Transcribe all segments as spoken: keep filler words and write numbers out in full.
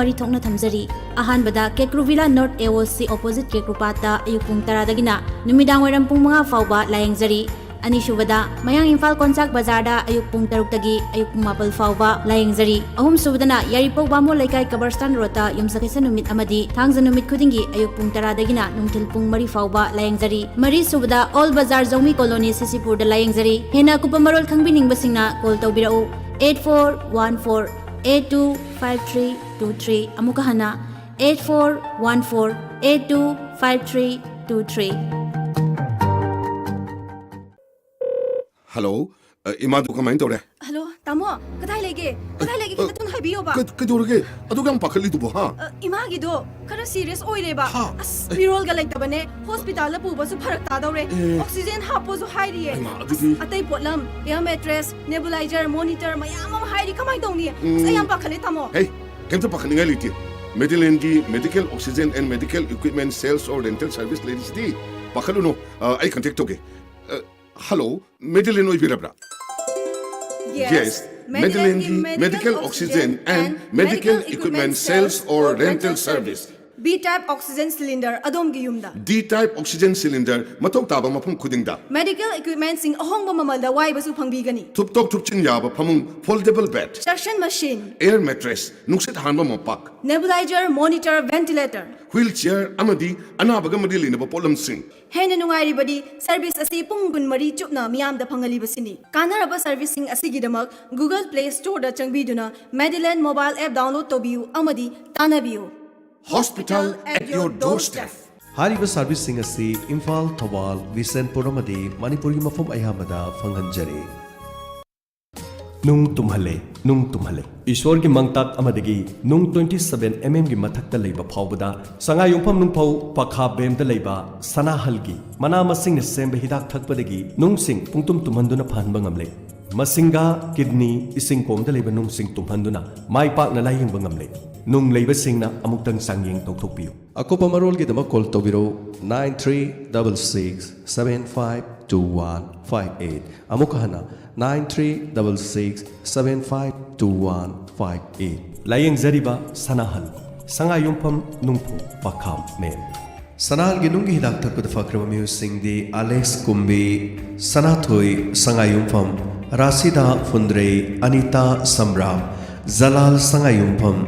ꯃꯔꯤ ꯊꯣꯛꯅ ꯊꯝꯖꯔꯤ꯫ ꯑꯍꯥꯟꯕꯗ ꯀꯦꯀ꯭ꯔꯨ ꯚꯤꯂꯥ ꯅꯣꯔꯠ ꯑꯦ ꯑꯣ ꯁꯤ ꯑꯣꯄꯣꯖꯤꯠ ꯀꯦꯀ꯭ꯔꯨꯄꯥꯠꯇ ꯑꯌꯨꯛ ꯄꯨꯡ ꯇꯔꯥꯗꯒꯤꯅ ꯅꯨꯃꯤꯗꯥꯡ ꯋꯥꯏꯔꯝ ꯄꯨꯡ ꯃꯉꯥ ꯐꯥꯎꯕ ꯂꯥꯌꯦꯡꯖꯔꯤ꯫ ꯑꯅꯤꯁꯨꯕꯗ ꯃꯌꯥꯡ ꯏꯝꯐꯥꯜ ꯀꯣꯟꯆꯥꯛ ꯕꯖꯥꯔꯗ ꯑꯌꯨꯛ ꯄꯨꯡ ꯇꯔꯨꯛꯇꯒꯤ ꯑꯌꯨꯛ ꯄꯨꯡ ꯃꯥꯄꯜ ꯐꯥꯎꯕ ꯂꯥꯌꯦꯡꯖꯔꯤ꯫ ꯑꯍꯨꯝꯁꯨꯕꯗꯅ ꯌꯥꯏꯔꯤꯄꯣꯛ ꯕꯥꯃꯣꯟ ꯂꯩꯀꯥꯏ ꯀꯕꯔꯁꯇꯥꯟ ꯔꯣꯗꯇ ꯌꯨꯝꯁꯀꯩꯁ ꯅꯨꯃꯤꯠ ꯑꯃꯗꯤ ꯊꯥꯡꯖ ꯅꯨꯃꯤꯠ ꯈꯨꯗꯤꯡꯒꯤ ꯑꯌꯨꯛ ꯄꯨꯡ ꯇꯔꯥꯗꯒꯤꯅ ꯅꯨꯡꯊꯤꯜ ꯄꯨꯡ ꯃꯔꯤ ꯐꯥꯎꯕ ꯂꯥꯌꯦꯡꯖꯔꯤ꯫ ꯃꯔꯤꯁꯨꯕꯗ ꯑꯣꯜ ꯕꯖꯥꯔ ꯖꯧꯃꯤ ꯀꯣꯂꯣꯅꯤ ꯁꯤ ꯁꯤ ꯄꯨꯔꯗ ꯂꯥꯌꯦꯡꯖꯔꯤ꯫ ꯍꯦꯟꯅ ꯑꯀꯨꯞꯄ ꯃꯔꯣꯜ ꯈꯪꯕꯤꯅꯤꯡꯕꯁꯤꯡꯅ ꯀꯣꯜ ꯇꯧꯕꯤꯔꯛꯎ, eight four one four eight two five three two three꯫ ꯑꯃꯨꯛꯀ ꯍꯟꯅ, eight four one four eight two five three two three꯫ Hello. ꯑ, ꯏꯃꯥꯗꯨ ꯀꯃꯥꯏꯅ ꯇꯧꯔꯦ? ꯍꯜꯂꯣ, ꯇꯥꯃꯣ꯫ ꯀꯗꯥꯏ ꯂꯩꯒꯦ? ꯀꯗꯥꯏ ꯂꯩꯒꯦ? ꯑ, ꯈꯤꯇꯪ ꯍꯥꯏꯕꯤꯌꯣꯕ꯫ ꯀꯩ- ꯀꯩꯗꯧꯔꯒꯦ? ꯑꯗꯨꯛ ꯌꯥꯝ ꯄꯥꯈꯠꯂꯤꯗꯨꯕꯣ, ꯍꯥ? ꯑ, ꯏꯃꯥꯒꯤꯗꯣ ꯈꯔ ꯁꯤꯔꯤꯌꯁ ꯑꯣꯏꯔꯦꯕ꯫ ꯍꯥ? ꯑꯁ, ꯃꯤꯔꯣꯜꯒ ꯂꯩꯇꯕꯅꯦ꯫ ꯍꯣꯁꯄꯤꯇꯥꯜꯗ ꯄꯨꯕꯁꯨ ꯐꯔꯛ ꯇꯥꯗꯧꯔꯦ꯫ ꯑꯦ꯫ ꯑꯣꯛꯁꯤꯖꯦꯟ ꯍꯥꯞꯄꯣꯁꯨ ꯍꯥꯏꯔꯤꯌꯦ꯫ ꯍꯩꯃꯥ, ꯑꯁ, ꯑꯗꯨꯗꯤ ꯑꯇꯩ ꯄꯣꯠꯂꯝ, ꯑꯦꯌꯔ ꯃꯦꯇ꯭ꯔꯦꯁ, ꯅꯦꯕꯨꯂꯥꯏꯖꯔ, ꯃꯣꯅꯤꯇꯔ ꯃꯌꯥꯝ ꯑꯃ ꯍꯥꯏꯔꯤ꯫ ꯀꯃꯥꯏꯅ ꯇꯧꯅꯤ? ꯑꯁ, ꯑꯩ ꯌꯥꯝ ꯄꯥꯈꯠꯂꯦ, ꯇꯥꯃꯣ꯫ ꯍꯦ, ꯀꯩꯝꯇ ꯄꯥꯈꯠꯅꯤꯡꯉꯥꯏ ꯂꯩꯇꯦ꯫ ꯃꯦꯗꯤꯂꯦꯟꯒꯤ medical oxygen and medical equipment sales or rental service ꯂꯩꯔꯤꯁꯤꯗꯤ꯫ ꯄꯥꯈꯠꯂꯨꯅꯨ꯫ ꯑ, ꯑꯩ ꯀꯟꯇꯦꯛ ꯇꯧꯒꯦ꯫ ꯑ, ꯍꯜꯂꯣ, ꯃꯦꯗꯤꯂꯦꯟ ꯑꯣꯏꯕꯤꯔꯕ꯭ꯔꯥ? Yes. Madeline ꯒꯤ medical oxygen and medical equipment sales or rental service. B type oxygen cylinder ꯑꯗꯣꯝꯒꯤ ꯌꯨꯝꯗ꯫ D type oxygen cylinder ꯃꯊꯧ ꯇꯥꯕ ꯃꯐꯝ ꯈꯨꯗꯤꯡꯗ꯫ Medical equipment ꯁꯤꯡ ꯑꯍꯣꯡꯕ ꯃꯃꯜꯗ ꯋꯥꯏꯕꯁꯨ ꯐꯪꯕꯤꯒꯅꯤ꯫ ꯊꯨꯞꯇꯣꯛ ꯊꯨꯞꯆꯤꯟ ꯌꯥꯕ ꯐꯃꯨꯡ, foldable bed, Suction machine, air mattress, ꯅꯨꯡꯁꯤꯠ ꯍꯥꯟꯕ ꯃꯣꯝꯄꯥꯛ, nebulizer, monitor, ventilator꯫ wheelchair ꯑꯃꯗꯤ ꯑꯅꯥꯕꯒ ꯃꯔꯤ ꯂꯩꯅꯕ ꯄꯣꯠꯂꯝꯁꯤꯡ꯫ ꯍꯦꯟꯅ ꯅꯨꯡꯉꯥꯏꯔꯤꯕꯗꯤ ꯁꯔꯚꯤꯁ ꯑꯁꯤ ꯄꯨꯡ ꯀꯨꯟꯃꯔꯤ ꯆꯨꯞꯅ ꯃꯤꯌꯥꯝꯗ ꯐꯪꯍꯜꯂꯤꯕꯁꯤꯅꯤ꯫ ꯀꯥꯟꯅꯔꯕ ꯁꯔꯚꯤꯁꯁꯤꯡ ꯑꯁꯤꯒꯤꯗꯃꯛ Google Play Store ꯗ ꯆꯪꯕꯤꯗꯨꯅ Madeline mobile app download ꯇꯧꯕꯤꯌꯨ ꯑꯃꯗꯤ ꯇꯥꯟꯅꯕꯤꯌꯨ꯫ Hospital at your doorstep. ꯍꯥꯏꯔꯤꯕ ꯁꯔꯚꯤꯁꯁꯤꯡ ꯑꯁꯤ ꯏꯝꯐꯥꯜ, ꯊꯧꯕꯥꯜ, ꯕꯤꯁꯦꯟꯄꯨꯔ ꯑꯃꯗꯤ ꯃꯅꯤꯄꯨꯔꯒꯤ ꯃꯐꯝ ꯑꯌꯥꯝꯕꯗ ꯐꯪꯍꯟꯖꯔꯤ꯫ ꯅꯨꯡ ꯇꯨꯝꯍꯜꯂꯦ, ꯅꯨꯡ ꯇꯨꯝꯍꯜꯂꯦ꯫ ꯏꯁꯣꯔꯒꯤ ꯃꯪꯇꯥꯛ ꯑꯃꯗꯒꯤ ꯅꯨꯡ twenty seven mm ꯒꯤ ꯃꯊꯛꯇ ꯂꯩꯕ ꯐꯥꯎꯕꯗ ꯁꯉꯥꯏ ꯌꯨꯝꯐꯝ ꯅꯨꯡꯐꯧ ꯄꯈꯥ ꯕꯦꯝꯗ ꯂꯩꯕ ꯁꯅꯥꯍꯜꯒꯤ ꯃꯅꯥ ꯃꯁꯤꯡꯅ ꯁꯦꯝꯕ ꯍꯤꯗꯥꯛ ꯊꯛꯄꯗꯒꯤ ꯅꯨꯡꯁꯤꯡ ꯄꯨꯡꯇꯨꯝ ꯇꯨꯝꯍꯟꯗꯨꯅ ꯐꯍꯟꯕ ꯉꯝꯂꯦ꯫ ꯃꯁꯤꯡꯒꯥ, ꯀꯤꯗꯅꯤ, ꯏꯁꯤꯡ ꯀꯣꯝꯗ ꯂꯩꯕ ꯅꯨꯡꯁꯤꯡ ꯇꯨꯝꯍꯟꯗꯨꯅ ꯃꯥꯏ ꯄꯥꯛꯅ ꯂꯥꯌꯦꯡꯕ ꯉꯝꯂꯦ꯫ ꯅꯨꯡ ꯂꯩꯕꯁꯤꯡꯅ ꯑꯃꯨꯛꯇꯪ ꯆꯥꯡꯌꯦꯡ ꯇꯧꯊꯣꯛꯄꯤꯌꯨ꯫ ꯑꯀꯨꯞꯄ ꯃꯔꯣꯜꯒꯤꯗꯃꯛ call ꯇꯧꯕꯤꯔꯧ, nine three double six seven five two one five eight꯫ ꯑꯃꯨꯛꯀ ꯍꯟꯅ, nine three double six seven five two one five A. ꯂꯥꯌꯦꯡꯖꯔꯤꯕ ꯁꯅꯥꯍꯜ, ꯁꯉꯥꯏꯌꯨꯝꯐꯝ ꯅꯨꯡꯐꯨ ꯄꯥꯈꯥꯝ ꯃꯦꯝ꯫ ꯁꯅꯥꯍꯜꯒꯤ ꯅꯨꯡꯒꯤ ꯍꯤꯗꯥꯛ ꯊꯛꯄꯗ ꯐꯈ꯭ꯔꯕ ꯃꯤꯑꯣꯏꯁꯤꯡꯗꯤ ꯑꯂꯦꯛꯁ ꯀꯨꯝꯕꯤ, ꯁꯅꯥꯊꯣꯏ ꯁꯉꯥꯏꯌꯨꯝꯐꯝ, ꯔꯥꯁꯤꯗꯥ ꯐꯨꯟꯗ꯭ꯔꯩ, ꯑꯅꯤꯇꯥ ꯁꯝꯕ꯭ꯔꯥꯝ, ꯖꯂꯥꯜ ꯁꯉꯥꯏꯌꯨꯝꯐꯝ,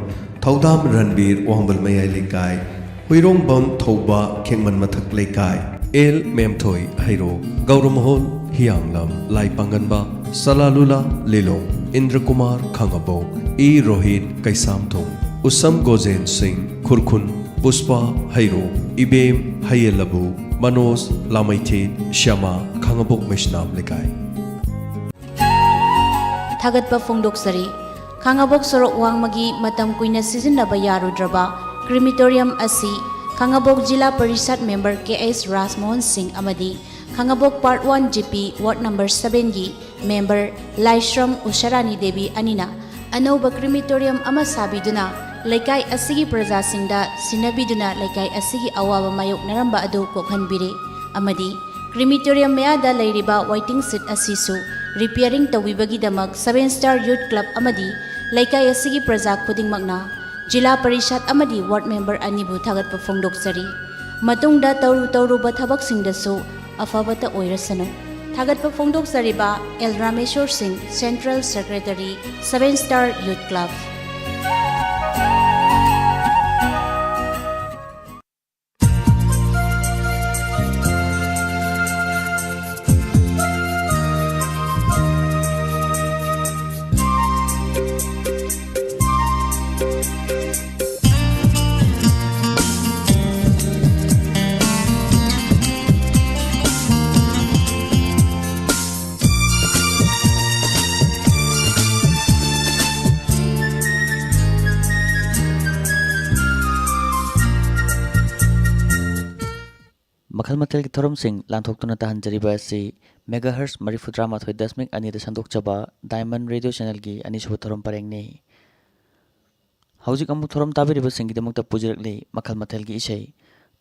ꯊꯧꯗꯥꯝ ꯔꯟꯕꯤꯔ ꯋꯥꯡꯕꯜ ꯃꯌꯥꯏ ꯂꯩꯀꯥꯏ, ꯍꯨꯏꯔꯣꯡꯕꯝ ꯊꯧꯕ ꯈꯦꯡꯃꯟ ꯃꯊꯛ ꯂꯩꯀꯥꯏ, ꯑꯦꯜ ꯃꯦꯝꯊꯣꯏ ꯍꯩꯔꯣꯛ, ꯒꯧꯔꯃꯣꯍꯣꯟ ꯍꯤꯌꯥꯡꯂꯝ ꯂꯥꯏꯄꯥꯡꯒꯟꯕ, ꯁꯂꯥꯂꯨꯂꯥ ꯂꯤꯂꯣꯡ, ꯏꯟꯗ꯭ꯔꯀꯨꯃꯥꯔ ꯈꯥꯉꯕꯣꯛ, ꯏ ꯔꯣꯍꯤꯠ ꯀꯩꯁꯥꯝꯊꯣꯡ, ꯎꯁꯝ ꯒꯣꯖꯦꯟ ꯁꯤꯡ ꯈꯨꯔꯈꯨꯟ, ꯄꯨꯁꯄꯥ ꯍꯩꯔꯣꯛ, ꯏꯕꯦꯝ ꯍꯌꯦꯜꯂꯕꯨ, ꯃꯅꯣꯖ ꯂꯥꯃꯩꯊꯦꯟ, ꯁ꯭ꯌꯥꯃꯥ ꯈꯥꯉꯕꯣꯛ ꯃꯩꯁꯅꯥꯝ ꯂꯩꯀꯥꯏ꯫ ꯊꯥꯒꯠꯄ ꯐꯣꯡꯗꯣꯛꯆꯔꯤ꯫ ꯈꯥꯉꯕꯣꯛ ꯁꯣꯔꯣꯛ ꯋꯥꯡꯃꯒꯤ ꯃꯇꯝ ꯀꯨꯏꯅ ꯁꯤꯖꯤꯟꯅꯕ ꯌꯥꯔꯨꯗ꯭ꯔꯕ ꯀ꯭ꯔꯤꯃꯤꯇꯣꯔꯤꯌꯝ ꯑꯁꯤ ꯈꯥꯉꯕꯣꯛ ꯖꯤꯂꯥ ꯄꯔꯤꯁꯠ ꯃꯦꯝꯕꯔ ꯀꯦ ꯑꯦꯁ ꯔꯥꯖꯃꯣꯍꯟ ꯁꯤꯡ ꯑꯃꯗꯤ Khangabok part one G P ward number ꯁꯚꯦꯟꯒꯤ ꯃꯦꯝꯕꯔ ꯂꯥꯏꯁ꯭ꯔꯝ ꯎꯁꯥꯔꯥꯅꯤ ꯗꯦꯕꯤ ꯑꯅꯤꯅ ꯑꯅꯧꯕ ꯀ꯭ꯔꯤꯃꯤꯇꯣꯔꯤꯌꯝ ꯑꯃ ꯁꯥꯕꯤꯗꯨꯅ ꯂꯩꯀꯥꯏ ꯑꯁꯤꯒꯤ ꯄ꯭ꯔꯖꯥꯁꯤꯡꯗ ꯁꯤꯟꯅꯕꯤꯗꯨꯅ ꯂꯩꯀꯥꯏ ꯑꯁꯤꯒꯤ ꯑꯋꯥꯕ ꯃꯥꯌꯣꯛꯅꯔꯝꯕ ꯑꯗꯨ ꯀꯣꯛꯍꯟꯕꯤꯔꯦ ꯑꯃꯗꯤ ꯀ꯭ꯔꯤꯃꯤꯇꯣꯔꯤꯌꯝ ꯃꯌꯥꯗ ꯂꯩꯔꯤꯕ ꯋꯥꯏꯇꯤꯡ ꯁꯤꯠ ꯑꯁꯤꯁꯨ ꯔꯤꯄꯤꯌꯥꯔꯤꯡ ꯇꯧꯕꯤꯕꯒꯤꯗꯃꯛ ꯁꯚꯦꯟ ꯁ꯭ꯇꯥꯔ ꯌꯨꯠ ꯀ꯭ꯂꯕ ꯑꯃꯗꯤ ꯂꯩꯀꯥꯏ ꯑꯁꯤꯒꯤ ꯄ꯭ꯔꯖꯥ ꯈꯨꯗꯤꯡꯃꯛꯅ ꯖꯤꯂꯥ ꯄꯔꯤꯁꯠ ꯑꯃꯗꯤ ꯋꯥꯔꯗ ꯃꯦꯝꯕꯔ ꯑꯅꯤꯕꯨ ꯊꯥꯒꯠꯄ ꯐꯣꯡꯗꯣꯛꯆꯔꯤ꯫ ꯃꯇꯨꯡꯗ ꯇꯧꯔꯨ ꯇꯧꯔꯨꯕ ꯊꯕꯛꯁꯤꯡꯗꯁꯨ ꯑꯐꯕꯇ ꯑꯣꯏꯔꯁꯅꯨ꯫ ꯊꯥꯒꯠꯄ ꯐꯣꯡꯗꯣꯛꯆꯔꯤꯕ ꯑꯦꯜ ꯔꯥꯃꯦꯁꯣꯔ ꯁꯤꯡ, ꯁꯦꯟꯇ꯭ꯔꯦꯜ ꯁꯦꯀ꯭ꯔꯦꯇꯔꯤ, ꯁꯚꯦꯟ ꯁ꯭ꯇꯥꯔ ꯌꯨꯠ ꯀ꯭ꯂꯕ꯫ ꯃꯈꯜ ꯃꯊꯦꯜꯒꯤ ꯊꯧꯔꯝꯁꯤꯡ ꯂꯥꯟꯊꯣꯛꯇꯨꯅ ꯇꯥꯍꯟꯖꯔꯤꯕ ꯑꯁꯤ ꯃꯦꯒꯥꯍꯔꯁ ꯃꯔꯤꯐꯨꯇꯔꯥ ꯃꯥꯊꯣꯏ ꯗꯁꯃꯤꯛ ꯑꯅꯤꯗ ꯁꯟꯗꯣꯛꯆꯕ ꯗꯥꯏꯃꯟ ꯔꯦꯗꯤꯑꯣ ꯆꯦꯅꯦꯜꯒꯤ ꯑꯅꯤꯁꯨꯕ ꯊꯧꯔꯝ ꯄꯔꯦꯡꯅꯤ꯫ ꯍꯧꯖꯤꯛ ꯑꯃꯨꯛ ꯊꯧꯔꯝ ꯇꯥꯕꯤꯔꯤꯕꯁꯤꯡꯒꯤꯗꯃꯛꯇ ꯄꯨꯖꯔꯛꯂꯤ ꯃꯈꯜ ꯃꯊꯦꯜꯒꯤ ꯏꯁꯩ꯫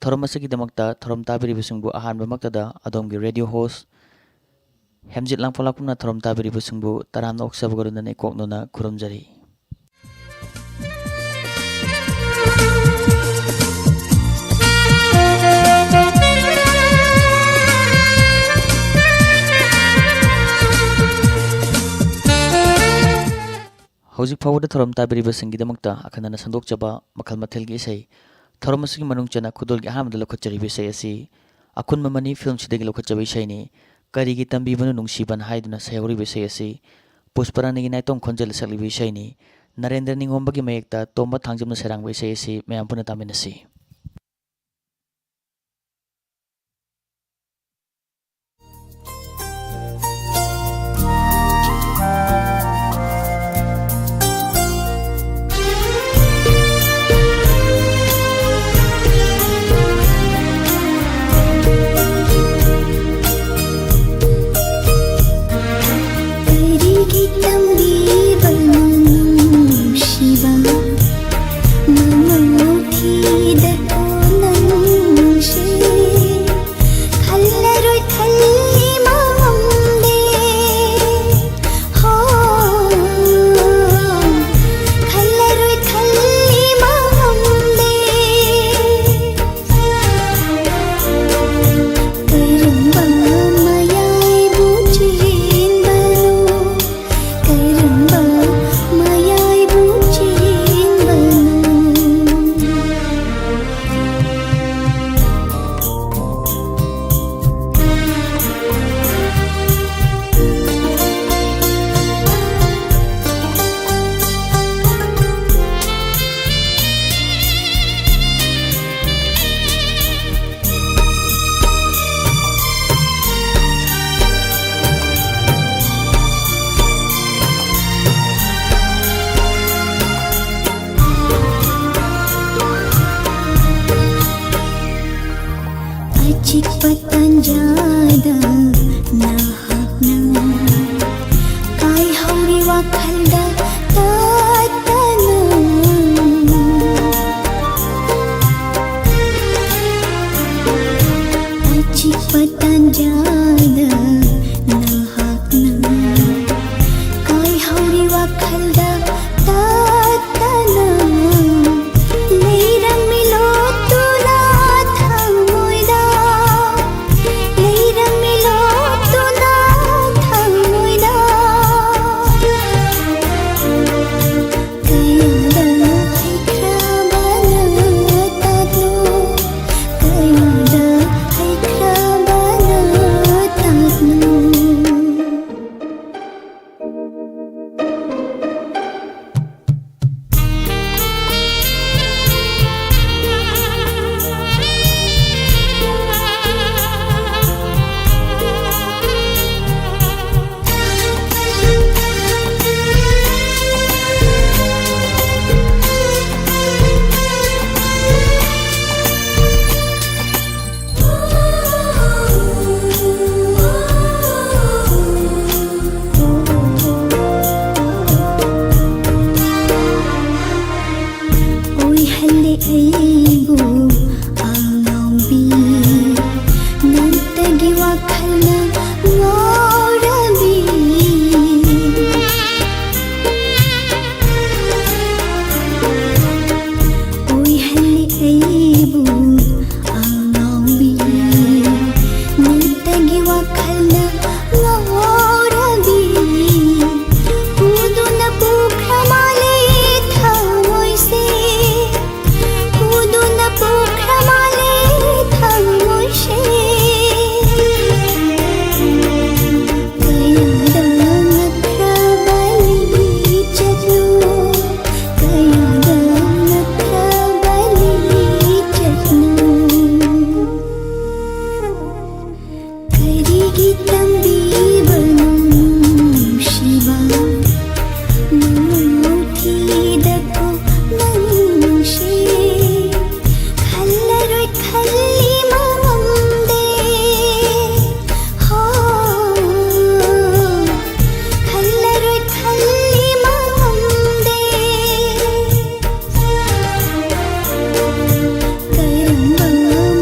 ꯊꯧꯔꯝ ꯑꯁꯤꯒꯤꯗꯃꯛꯇ ꯊꯧꯔꯝ ꯇꯥꯕꯤꯔꯤꯕꯁꯤꯡꯕꯨ ꯑꯍꯥꯟꯕꯃꯛꯇꯗ ꯑꯗꯣꯝꯒꯤ ꯔꯦꯗꯤꯑꯣ ꯍꯣꯁ ꯍꯦꯝꯖꯤꯠ ꯂꯥꯡꯐꯣꯂꯥꯛꯄꯝꯅ ꯊꯧꯔꯝ ꯇꯥꯕꯤꯔꯤꯕꯁꯤꯡꯕꯨ ꯇꯔꯥꯝꯅ ꯑꯣꯛꯆꯕꯒ ꯂꯣꯏꯅꯅ ꯏꯀꯣꯛꯅꯅ ꯈꯨꯔꯨꯝꯖꯔꯤ꯫ ꯍꯧꯖꯤꯛ ꯐꯥꯎꯕꯗ ꯊꯧꯔꯝ ꯇꯥꯕꯤꯔꯤꯕꯁꯤꯡꯒꯤꯗꯃꯛꯇ ꯑꯈꯟꯅꯅ ꯁꯟꯗꯣꯛꯆꯕ ꯃꯈꯜ ꯃꯊꯦꯜꯒꯤ ꯏꯁꯩ꯫ ꯊꯧꯔꯝ ꯑꯁꯤꯒꯤ ꯃꯅꯨꯡ ꯆꯟꯅ ꯈꯨꯗꯣꯜꯒꯤ ꯑꯍꯥꯟꯕꯗ ꯂꯧꯈꯠꯆꯔꯤꯕ ꯏꯁꯩ ꯑꯁꯤ ꯑꯈꯨꯟ ꯃꯃꯅꯤ ꯐꯤꯜꯝꯁꯤꯗꯒꯤ ꯂꯧꯈꯠꯆꯕ ꯏꯁꯩꯅꯤ꯫ ꯀꯔꯤꯒꯤ ꯇꯝꯕꯤꯕꯅꯣ ꯅꯨꯡꯁꯤꯕꯅ ꯍꯥꯏꯗꯨꯅ ꯁꯩꯍꯧꯔꯤꯕ ꯏꯁꯩ ꯑꯁꯤ ꯄꯨꯁꯄꯔꯥꯅꯤꯒꯤ ꯅꯥꯏꯇꯣꯝ ꯈꯣꯟꯖꯦꯜꯗ ꯁꯛꯂꯤꯕ ꯏꯁꯩꯅꯤ꯫ ꯅꯔꯦꯟꯗ꯭ꯔ ꯅꯤꯉꯣꯝꯕꯒꯤ ꯃꯌꯦꯛꯇ ꯇꯣꯝꯕ ꯊꯥꯡꯖꯝꯅ ꯁꯩꯔꯥꯡꯕ ꯏꯁꯩ ꯑꯁꯤ ꯃꯌꯥꯝ ꯄꯨꯟꯅ ꯇꯥꯃꯤꯟꯅꯁꯤ꯫ ꯑꯩꯕꯨ ꯑꯉꯥꯎꯕꯤ, ꯅꯪꯇꯒꯤ ꯋꯥꯈꯜꯅ ꯉꯥꯎꯔꯕꯤ꯫ ꯑꯣꯏꯍꯜꯂꯤ ꯑꯩꯕꯨ ꯑꯉꯥꯎꯕꯤ, ꯅꯪꯇꯒꯤ ꯋꯥꯈꯜꯅ ꯉꯥꯎꯔꯕꯤ꯫ ꯄꯨꯗꯨꯅ ꯄꯨꯈ꯭ꯔ ꯃꯥꯜꯂꯦ ꯊꯃꯣꯏꯁꯦ, ꯄꯨꯗꯨꯅ ꯄꯨꯈ꯭ꯔ ꯃꯥꯜꯂꯦ ꯊꯃꯣꯏꯁꯦ꯫ ꯀꯌꯥꯗ ꯉꯛꯈ꯭ꯔꯕ ꯂꯤꯆꯠꯅꯣ, ꯀꯌꯥꯗ ꯉꯛꯈ꯭ꯔꯕ ꯂꯤꯆꯠꯅꯣ꯫ ꯀꯔꯤꯒꯤ ꯇꯝꯕꯤꯕꯅꯣ ꯅꯨꯡꯁꯤꯕ, ꯅꯪ ꯊꯤꯗꯀꯣ ꯅꯪ ꯅꯨꯡꯁꯤ꯫ ꯈꯜꯂꯔꯣꯏ ꯈꯜꯂꯤ ꯃꯉꯝꯗꯦ, ꯍꯣ, ꯈꯜꯂꯔꯣꯏ ꯈꯜꯂꯤ ꯃꯉꯝꯗꯦ꯫ ꯀꯔꯝꯕ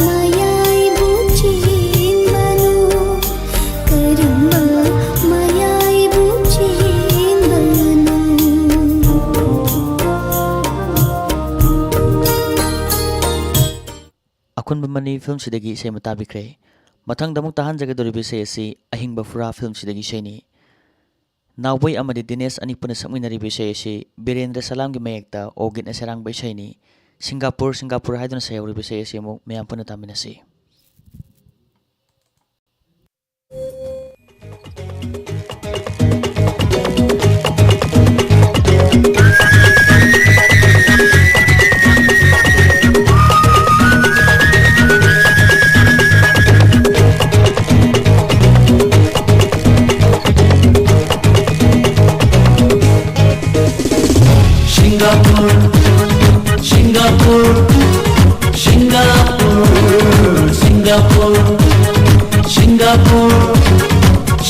ꯃꯌꯥꯏꯕꯨ ꯆꯦꯟꯕꯅꯣ? ꯀꯔꯝꯕ ꯃꯌꯥꯏꯕꯨ ꯆꯦꯟꯕꯅꯣ? ꯑꯀꯨꯟꯕ ꯃꯅꯤ ꯐꯤꯂꯝꯁꯤꯗꯒꯤ ꯏꯁꯩ ꯑꯃ ꯇꯥꯕꯤꯈ꯭ꯔꯦ꯫ ꯃꯊꯪꯗ ꯑꯃꯨꯛ ꯇꯥꯍꯟꯖꯒꯗꯧꯔꯤꯕ ꯏꯁꯩ ꯑꯁꯤ ꯑꯍꯤꯡꯕ ꯐꯨꯔꯥ ꯐꯤꯂꯝꯁꯤꯗꯒꯤ ꯏꯁꯩꯅꯤ꯫ ꯅꯥꯎꯕꯣꯏ ꯑꯃꯗꯤ ꯗꯤꯅꯦꯁ ꯑꯅꯤ ꯄꯨꯟꯅ ꯁꯛꯃꯤꯟꯅꯔꯤꯕ ꯏꯁꯩ ꯑꯁꯤ ꯕꯤꯔꯦꯟꯗ꯭ꯔ ꯁꯂꯥꯝꯒꯤ ꯃꯌꯦꯛꯇ ꯑꯣꯒꯤꯠꯅ ꯁꯩꯔꯥꯡꯕ ꯏꯁꯩꯅꯤ꯫ ꯁꯤꯡꯒꯥꯄꯨꯔ, ꯁꯤꯡꯒꯥꯄꯨꯔ ꯍꯥꯏꯗꯨꯅ ꯁꯩꯍꯧꯔꯤꯕ ꯏꯁꯩ ꯑꯁꯤ ꯑꯃꯨꯛ ꯃꯌꯥꯝ ꯄꯨꯟꯅ ꯇꯥꯃꯤꯟꯅꯁꯤ꯫ Singapore, Singapore, Singapore, Singapore, Singapore,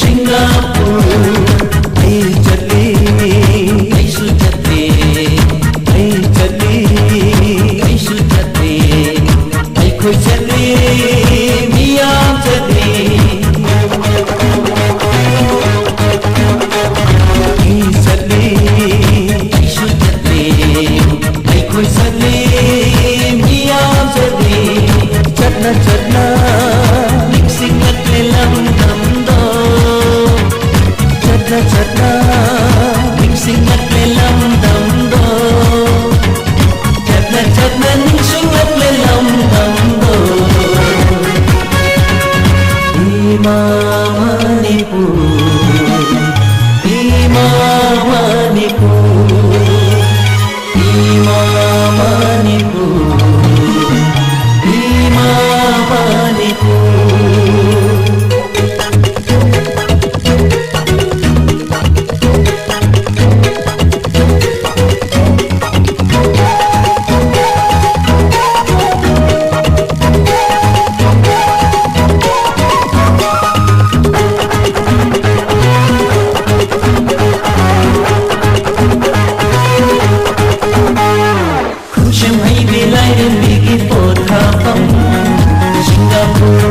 Singapore. ꯑꯩ ꯆꯠꯂꯤ, ꯑꯩꯁꯨ ꯆꯠꯂꯤ, ꯑꯩ ꯆꯠꯂꯤ, ꯑꯩꯁꯨ ꯑꯩꯈꯣꯏ ꯆꯠꯂꯤ, ꯃꯤꯌꯥꯝ ꯆꯠꯂꯤ꯫ ꯑꯩ ꯆꯠꯂꯤ, ꯑꯩꯁꯨ ꯆꯠꯂꯤ꯫ ꯑꯩꯈꯣꯏ ꯆꯠꯂꯤ, ꯃꯤꯌꯥꯝ ꯆꯠꯂꯤ꯫ ꯆꯠꯅ ꯆꯠꯅ ꯅꯤꯡꯁꯤꯡꯂꯛꯂꯦ ꯂꯝꯗꯝꯗꯣ꯫ ꯆꯠꯅ ꯆꯠꯅ ꯅꯤꯡꯁꯤꯡꯂꯛꯂꯦ ꯂꯝꯗꯝꯗꯣ꯫ ꯆꯠꯅ ꯆꯠꯅ ꯅꯤꯡꯁꯤꯡꯂꯛꯂꯦ ꯂꯝꯗꯝꯗꯣ꯫ ꯏꯃꯥ ꯃꯅꯤꯄꯨꯔ, ꯏꯃꯥ ꯃꯅꯤꯄꯨꯔ, ꯏꯃꯥ ꯃꯅꯤꯄꯨꯔ, ꯏꯃꯥ ꯃꯅꯤꯄꯨꯔ꯫ ꯈꯨꯠꯁꯦꯝ ꯍꯩꯕꯤ ꯂꯥꯏꯔꯦꯝꯕꯤꯒꯤ ꯄꯣꯊꯥꯐꯝ Singapore,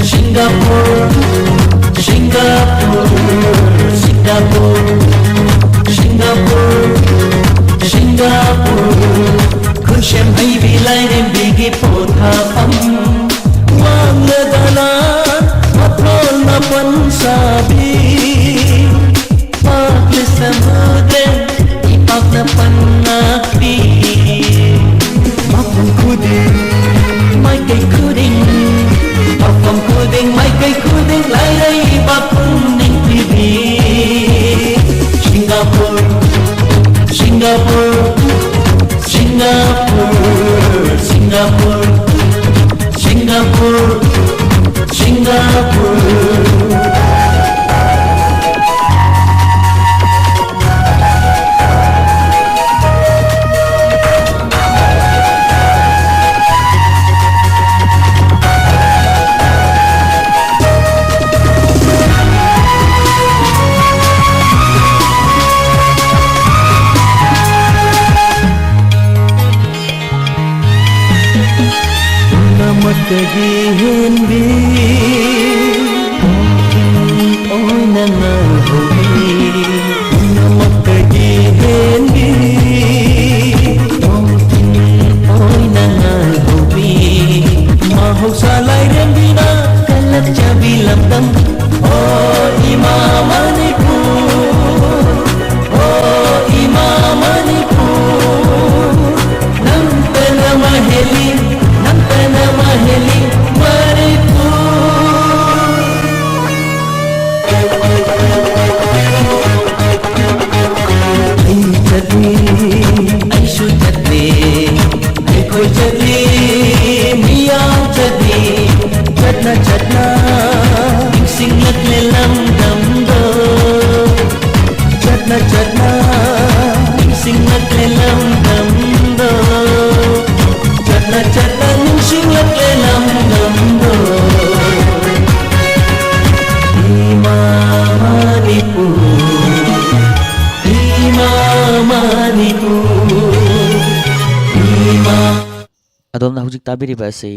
Singapore, Singapore, Singapore, Singapore, Singapore. ꯈꯨꯠꯁꯦꯝ ꯍꯩꯕꯤ ꯂꯥꯏꯔꯦꯝꯕꯤꯒꯤ ꯄꯣꯊꯥꯐꯝ ꯋꯥꯡꯂꯗꯅ ꯃꯊꯣꯜ ꯃꯥꯄꯟ ꯁꯥꯕꯤ꯫ ꯄꯥꯛꯂꯦ ꯁꯃꯨꯗ꯭ꯔ, ꯏꯄꯥꯛꯅ ꯄꯟ ꯉꯥꯛꯄꯤ꯫ ꯃꯐꯝ ꯈꯨꯗꯤꯡ, ꯃꯥꯏꯀꯩ ꯈꯨꯗꯤꯡ, ꯃꯐꯝ ꯈꯨꯗꯤꯡ, ꯃꯥꯏꯀꯩ ꯈꯨꯗꯤꯡ, ꯂꯥꯏꯔꯩꯕꯥꯛ ꯄꯨꯝ ꯅꯤꯡꯊꯤꯕꯤ꯫ Singapore, Singapore, Singapore, Singapore, Singapore, Singapore. ꯃꯀꯒꯤ ꯍꯦꯟꯕꯤ, ꯑꯣꯏꯅ ꯉꯥꯏꯍꯧꯕꯤ, ꯄꯨꯝꯅꯃꯛꯇꯒꯤ ꯍꯦꯟꯕꯤ, ꯇꯣꯝꯊꯤꯟ ꯑꯣꯏꯅ ꯉꯥꯏꯍꯧꯕꯤ, ꯃꯍꯧꯁꯥ ꯂꯥꯏꯔꯦꯝꯕꯤꯅ ꯀꯜꯂꯛꯆꯕꯤ ꯂꯝꯗꯝ꯫ ꯑꯣ ꯏꯃꯥ ꯃꯅꯤꯄꯨꯔ, ꯑꯣ ꯏꯃꯥ ꯃꯅꯤꯄꯨꯔ, ꯅꯪꯇꯅ ꯃꯍꯦꯜꯂꯤ, ꯅꯪꯇꯅ ꯃꯍꯦꯜꯂꯤ ꯃꯅꯤꯄꯨꯔ꯫ ꯑꯩ ꯆꯠꯂꯤ, ꯑꯩꯁꯨ ꯆꯠꯂꯤ, ꯑꯩꯈꯣꯏ ꯆꯠꯂꯤ, ꯃꯤꯌꯥꯝ ꯆꯠꯂꯤ, ꯆꯠꯅ ꯆꯠꯅ ꯅꯤꯡꯁꯤꯡꯂꯛꯂꯦ ꯂꯝꯗꯝꯗꯣ꯫ ꯆꯠꯅ ꯆꯠꯅ ꯅꯤꯡꯁꯤꯡꯂꯛꯂꯦ ꯂꯝꯗꯝꯗꯣ꯫ ꯆꯠꯅ ꯆꯠꯅ ꯅꯤꯡꯁꯤꯡꯂꯛꯂꯦ ꯂꯝꯗꯝꯗꯣ꯫ ꯏꯃꯥ ꯃꯅꯤꯄꯨꯔ, ꯏꯃꯥ ꯃꯅꯤꯄꯨꯔ, ꯏꯃꯥ꯫ ꯑꯗꯣꯝꯅ ꯍꯧꯖꯤꯛ ꯇꯥꯕꯤꯔꯤꯕ ꯑꯁꯤ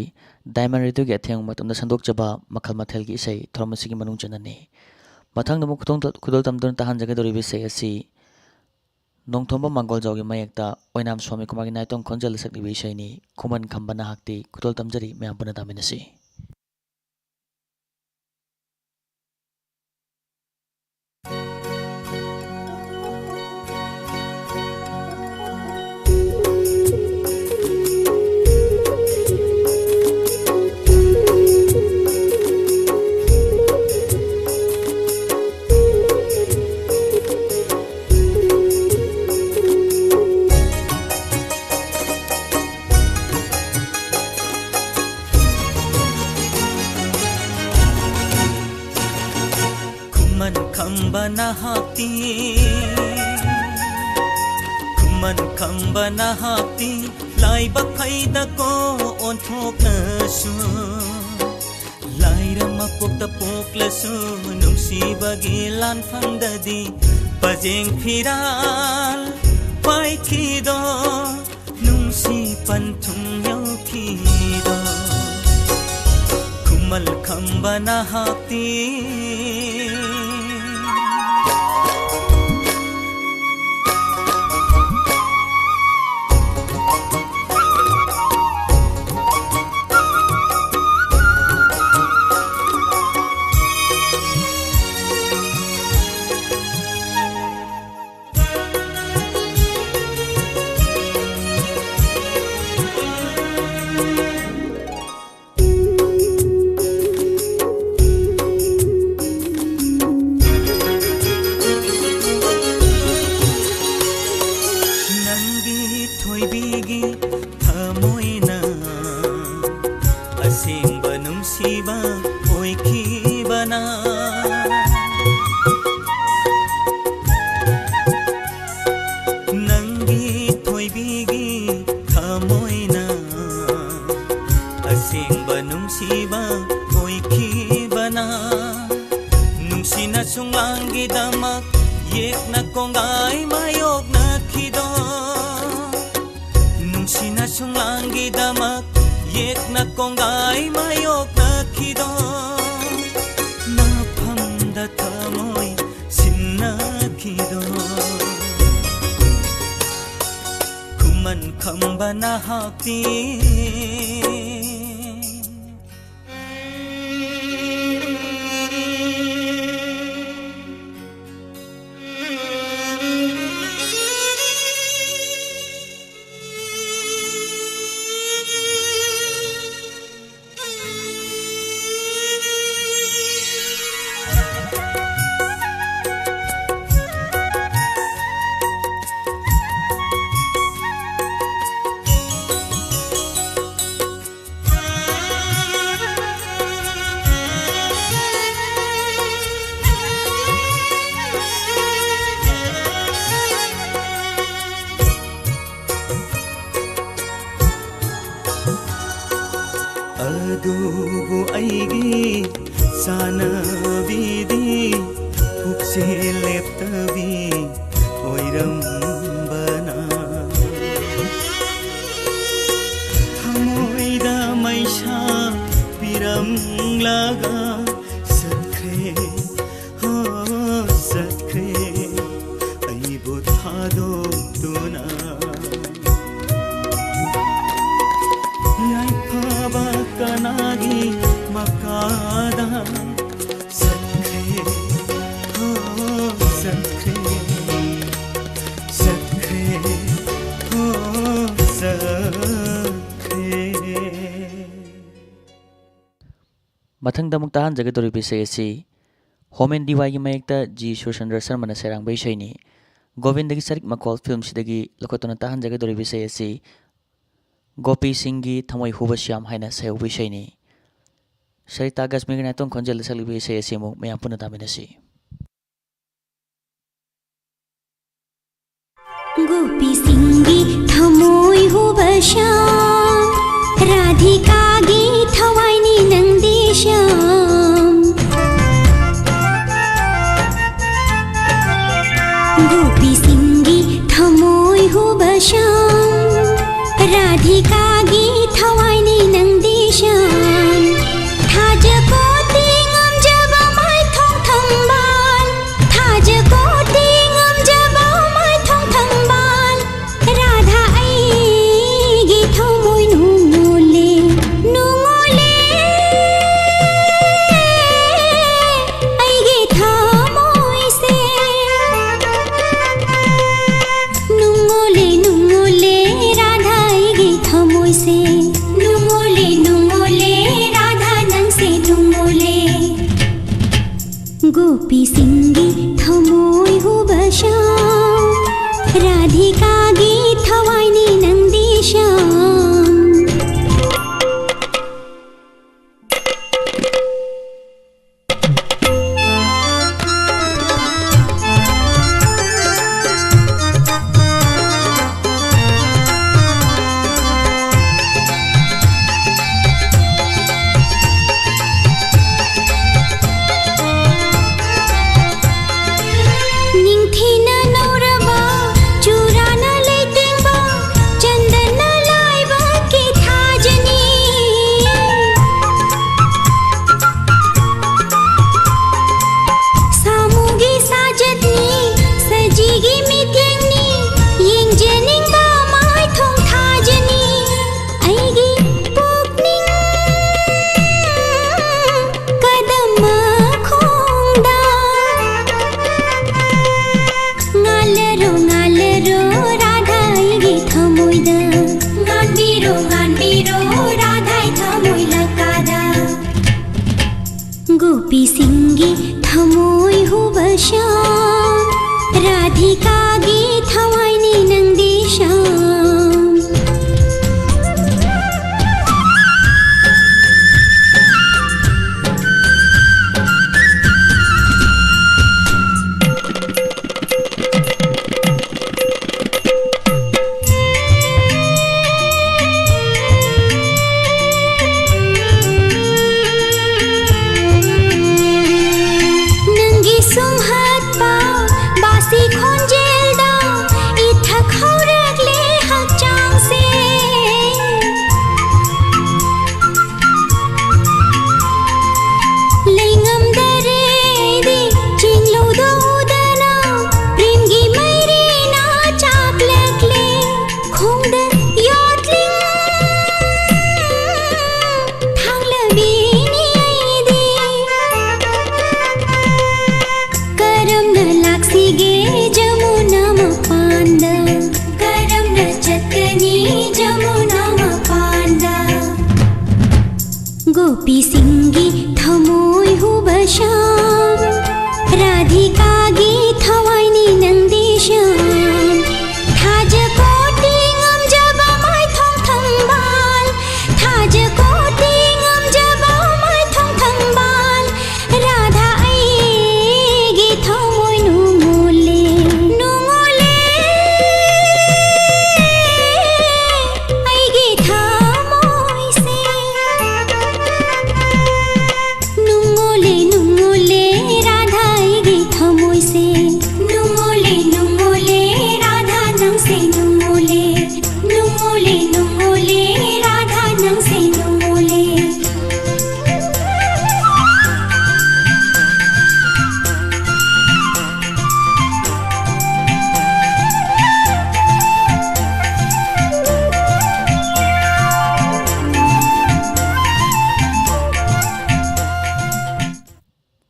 ꯗꯥꯏꯃꯟ ꯔꯦꯗꯤꯑꯣꯒꯤ ꯑꯊꯦꯡꯕ ꯃꯇꯝꯗ ꯁꯟꯗꯣꯛꯆꯕ ꯃꯈꯜ ꯃꯊꯦꯜꯒꯤ ꯏꯁꯩ ꯊꯧꯔꯝ ꯑꯁꯤꯒꯤ ꯃꯅꯨꯡ ꯆꯟꯅꯅꯤ꯫ ꯃꯊꯪꯗ ꯑꯃꯨꯛ ꯈꯨꯗꯣꯜ-, ꯈꯨꯗꯣꯜ ꯇꯝꯗꯨꯅ ꯇꯥꯍꯟꯖꯒꯗꯧꯔꯤꯕ ꯏꯁꯩ ꯑꯁꯤ ꯅꯣꯡꯊꯣꯝꯕ ꯃꯥꯡꯒꯣꯜꯖꯥꯎꯒꯤ ꯃꯥꯌꯦꯛꯇ ꯑꯣꯏꯅꯥꯝ ꯁ꯭ꯋꯥꯃꯤ ꯀꯨꯃꯥꯔꯒꯤ ꯅꯥꯏꯇꯣꯝ ꯈꯣꯟꯖꯦꯜꯗ ꯁꯛꯂꯤꯕ ꯏꯁꯩꯅꯤ꯫ ꯈꯨꯃꯟ ꯈꯝꯕ ꯅꯍꯥꯛꯇꯤ꯫ ꯈꯨꯗꯣꯜ ꯇꯝꯖꯔꯤ, ꯃꯌꯥꯝ ꯄꯨꯟꯅ ꯇꯥꯃꯤꯟꯅꯁꯤ꯫ ꯈꯨꯃꯟ ꯈꯝꯕ ꯅꯍꯥꯛꯇꯤ, ꯈꯨꯃꯟ ꯈꯝꯕ ꯅꯍꯥꯛꯇꯤ, ꯂꯥꯏꯕꯛ ꯐꯩꯗꯀꯣ ꯑꯣꯟꯊꯣꯛꯂꯁꯨ꯫ ꯂꯥꯏꯔ ꯃꯄꯣꯛꯇ ꯄꯣꯛꯂꯁꯨ, ꯅꯨꯡꯁꯤꯕꯒꯤ ꯂꯥꯟꯐꯝꯗꯗꯤ ꯄꯖꯦꯡ ꯐꯤꯔꯥꯜ ꯄꯥꯏꯈꯤꯗꯣ, ꯅꯨꯡꯁꯤ ꯄꯟꯊꯨꯡ ꯌꯧꯈꯤꯗꯣ꯫ ꯕꯅ ꯍꯥꯞꯇꯤ꯫ ꯅꯪꯒꯤ ꯊꯣꯏꯕꯤꯒꯤ ꯊꯃꯣꯏꯅ ꯑꯁꯦꯡꯕ ꯅꯨꯡꯁꯤꯕ ꯑꯣꯏꯈꯤꯕꯅ꯫ ꯅꯪꯒꯤ ꯊꯣꯏꯕꯤꯒꯤ ꯊꯃꯣꯏꯅ ꯑꯁꯦꯡꯕ ꯅꯨꯡꯁꯤꯕ ꯑꯣꯏꯈꯤꯕꯅ꯫ ꯅꯨꯡꯁꯤꯅ ꯁꯨꯡꯂꯥꯡꯒꯤꯗꯃꯛ ꯌꯦꯛꯅ ꯀꯣꯡꯒꯥꯏ ꯃꯥꯌꯣꯛꯅꯈꯤꯗꯣ꯫ ꯅꯨꯡꯁꯤꯅ ꯁꯨꯡꯂꯥꯡꯒꯤꯗꯃꯛ ꯌꯦꯛꯅ ꯀꯣꯡꯒꯥꯏ ꯃꯥꯌꯣꯛꯅꯈꯤꯗꯣ꯫ ꯅꯐꯝꯗ ꯊꯃꯣꯏ ꯁꯤꯟꯅꯈꯤꯗꯣ꯫ ꯈꯨꯃꯟ ꯈꯝꯕ ꯅꯍꯥꯛꯇꯤ꯫ ꯑꯗꯨꯕꯨ ꯑꯩꯒꯤ ꯆꯥꯅꯕꯤꯗꯤ ꯄꯨꯛꯆꯦꯜ ꯂꯦꯞꯇꯕꯤ ꯑꯣꯏꯔꯝꯕꯅ꯫ ꯊꯃꯣꯏꯗ ꯃꯩꯁꯥ ꯄꯤꯔꯝ ꯂꯥꯒ ꯆꯠꯈ꯭ꯔꯦ, ꯍꯣ, ꯆꯠꯈ꯭ꯔꯦ, ꯑꯩꯕꯨ ꯊꯥꯗꯣꯛꯇꯨꯅ꯫ ꯌꯥꯏꯐꯕ ꯀꯅꯥꯒꯤ ꯃꯈꯥꯗ ꯆꯠꯈ꯭ꯔꯦ, ꯍꯣ, ꯆꯠꯈ꯭ꯔꯦ, ꯆꯠꯈ꯭ꯔꯦ, ꯍꯣ, ꯆꯠꯈ꯭ꯔꯦ꯫ ꯃꯊꯪꯗ ꯑꯃꯨꯛ ꯇꯥꯍꯟꯖꯒꯗꯧꯔꯤꯕ ꯏꯁꯩ ꯑꯁꯤ ꯍꯣꯃꯦꯟ ꯗꯤ ꯋꯥꯏꯒꯤ ꯃꯥꯌꯦꯛꯇ ꯖꯤ ꯁꯨꯔꯆꯟꯗ꯭ꯔ ꯁꯔꯃꯅ ꯁꯩꯔꯥꯡꯕ ꯏꯁꯩꯅꯤ꯫ ꯒꯣꯕꯤꯟꯗꯒꯤ ꯆꯔꯤꯛ ꯃꯈꯣꯜ ꯐꯤꯂꯝꯁꯤꯗꯒꯤ ꯂꯧꯈꯠꯇꯨꯅ ꯇꯥꯍꯟꯖꯒꯗꯧꯔꯤꯕ ꯏꯁꯩ ꯑꯁꯤ ꯒꯣꯄꯤ ꯁꯤꯡꯒꯤ ꯊꯃꯣꯏ ꯍꯨꯕ ꯁ꯭ꯌꯥꯝ ꯍꯥꯏꯅ ꯁꯩꯍꯧꯕ ꯏꯁꯩꯅꯤ꯫ ꯁꯔꯤꯇꯥ ꯒꯁꯃꯤꯒꯤ ꯅꯥꯏꯇꯣꯝ ꯈꯣꯟꯖꯦꯜꯗ ꯁꯛꯂꯤꯕ ꯏꯁꯩ ꯑꯁꯤ ꯑꯃꯨꯛ ꯃꯌꯥꯝ ꯄꯨꯟꯅ ꯇꯥꯃꯤꯟꯅꯁꯤ꯫ ꯒꯣꯄꯤꯁꯤꯡꯒꯤ ꯊꯃꯣꯏ ꯍꯨꯕ ꯁ꯭ꯌꯥꯝ, ꯔꯥꯙꯤꯀꯥꯒꯤ ꯊꯋꯥꯏꯅꯤ ꯅꯪꯗꯤ ꯁ꯭ꯌꯥꯝ꯫ ꯒꯣꯄꯤꯁꯤꯡꯒꯤ ꯊꯃꯣꯏ ꯍꯨꯕ ꯁ꯭ꯌꯥꯝ, ꯔꯥꯙꯤꯀꯥꯒꯤ ꯊꯋꯥꯏꯅꯤ ꯅꯪꯗꯤ ꯁ꯭ꯌꯥꯝ꯫ ꯊꯥꯖ ꯀꯣꯇꯤ ꯉꯝꯖꯕ ꯃꯥꯏꯊꯣꯡ ꯊꯝꯕꯥꯜ, ꯊꯥꯖ ꯀꯣꯇꯤ ꯉꯝꯖꯕ ꯃꯥꯏꯊꯣꯡ ꯊꯝꯕꯥꯜ, ꯔꯥꯙꯥ ꯑꯩꯒꯤ ꯊꯃꯣꯏ ꯅꯨꯡꯉꯣꯜꯂꯦ, ꯅꯨꯡꯉꯣꯜꯂꯦ꯫ ꯑꯩꯒꯤ ꯊꯃꯣꯏꯁꯦ ꯅꯨꯡꯉꯣꯜꯂꯦ, ꯅꯨꯡꯉꯣꯜꯂꯦ, ꯔꯥꯙꯥ ꯑꯩꯒꯤ ꯊꯃꯣꯏ ꯀꯥꯒꯤ ꯊꯋꯥꯏꯅꯤ ꯅꯪꯗꯤ ꯁꯝ꯫ ꯅꯪꯒꯤ ꯁꯨꯝꯍꯠꯄ ꯕꯥꯁꯤ ꯈꯣꯟꯖꯦꯜꯗ ꯏꯊꯛ ꯍꯧꯔꯛꯂꯦ ꯍꯛꯆꯥꯡꯁꯦ꯫ ꯂꯩꯉꯝꯗꯔꯦ ꯑꯩꯗꯤ ꯆꯤꯡꯂꯧꯗꯧꯗꯅ ꯄ꯭ꯔꯦꯝꯒꯤ ꯃꯩꯔꯤꯅ ꯆꯥꯛꯂꯛꯂꯦ ꯈꯣꯡꯗ ꯌꯣꯠꯂꯤ ꯊꯥꯡꯂꯕꯤꯅꯤ ꯑꯩꯗꯤ꯫ ꯀꯔꯝꯅ ꯂꯥꯛꯁꯤꯒꯦ ꯖꯃꯨꯅꯥ ꯃꯄꯥꯟꯗ? ꯀꯔꯝꯅ ꯆꯠꯀꯅꯤ ꯖꯃꯨꯅꯥ ꯃꯄꯥꯟꯗ? ꯒꯣꯄꯤꯁꯤꯡꯒꯤ ꯊꯃꯣꯏ ꯍꯨꯕ ꯁ꯭ꯌꯥꯝ, ꯔꯥꯙꯤꯀꯥꯒꯤ ꯊꯋꯥꯏꯅꯤ ꯅꯪꯗꯤ ꯁ꯭ꯌꯥꯝ꯫ ꯊꯥꯖ ꯀꯣꯇꯤ ꯉꯝꯖꯕ ꯃꯥꯏꯊꯣꯡ ꯊꯝꯕꯥꯜ, ꯊꯥꯖ ꯀꯣꯇꯤ ꯉꯝꯖꯕ ꯃꯥꯏꯊꯣꯡ ꯊꯝꯕꯥꯜ, ꯔꯥꯙꯥ ꯑꯩꯒꯤ ꯊꯃꯣꯏ ꯅꯨꯡꯉꯣꯜꯂꯦ, ꯅꯨꯡꯉꯣꯜꯂꯦ꯫ ꯑꯩꯒꯤ ꯊꯃꯣꯏꯁꯦ ꯅꯨꯡꯉꯣꯜꯂꯦ, ꯅꯨꯡꯉꯣꯜꯂꯦ, ꯔꯥꯙꯥ ꯑꯩꯒꯤ ꯊꯃꯣꯏꯁꯦ ꯅꯨꯡꯉꯣꯜꯂꯦ, ꯅꯨꯡꯉꯣꯜꯂꯦ, ꯔꯥꯙꯥ ꯅꯪꯁꯦ ꯅꯨꯡꯉꯣꯜꯂꯦ, ꯅꯨꯡꯉꯣꯜꯂꯦ, ꯅꯨꯡꯉꯣꯜꯂꯦ, ꯔꯥꯙꯥ ꯅꯪꯁꯦ ꯅꯨꯡꯉꯣꯜꯂꯦ꯫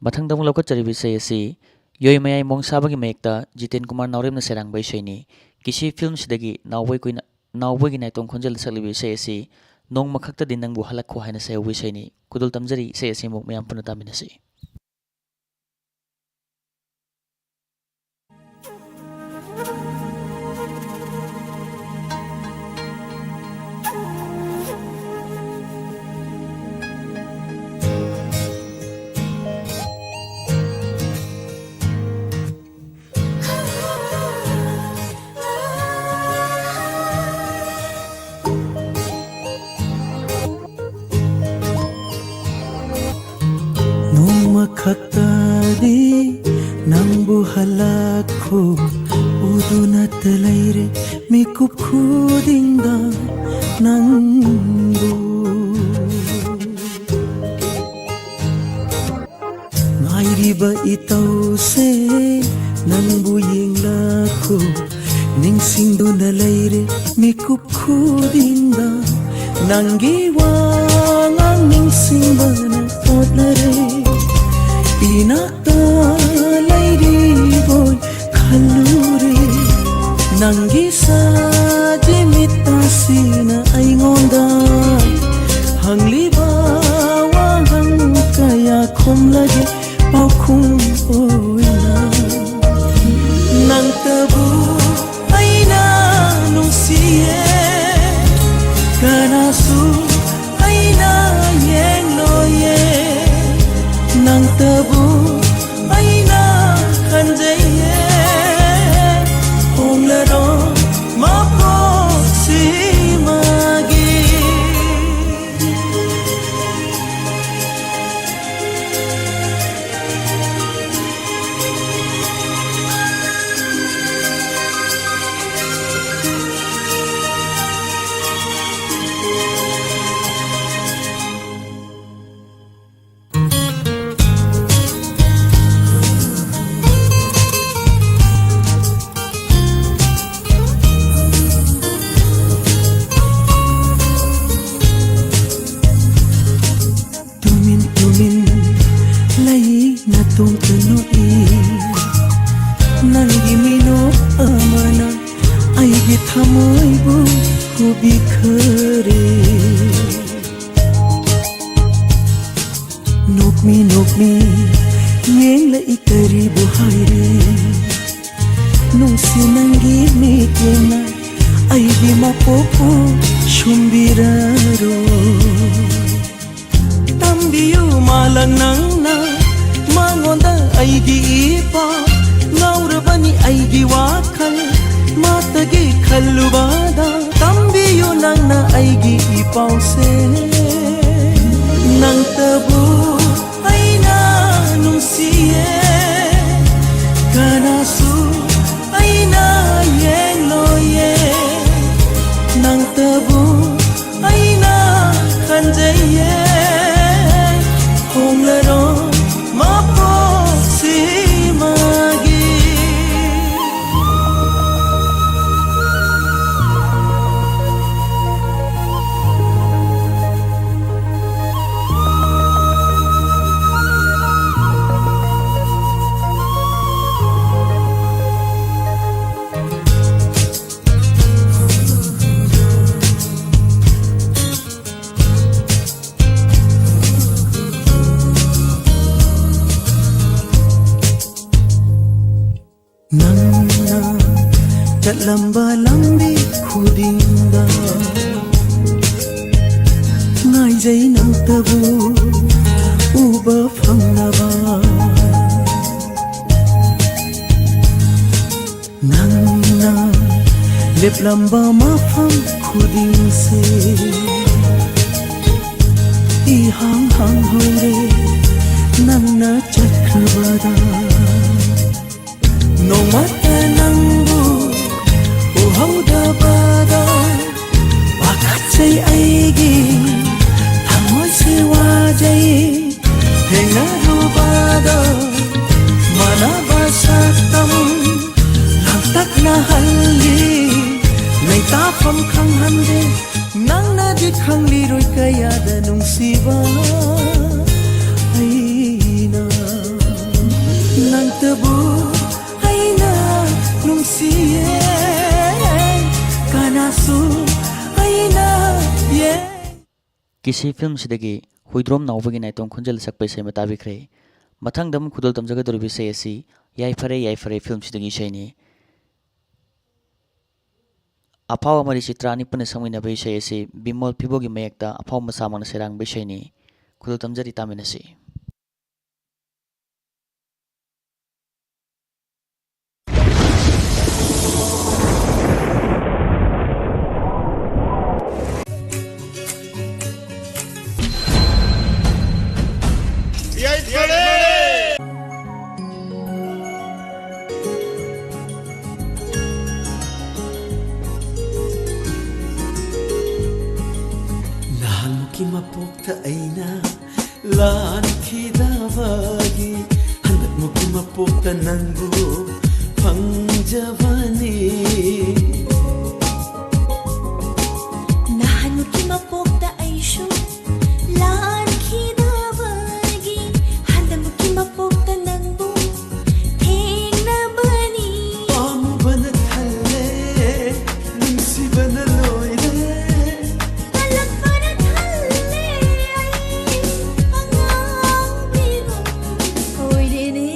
ꯃꯊꯪꯗ ꯑꯃꯨꯛ ꯂꯧꯈꯠꯆꯔꯤꯕ ꯏꯁꯩ ꯑꯁꯤ ꯌꯣꯏꯃꯌꯥꯏ ꯃꯣꯡꯁꯥꯕꯒꯤ ꯃꯌꯦꯛꯇ ꯖꯤꯇꯦꯟ ꯀꯨꯃꯥꯔ ꯅꯥꯎꯔꯦꯝꯅ ꯁꯩꯔꯥꯡꯕ ꯏꯁꯩꯅꯤ꯫ ꯀꯤꯁꯤ ꯐꯤꯜꯝꯁꯤꯗꯒꯤ ꯅꯥꯎꯕꯣꯏ ꯀꯨꯏꯅ, ꯅꯥꯎꯕꯣꯏꯒꯤ ꯅꯥꯏꯇꯣꯝ ꯈꯣꯟꯖꯦꯜꯗ ꯁꯛꯂꯤꯕ ꯏꯁꯩ ꯑꯁꯤ ꯅꯣꯡꯃꯈꯛꯇꯗꯤ ꯅꯪꯕꯨ ꯍꯜꯂꯛꯈꯣ ꯍꯥꯏꯅ ꯁꯩꯍꯧꯕ ꯏꯁꯩꯅꯤ꯫ ꯈꯨꯗꯣꯜ ꯇꯝꯖꯔꯤ, ꯏꯁꯩ ꯑꯁꯤ ꯑꯃꯨꯛ ꯃꯌꯥꯝ ꯄꯨꯟꯅ ꯇꯥꯃꯤꯟꯅꯁꯤ꯫ ꯈꯛꯇꯗꯤ ꯅꯪꯕꯨ ꯍꯜꯂꯛꯈꯣ ꯎꯗꯨꯅꯇ ꯂꯩꯔꯦ ꯃꯤꯀꯨꯞ ꯈꯨꯗꯤꯡꯗ ꯅꯪꯕꯨ꯫ ꯉꯥꯏꯔꯤꯕ ꯏꯇꯧꯁꯦ ꯅꯪꯕꯨ ꯌꯦꯡꯂꯛꯈꯣ ꯅꯤꯡꯁꯤꯡꯗꯨꯅ ꯂꯩꯔꯦ ꯃꯤꯀꯨꯞ ꯈꯨꯗꯤꯡꯗ ꯅꯪꯒꯤ ꯋꯥꯉꯥꯡ ꯅꯤꯡꯁꯤꯡꯕꯅ ꯍꯣꯠꯅꯔꯦ ꯏꯅꯥꯛꯇ ꯂꯩꯔꯤꯕꯣꯏ ꯈꯜꯂꯨꯔꯦ ꯅꯪꯒꯤ ꯁꯥꯖꯤ ꯃꯤꯠꯇꯁꯤꯅ ꯑꯩꯉꯣꯟꯗ ꯍꯪꯂꯤꯕ ꯋꯥꯍꯪ ꯀꯌꯥ ꯈꯨꯝꯂꯒꯦ ꯄꯥꯎꯈꯨꯝ ꯑꯣꯏꯅ ꯅꯪꯇꯕꯨ ꯑꯩꯅ ꯅꯨꯡꯁꯤꯌꯦ ꯀꯅꯥꯁꯨ ꯑꯩꯅ ꯌꯦꯡꯂꯣꯏꯌꯦ ꯅꯪꯇꯕꯨ ꯑꯩꯅ ꯈꯟꯖꯩꯌꯦ ꯍꯣꯡꯂꯔꯣ ꯃꯄꯣꯛꯁꯤꯃꯒꯤ꯫ ꯇꯨꯃꯤꯟ ꯇꯨꯃꯤꯟ ꯂꯩ ꯅꯇꯣꯝꯇ ꯅꯣꯛꯏ ꯅꯪꯒꯤ ꯃꯤꯅꯣꯛ ꯑꯃꯅ ꯑꯩꯒꯤ ꯊꯃꯣꯏꯕꯨ ꯍꯨꯕꯤꯈꯔꯦ ꯅꯣꯛꯃꯤ ꯅꯣꯛꯃꯤ ꯌꯦꯡꯂꯛꯏ ꯀꯔꯤꯕꯨ ꯍꯥꯏꯔꯤ ꯅꯨꯡꯁꯤ ꯅꯪꯒꯤ ꯃꯤꯠꯌꯦꯡꯅ ꯑꯩꯒꯤ ꯃꯄꯣꯛꯄꯨ ꯁꯨꯝꯕꯤꯔꯔꯣ ꯇꯝꯕꯤꯌꯨ ꯃꯥꯂꯪ ꯅꯪꯅ ꯃꯉꯣꯟꯗ ꯑꯩꯒꯤ ꯏꯄꯥ ꯉꯥꯎꯔꯕꯅꯤ ꯑꯩꯒꯤ ꯋꯥꯈꯜ ꯃꯥꯇꯒꯤ ꯈꯜꯂꯨꯕꯗ ꯇꯝꯕꯤꯌꯨ ꯅꯪꯅ ꯑꯩꯒꯤ ꯏꯄꯥꯎꯁꯦ ꯅꯪꯇꯕꯨ ꯑꯩꯅ ꯑꯩꯅ ꯈꯟꯖꯩꯌꯦ, ꯍꯣꯡꯂꯔꯣꯏ ꯃꯄꯣꯛꯁꯤꯃꯒꯤ꯫ ꯅꯪꯅ ꯆꯠꯂꯝꯕ ꯂꯝꯕꯤ ꯈꯨꯗꯤꯡꯗ ꯉꯥꯏꯖꯩ ꯅꯪꯇꯕꯨ ꯎꯕ ꯐꯪꯅꯕ꯫ ꯅꯪꯅ ꯂꯦꯞꯂꯝꯕ ꯃꯐꯝ ꯈꯨꯗꯤꯡꯁꯦ ꯏꯍꯥꯡ ꯍꯥꯡꯍꯧꯔꯦ ꯅꯪꯅ ꯆꯠꯈ꯭ꯔꯕꯗ꯫ ꯅꯣꯡꯃꯇ ꯅꯪꯕꯨ ꯎꯍꯧꯗꯕꯗ ꯋꯥꯀꯠꯆꯩ ꯑꯩꯒꯤ ꯊꯃꯣꯏꯁꯦ ꯋꯥꯖꯩ꯫ ꯊꯦꯡꯅꯔꯨꯕꯗ ꯃꯥꯟꯅꯕ ꯁꯛꯇꯝ ꯂꯥꯡꯇꯛꯅꯍꯜꯂꯤ꯫ ꯂꯩꯇꯥꯐꯝ ꯈꯪꯍꯟꯗꯦ꯫ ꯅꯪꯅꯗꯤ ꯈꯪꯂꯤꯔꯣꯏ ꯀꯌꯥꯗ ꯅꯨꯡꯁꯤꯕ ꯑꯩꯅ ꯅꯪꯇꯕꯨ ꯑꯩꯅ ꯅꯨꯡꯁꯤꯌꯦ꯫ ꯀꯅꯥꯁꯨ ꯑꯩꯅ ꯌꯦ- ꯀꯤꯁꯤ ꯐꯤꯜꯝꯁꯤꯗꯒꯤ ꯍꯨꯏꯗ꯭ꯔꯣꯝ ꯅꯥꯎꯕꯒꯤ ꯅꯥꯏꯇꯣꯝ ꯈꯣꯟꯖꯦꯜ ꯁꯛꯄ ꯏꯁꯩ ꯑꯃ ꯇꯥꯕꯤꯈ꯭ꯔꯦ꯫ ꯃꯊꯪꯗ ꯑꯃꯨꯛ ꯈꯨꯗꯣꯜ ꯇꯝꯖꯒꯗꯧꯔꯤꯕ ꯏꯁꯩ ꯑꯁꯤ ꯌꯥꯏꯐꯔꯦ ꯌꯥꯏꯐꯔꯦ ꯐꯤꯜꯝꯁꯤꯗꯒꯤ ꯏꯁꯩꯅꯤ꯫ ꯑꯐꯥꯎ ꯑꯃꯗꯤ ꯆꯤꯇ꯭ꯔꯥꯅꯤ ꯄꯨꯟꯅ ꯁꯛꯃꯤꯟꯅꯕ ꯏꯁꯩ ꯑꯁꯤ ꯕꯤꯃꯣꯜ ꯐꯤꯕꯣꯒꯤ ꯃꯌꯦꯛꯇ ꯑꯐꯥꯎ ꯃꯁꯥꯃꯛꯅ ꯁꯩꯔꯥꯡꯕ ꯏꯁꯩꯅꯤ꯫ ꯈꯨꯗꯣꯜ ꯇꯝꯖꯔꯤ, ꯇꯥꯃꯤꯟꯅꯁꯤ꯫ ꯃꯄꯣꯛꯇ ꯑꯩꯅ ꯂꯥꯟꯈꯤꯗꯕꯒꯤ ꯍꯟꯗꯛꯃꯨꯛꯀꯤ ꯃꯄꯣꯛꯇ ꯅꯪꯕꯨ ꯐꯪꯖꯕꯅꯤ꯫ ꯅꯍꯥꯟꯃꯨꯛꯀꯤ ꯃꯄꯣꯛꯇ ꯑꯩꯁꯨ ꯂꯥꯟꯈꯤꯗꯕꯒꯤ ꯍꯟꯗꯛꯃꯨꯛꯀꯤ ꯃꯄꯣꯛꯇ ꯅꯪꯕꯨ ꯊꯦꯡꯅꯕꯅꯤ꯫ ꯄꯥꯝꯃꯨꯕꯅ ꯊꯜꯂꯦ, ꯅꯨꯡꯁꯤꯕꯅ ꯂꯣꯏꯔꯦ꯫ ꯀꯜꯂꯛꯄꯅ ꯊꯜꯂꯦ, ꯑꯩ ꯑꯉꯥꯎꯕꯤꯒꯨꯝ ꯑꯣꯏꯔꯦꯅꯦ꯫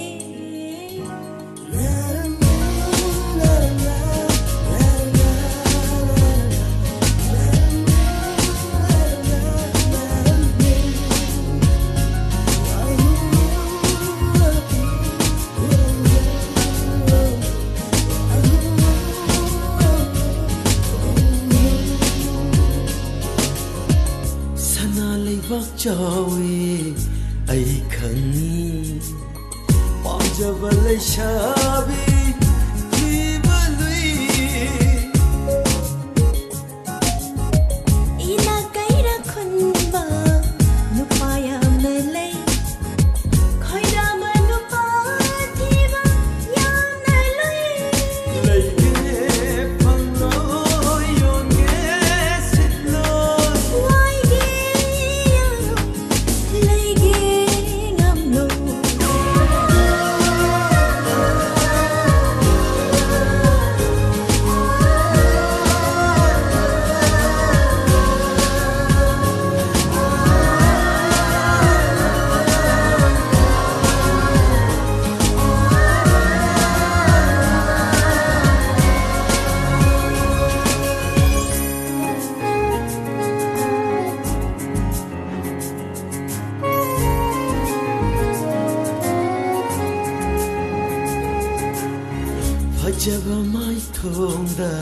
ꯁꯅꯥ ꯂꯩꯕꯥꯛ ꯆꯥꯎꯏ ꯑꯩ ꯈꯪꯏ, ꯄꯥꯝꯖꯕ ꯂꯩꯁꯥꯕꯤ ꯊꯤꯕ ꯂꯨꯏ꯫ ꯏꯅꯥꯛ ꯀꯩꯔꯥꯛ ꯈꯨꯟꯕ ꯅꯨꯄꯥ ꯌꯥꯝꯅ ꯂꯩ, ꯈꯣꯏꯔꯥꯕ ꯅꯨꯄꯥ ꯊꯤꯕ ꯌꯥꯝꯅ ꯂꯨꯏ꯫ ꯂꯩꯒꯦ ꯐꯪꯂꯣꯏ ꯌꯣꯟꯒꯦ ꯁꯤꯠꯂꯣꯏ꯫ ꯋꯥꯏꯒꯦ ꯌꯥꯝꯂꯣꯏ꯫ ꯂꯩꯒꯦ ꯉꯝꯂꯣꯏ꯫ ꯐꯖꯕ ꯃꯥꯏꯊꯣꯡꯗ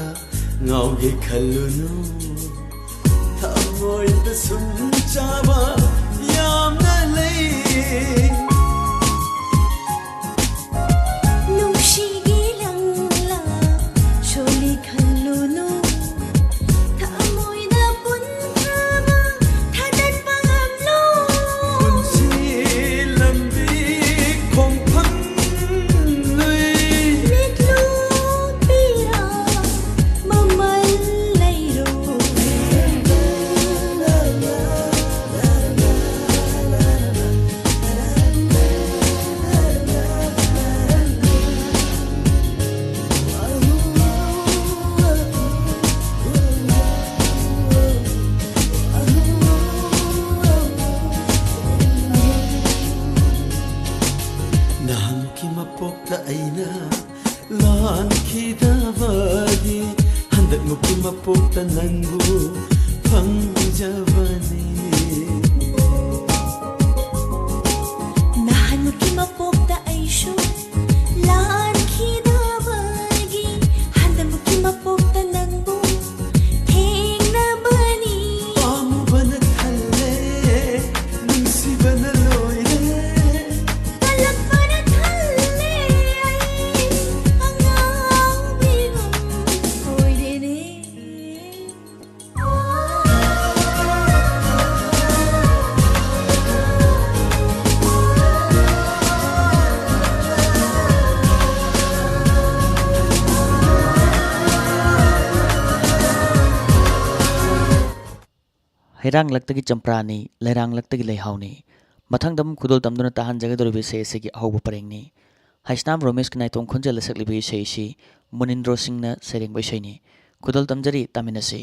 ꯉꯥꯎꯒꯦ ꯈꯜꯂꯨꯅꯨ, ꯊꯃꯣꯏꯗ ꯁꯨꯝ ꯆꯥꯕ ꯌꯥꯝꯅ ꯂꯩ꯫ ꯅꯨꯡꯁꯤꯒꯤ ꯂꯪꯂꯥ ꯁꯣꯜꯂꯤ ꯈꯜꯂꯨꯅꯨ, ꯊꯃꯣꯏꯗ ꯄꯨꯟꯈ꯭ꯔꯕ ꯊꯥꯗꯣꯛ ꯅꯍꯥꯟꯃꯨꯛꯀꯤ ꯃꯄꯣꯛꯇ ꯑꯩꯁꯨ ꯂꯥꯟꯈꯤꯗꯕꯒꯤ, ꯍꯟꯗꯛꯃꯨꯛꯀꯤ ꯃꯄꯣꯛꯇ ꯅꯪꯕꯨ ꯊꯦꯡꯅꯕꯅꯤ꯫ ꯄꯥꯝꯃꯨꯕꯅ ꯊꯜꯂꯦ, ꯅꯨꯡꯁꯤꯕꯅ ꯂꯣꯏꯔꯦ꯫ ꯀꯜꯂꯛꯄꯅ ꯊꯜꯂꯦ, ꯑꯩ ꯑꯉꯥꯎꯕꯤꯒꯨꯝ ꯑꯣꯏꯔꯦꯅꯦ꯫ ꯍꯩꯔꯥꯡꯂꯛꯇꯒꯤ ꯆꯝꯄ꯭ꯔꯥꯅꯤ, ꯂꯩꯔꯥꯡꯂꯛꯇꯒꯤ ꯂꯩꯍꯥꯎꯅꯤ꯫ ꯃꯊꯪꯗ ꯑꯃꯨꯛ ꯈꯨꯗꯣꯜ ꯇꯝꯗꯨꯅ ꯇꯥꯍꯟꯖꯒꯗꯧꯔꯤꯕ ꯏꯁꯩ ꯑꯁꯤꯒꯤ ꯑꯍꯧꯕ ꯄꯔꯦꯡꯅꯤ꯫ ꯍꯩꯁꯅꯥꯝ ꯔꯣꯃꯦꯁꯀꯤ ꯅꯥꯏꯇꯣꯝ ꯈꯣꯟꯖꯦꯜꯗ ꯁꯛꯂꯤꯕ ꯏꯁꯩ ꯑꯁꯤ ꯃꯨꯅꯤꯟꯗ꯭ꯔꯣ ꯁꯤꯡꯅ ꯁꯩꯔꯦꯡꯕ ꯏꯁꯩꯅꯤ꯫ ꯈꯨꯗꯣꯜ ꯇꯝꯖꯔꯤ, ꯇꯥꯃꯤꯟꯅꯁꯤ꯫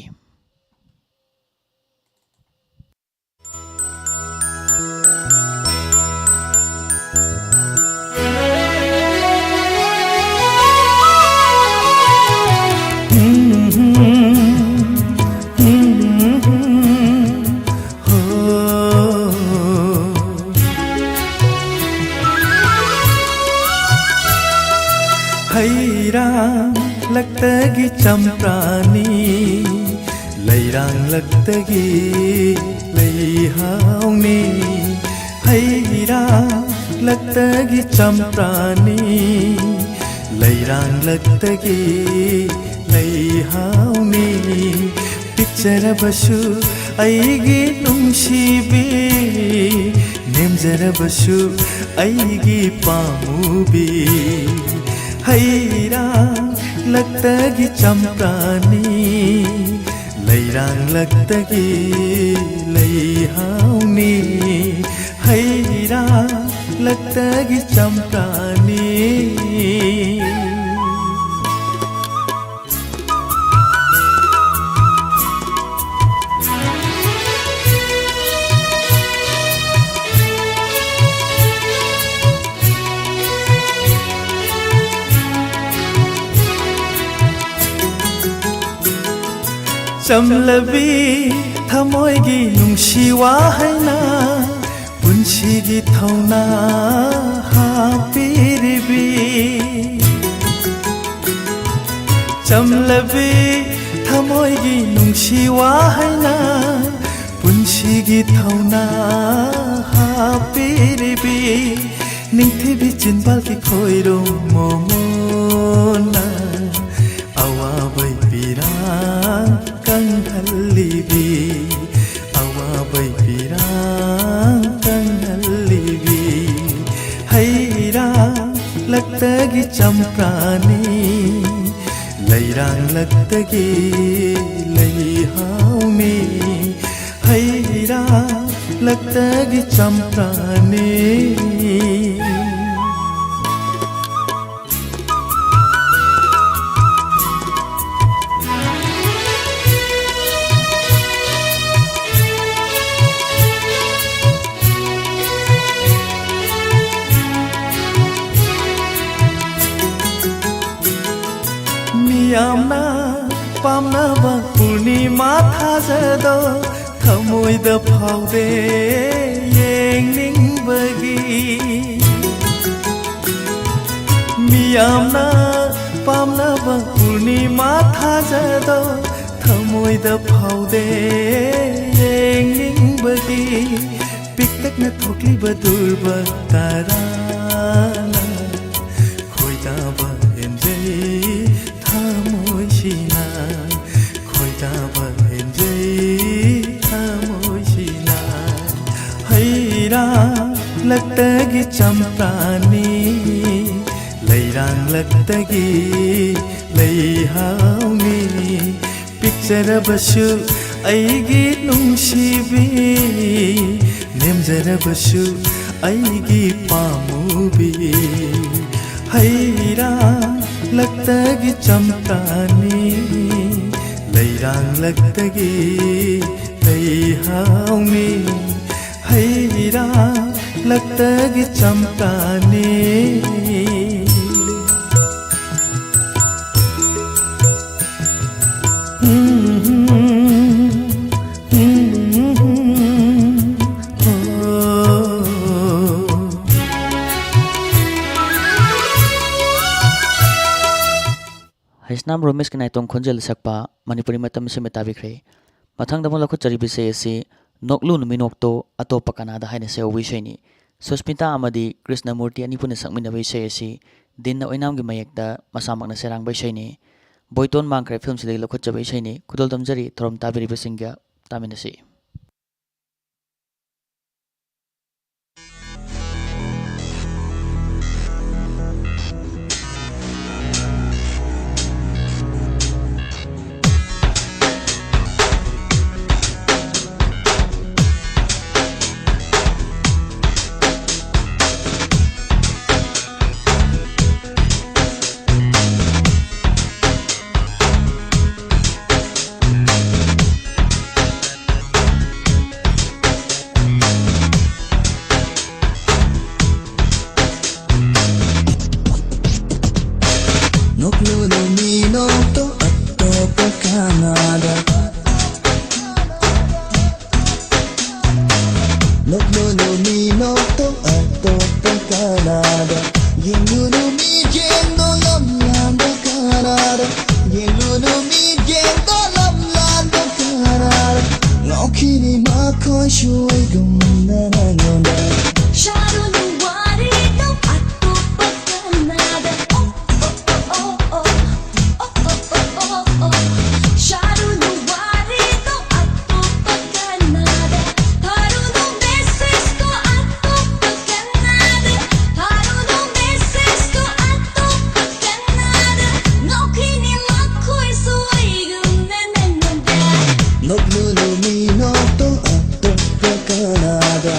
ꯍꯩꯔꯥꯡꯂꯛꯇꯒꯤ ꯆꯝꯄ꯭ꯔꯥꯅꯤ, ꯂꯩꯔꯥꯡꯂꯛꯇꯒꯤ ꯂꯩꯍꯥꯎꯅꯤ꯫ ꯍꯩꯔꯥꯡꯂꯛꯇꯒꯤ ꯆꯝꯄ꯭ꯔꯥꯅꯤ, ꯂꯩꯔꯥꯡꯂꯛꯇꯒꯤ ꯂꯩꯍꯥꯎꯅꯤ꯫ ꯄꯤꯛꯆꯔꯕꯁꯨ ꯑꯩꯒꯤ ꯅꯨꯡꯁꯤꯕꯤ, ꯅꯦꯝꯖꯔꯕꯁꯨ ꯑꯩꯒꯤ ꯄꯥꯝꯃꯨꯕꯤ꯫ ꯍꯩꯔꯥꯡꯂꯛꯇꯒꯤ ꯆꯝꯄ꯭ꯔꯥꯅꯤ, ꯂꯩꯔꯥꯡꯂꯛꯇꯒꯤ ꯂꯩꯍꯥꯎꯅꯤ꯫ ꯍꯩꯔꯥꯡꯂꯛꯇꯒꯤ ꯆꯝꯄ꯭ꯔꯥꯅꯤ꯫ ꯆꯝꯂꯕꯤ ꯊꯃꯣꯏꯒꯤ ꯅꯨꯡꯁꯤ ꯋꯥꯍꯩꯅ ꯄꯨꯟꯁꯤꯒꯤ ꯊꯧꯅꯥ ꯍꯥꯞꯄꯤꯔꯤꯕꯤ꯫ ꯆꯝꯂꯕꯤ ꯊꯃꯣꯏꯒꯤ ꯅꯨꯡꯁꯤ ꯋꯥꯍꯩꯅ ꯄꯨꯟꯁꯤꯒꯤ ꯊꯧꯅꯥ ꯍꯥꯞꯄꯤꯔꯤꯕꯤ꯫ ꯅꯤꯡꯊꯤꯕꯤ ꯆꯤꯟꯕꯥꯜꯒꯤ ꯈꯣꯏꯔꯨꯝ ꯃꯣꯃꯣꯅ ꯑꯋꯥꯕꯩ ꯄꯤꯔꯥꯡ ꯀꯪꯍꯜꯂꯤꯕꯤ꯫ ꯑꯋꯥꯕꯩ ꯄꯤꯔꯥꯡ ꯀꯪꯍꯜꯂꯤꯕꯤ꯫ ꯍꯩꯔꯥ ꯂꯛꯇꯒꯤ ꯆꯝꯄ꯭ꯔꯥꯅꯤ, ꯂꯩꯔꯥꯡ ꯂꯛꯇꯒꯤ ꯂꯩꯍꯥꯎꯅꯤ꯫ ꯍꯩꯔꯥ ꯂꯛꯇꯒꯤ ꯆꯝꯄ꯭ꯔꯥꯅꯤ꯫ ꯃꯤꯌꯥꯝꯅ ꯄꯥꯝꯅꯕ ꯄꯨꯔꯅꯤꯃꯥ ꯊꯥꯖꯗꯣ ꯊꯃꯣꯏꯗ ꯐꯥꯎꯗꯦ ꯌꯦꯡꯅꯤꯡꯕꯒꯤ꯫ ꯃꯤꯌꯥꯝꯅ ꯄꯥꯝꯅꯕ ꯄꯨꯔꯅꯤꯃꯥ ꯊꯥꯖꯗꯣ ꯊꯃꯣꯏꯗ ꯐꯥꯎꯗꯦ ꯌꯦꯡꯅꯤꯡꯕꯒꯤ꯫ ꯄꯤꯛꯇꯛꯅ ꯊꯣꯛꯂꯤꯕ ꯗꯨꯔꯕ ꯇꯔꯥꯅ ꯈꯣꯏꯗꯥꯕ ꯍꯦꯟꯖꯩ ꯊꯃꯣꯏꯁꯤꯅ, ꯈꯣꯏꯗꯥꯕ ꯍꯦꯟꯖꯩ ꯊꯃꯣꯏꯁꯤꯅ꯫ ꯍꯩꯔꯥ ꯂꯛꯇꯒꯤ ꯆꯝꯄ꯭ꯔꯥꯅꯤ, ꯂꯩꯔꯥꯡ ꯂꯛꯇꯒꯤ ꯂꯩꯍꯥꯎꯅꯤ꯫ ꯄꯤꯛꯆꯔꯕꯁꯨ ꯑꯩꯒꯤ ꯅꯨꯡꯁꯤꯕꯤ, ꯅꯦꯝꯖꯔꯕꯁꯨ ꯑꯩꯒꯤ ꯄꯥꯝꯃꯨꯕꯤ꯫ ꯍꯩꯔꯥ ꯂꯛꯇꯒꯤ ꯆꯝꯄ꯭ꯔꯥꯅꯤ, ꯂꯩꯔꯥꯡ ꯂꯛꯇꯒꯤ ꯂꯩꯍꯥꯎꯅꯤ꯫ ꯍꯩꯔꯥ ꯂꯛꯇꯒꯤ ꯆꯝꯄ꯭ꯔꯥꯅꯤ꯫ ꯁꯅꯥꯝ ꯔꯣꯃꯦꯁꯀꯤ ꯅꯥꯏꯇꯣꯝ ꯈꯣꯟꯖꯦꯜꯗ ꯁꯛꯄ ꯃꯅꯤꯄꯨꯔꯤ ꯃꯇꯝ ꯑꯁꯤꯃ ꯇꯥꯕꯤꯈ꯭ꯔꯦ꯫ ꯃꯊꯪꯗ ꯑꯃꯨꯛ ꯂꯧꯈꯠꯆꯔꯤꯕ ꯏꯁꯩ ꯑꯁꯤ ꯅꯣꯛꯂꯨ ꯅꯨꯃꯤ ꯅꯣꯛꯇꯣ ꯑꯇꯣꯞꯄ ꯀꯅꯥꯗ ꯍꯥꯏꯅ ꯁꯛꯍꯧꯕ ꯏꯁꯩꯅꯤ꯫ ꯁꯨꯁꯃꯤꯇꯥ ꯑꯃꯗꯤ ꯀ꯭ꯔꯤꯁꯅꯃꯨꯔꯇꯤ ꯑꯅꯤ ꯄꯨꯟꯅ ꯁꯛꯃꯤꯟꯅꯕ ꯏꯁꯩ ꯑꯁꯤ ꯗꯤꯟꯅ ꯑꯣꯏꯅꯥꯝꯒꯤ ꯃꯌꯦꯛꯇ ꯃꯁꯥꯃꯛꯅ ꯁꯩꯔꯥꯡꯕ ꯏꯁꯩꯅꯤ꯫ ꯕꯣꯏꯇꯣꯟ ꯃꯥꯡꯈ꯭ꯔꯦ ꯐꯤꯂꯝꯁꯤꯗꯒꯤ ꯂꯧꯈꯠꯆꯕ ꯏꯁꯩꯅꯤ꯫ ꯈꯨꯗꯣꯜ ꯇꯝꯖꯔꯤ ꯊꯧꯔꯝ ꯇꯥꯕꯤꯔꯤꯕꯁꯤꯡꯒ꯫ ꯇꯥꯃꯤꯟꯅꯁꯤ꯫ Noklulu mi nokto atto pakanada. Noklulu mi nokto atto pakanada. Yelulu mi jendo lam lando kanada. Yelulu mi jendo lam lando kanada. Ngokini makoi shui gumna na nonda. Sharu nu wari to atto pakanada. Oh, oh, oh, oh, oh. Noklulu mi nokto atto pakanada.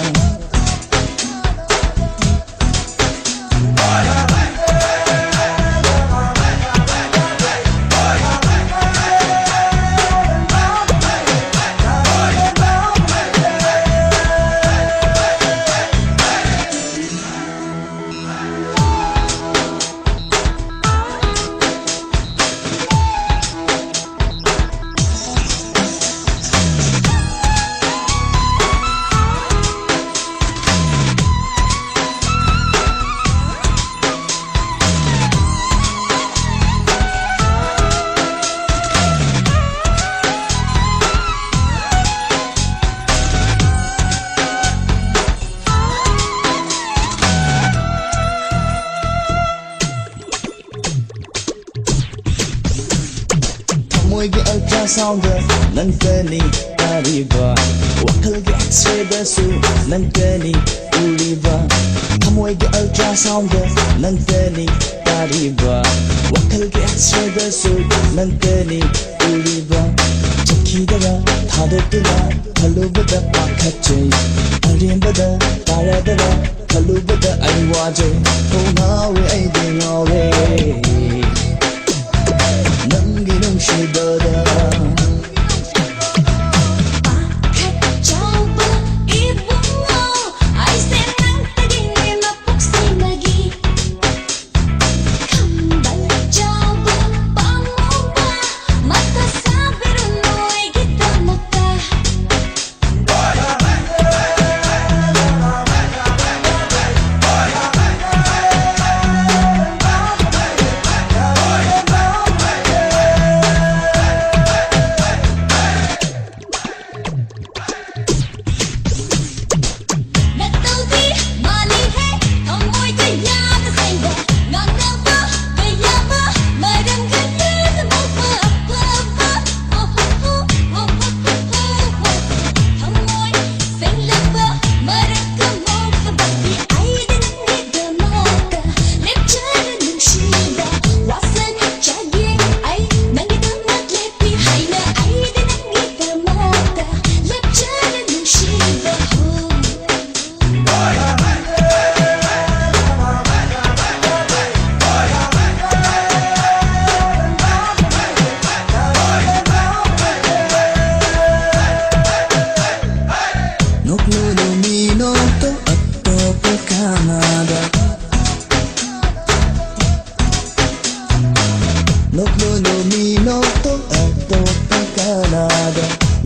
Sound ꯅꯪꯇꯅꯤ ꯇꯥꯔꯤꯕ, ꯋꯥꯈꯜꯒꯤ ꯑꯦꯛꯁꯔꯦꯗꯁꯨ ꯅꯪꯇꯅꯤ ꯎꯔꯤꯕ, ꯊꯃꯣꯏꯒꯤ ꯑꯜꯇ꯭ꯔꯥꯁꯥꯎꯟꯗ ꯅꯪꯇꯅꯤ ꯇꯥꯔꯤꯕ, ꯋꯥꯈꯜꯒꯤ ꯑꯦꯛꯁꯔꯦꯗꯁꯨ ꯅꯪꯇꯅꯤ ꯎꯔꯤꯕ꯫ ꯆꯠꯈꯤꯗꯕ ꯊꯥꯗꯣꯛꯇꯨꯅ ꯈꯜꯂꯨꯕꯗ ꯄꯥꯈꯠꯆꯩ, ꯑꯔꯦꯝꯕꯗ ꯇꯥꯔꯗꯅ ꯈꯜꯂꯨꯕꯗ ꯑꯩ ꯋꯥꯖꯩ꯫ ꯀꯣꯛ ꯉꯥꯎꯔꯦ, ꯑꯩꯗꯤ ꯉꯥꯎꯔꯦ ꯅꯪꯒꯤ ꯅꯨꯡꯁꯤꯕꯗ꯫ ꯄꯥꯈꯠꯆꯧꯕ ꯏꯕꯨꯡꯉꯣ, ꯑꯩꯁꯦ ꯅꯪꯇꯒꯤꯅꯦ ꯃꯄꯣꯛꯁꯤꯃꯒꯤ꯫ ꯈꯝꯕꯜꯆꯧꯕ ꯄꯥꯝꯃꯨꯕ, ꯃꯊꯥ ꯁꯥꯕꯤꯔꯨꯅꯨ ꯑꯩꯒꯤꯗꯃꯛꯇ꯫ ꯅꯇꯧꯗꯤ ꯃꯥꯜꯂꯤꯍꯦ, ꯊꯃꯣꯏ ꯀꯌꯥꯗ ꯁꯦꯡꯕ, ꯉꯥꯡꯅꯕ ꯀꯌꯥꯕ, ꯃꯔꯝ ꯀꯌꯥꯗ ꯃꯣꯛꯄ ꯑꯐꯕ꯫ ꯑꯣ ꯍꯣ ꯍꯣ, ꯑꯣ ꯍꯣ ꯍꯣ ꯍꯣ꯫ ꯊꯃꯣꯏ ꯁꯦꯡꯂꯕ ꯃꯔꯛꯇ ꯃꯣꯛꯀꯗꯕꯤ ꯑꯩꯗꯤ ꯅꯪꯒꯤꯗꯃꯛꯇ ꯂꯦꯞꯆꯔ ꯅꯨꯡꯁꯤꯕ ꯋꯥꯁꯛꯆꯒꯦ꯫ ꯑꯩ ꯅꯪꯒꯤꯗꯃꯛ ꯂꯦꯞꯄꯤ ꯍꯥꯏꯅ ꯑꯩꯗꯤ ꯅꯪꯒꯤꯗꯃꯛꯇ ꯂꯦꯞꯆꯔ ꯅꯨꯡꯁꯤꯕ ꯍꯣ꯫ ꯅꯣꯛꯂꯨꯅꯨ ꯃꯤ ꯅꯣꯛꯇꯣ ꯑꯇꯣꯞꯄ ꯀꯅꯥꯗ꯫ ꯅꯣꯛꯂꯨꯅꯨ ꯃꯤ ꯅꯣꯛꯇꯣ ꯑꯇꯣꯞꯄ ꯀꯅꯥꯗ꯫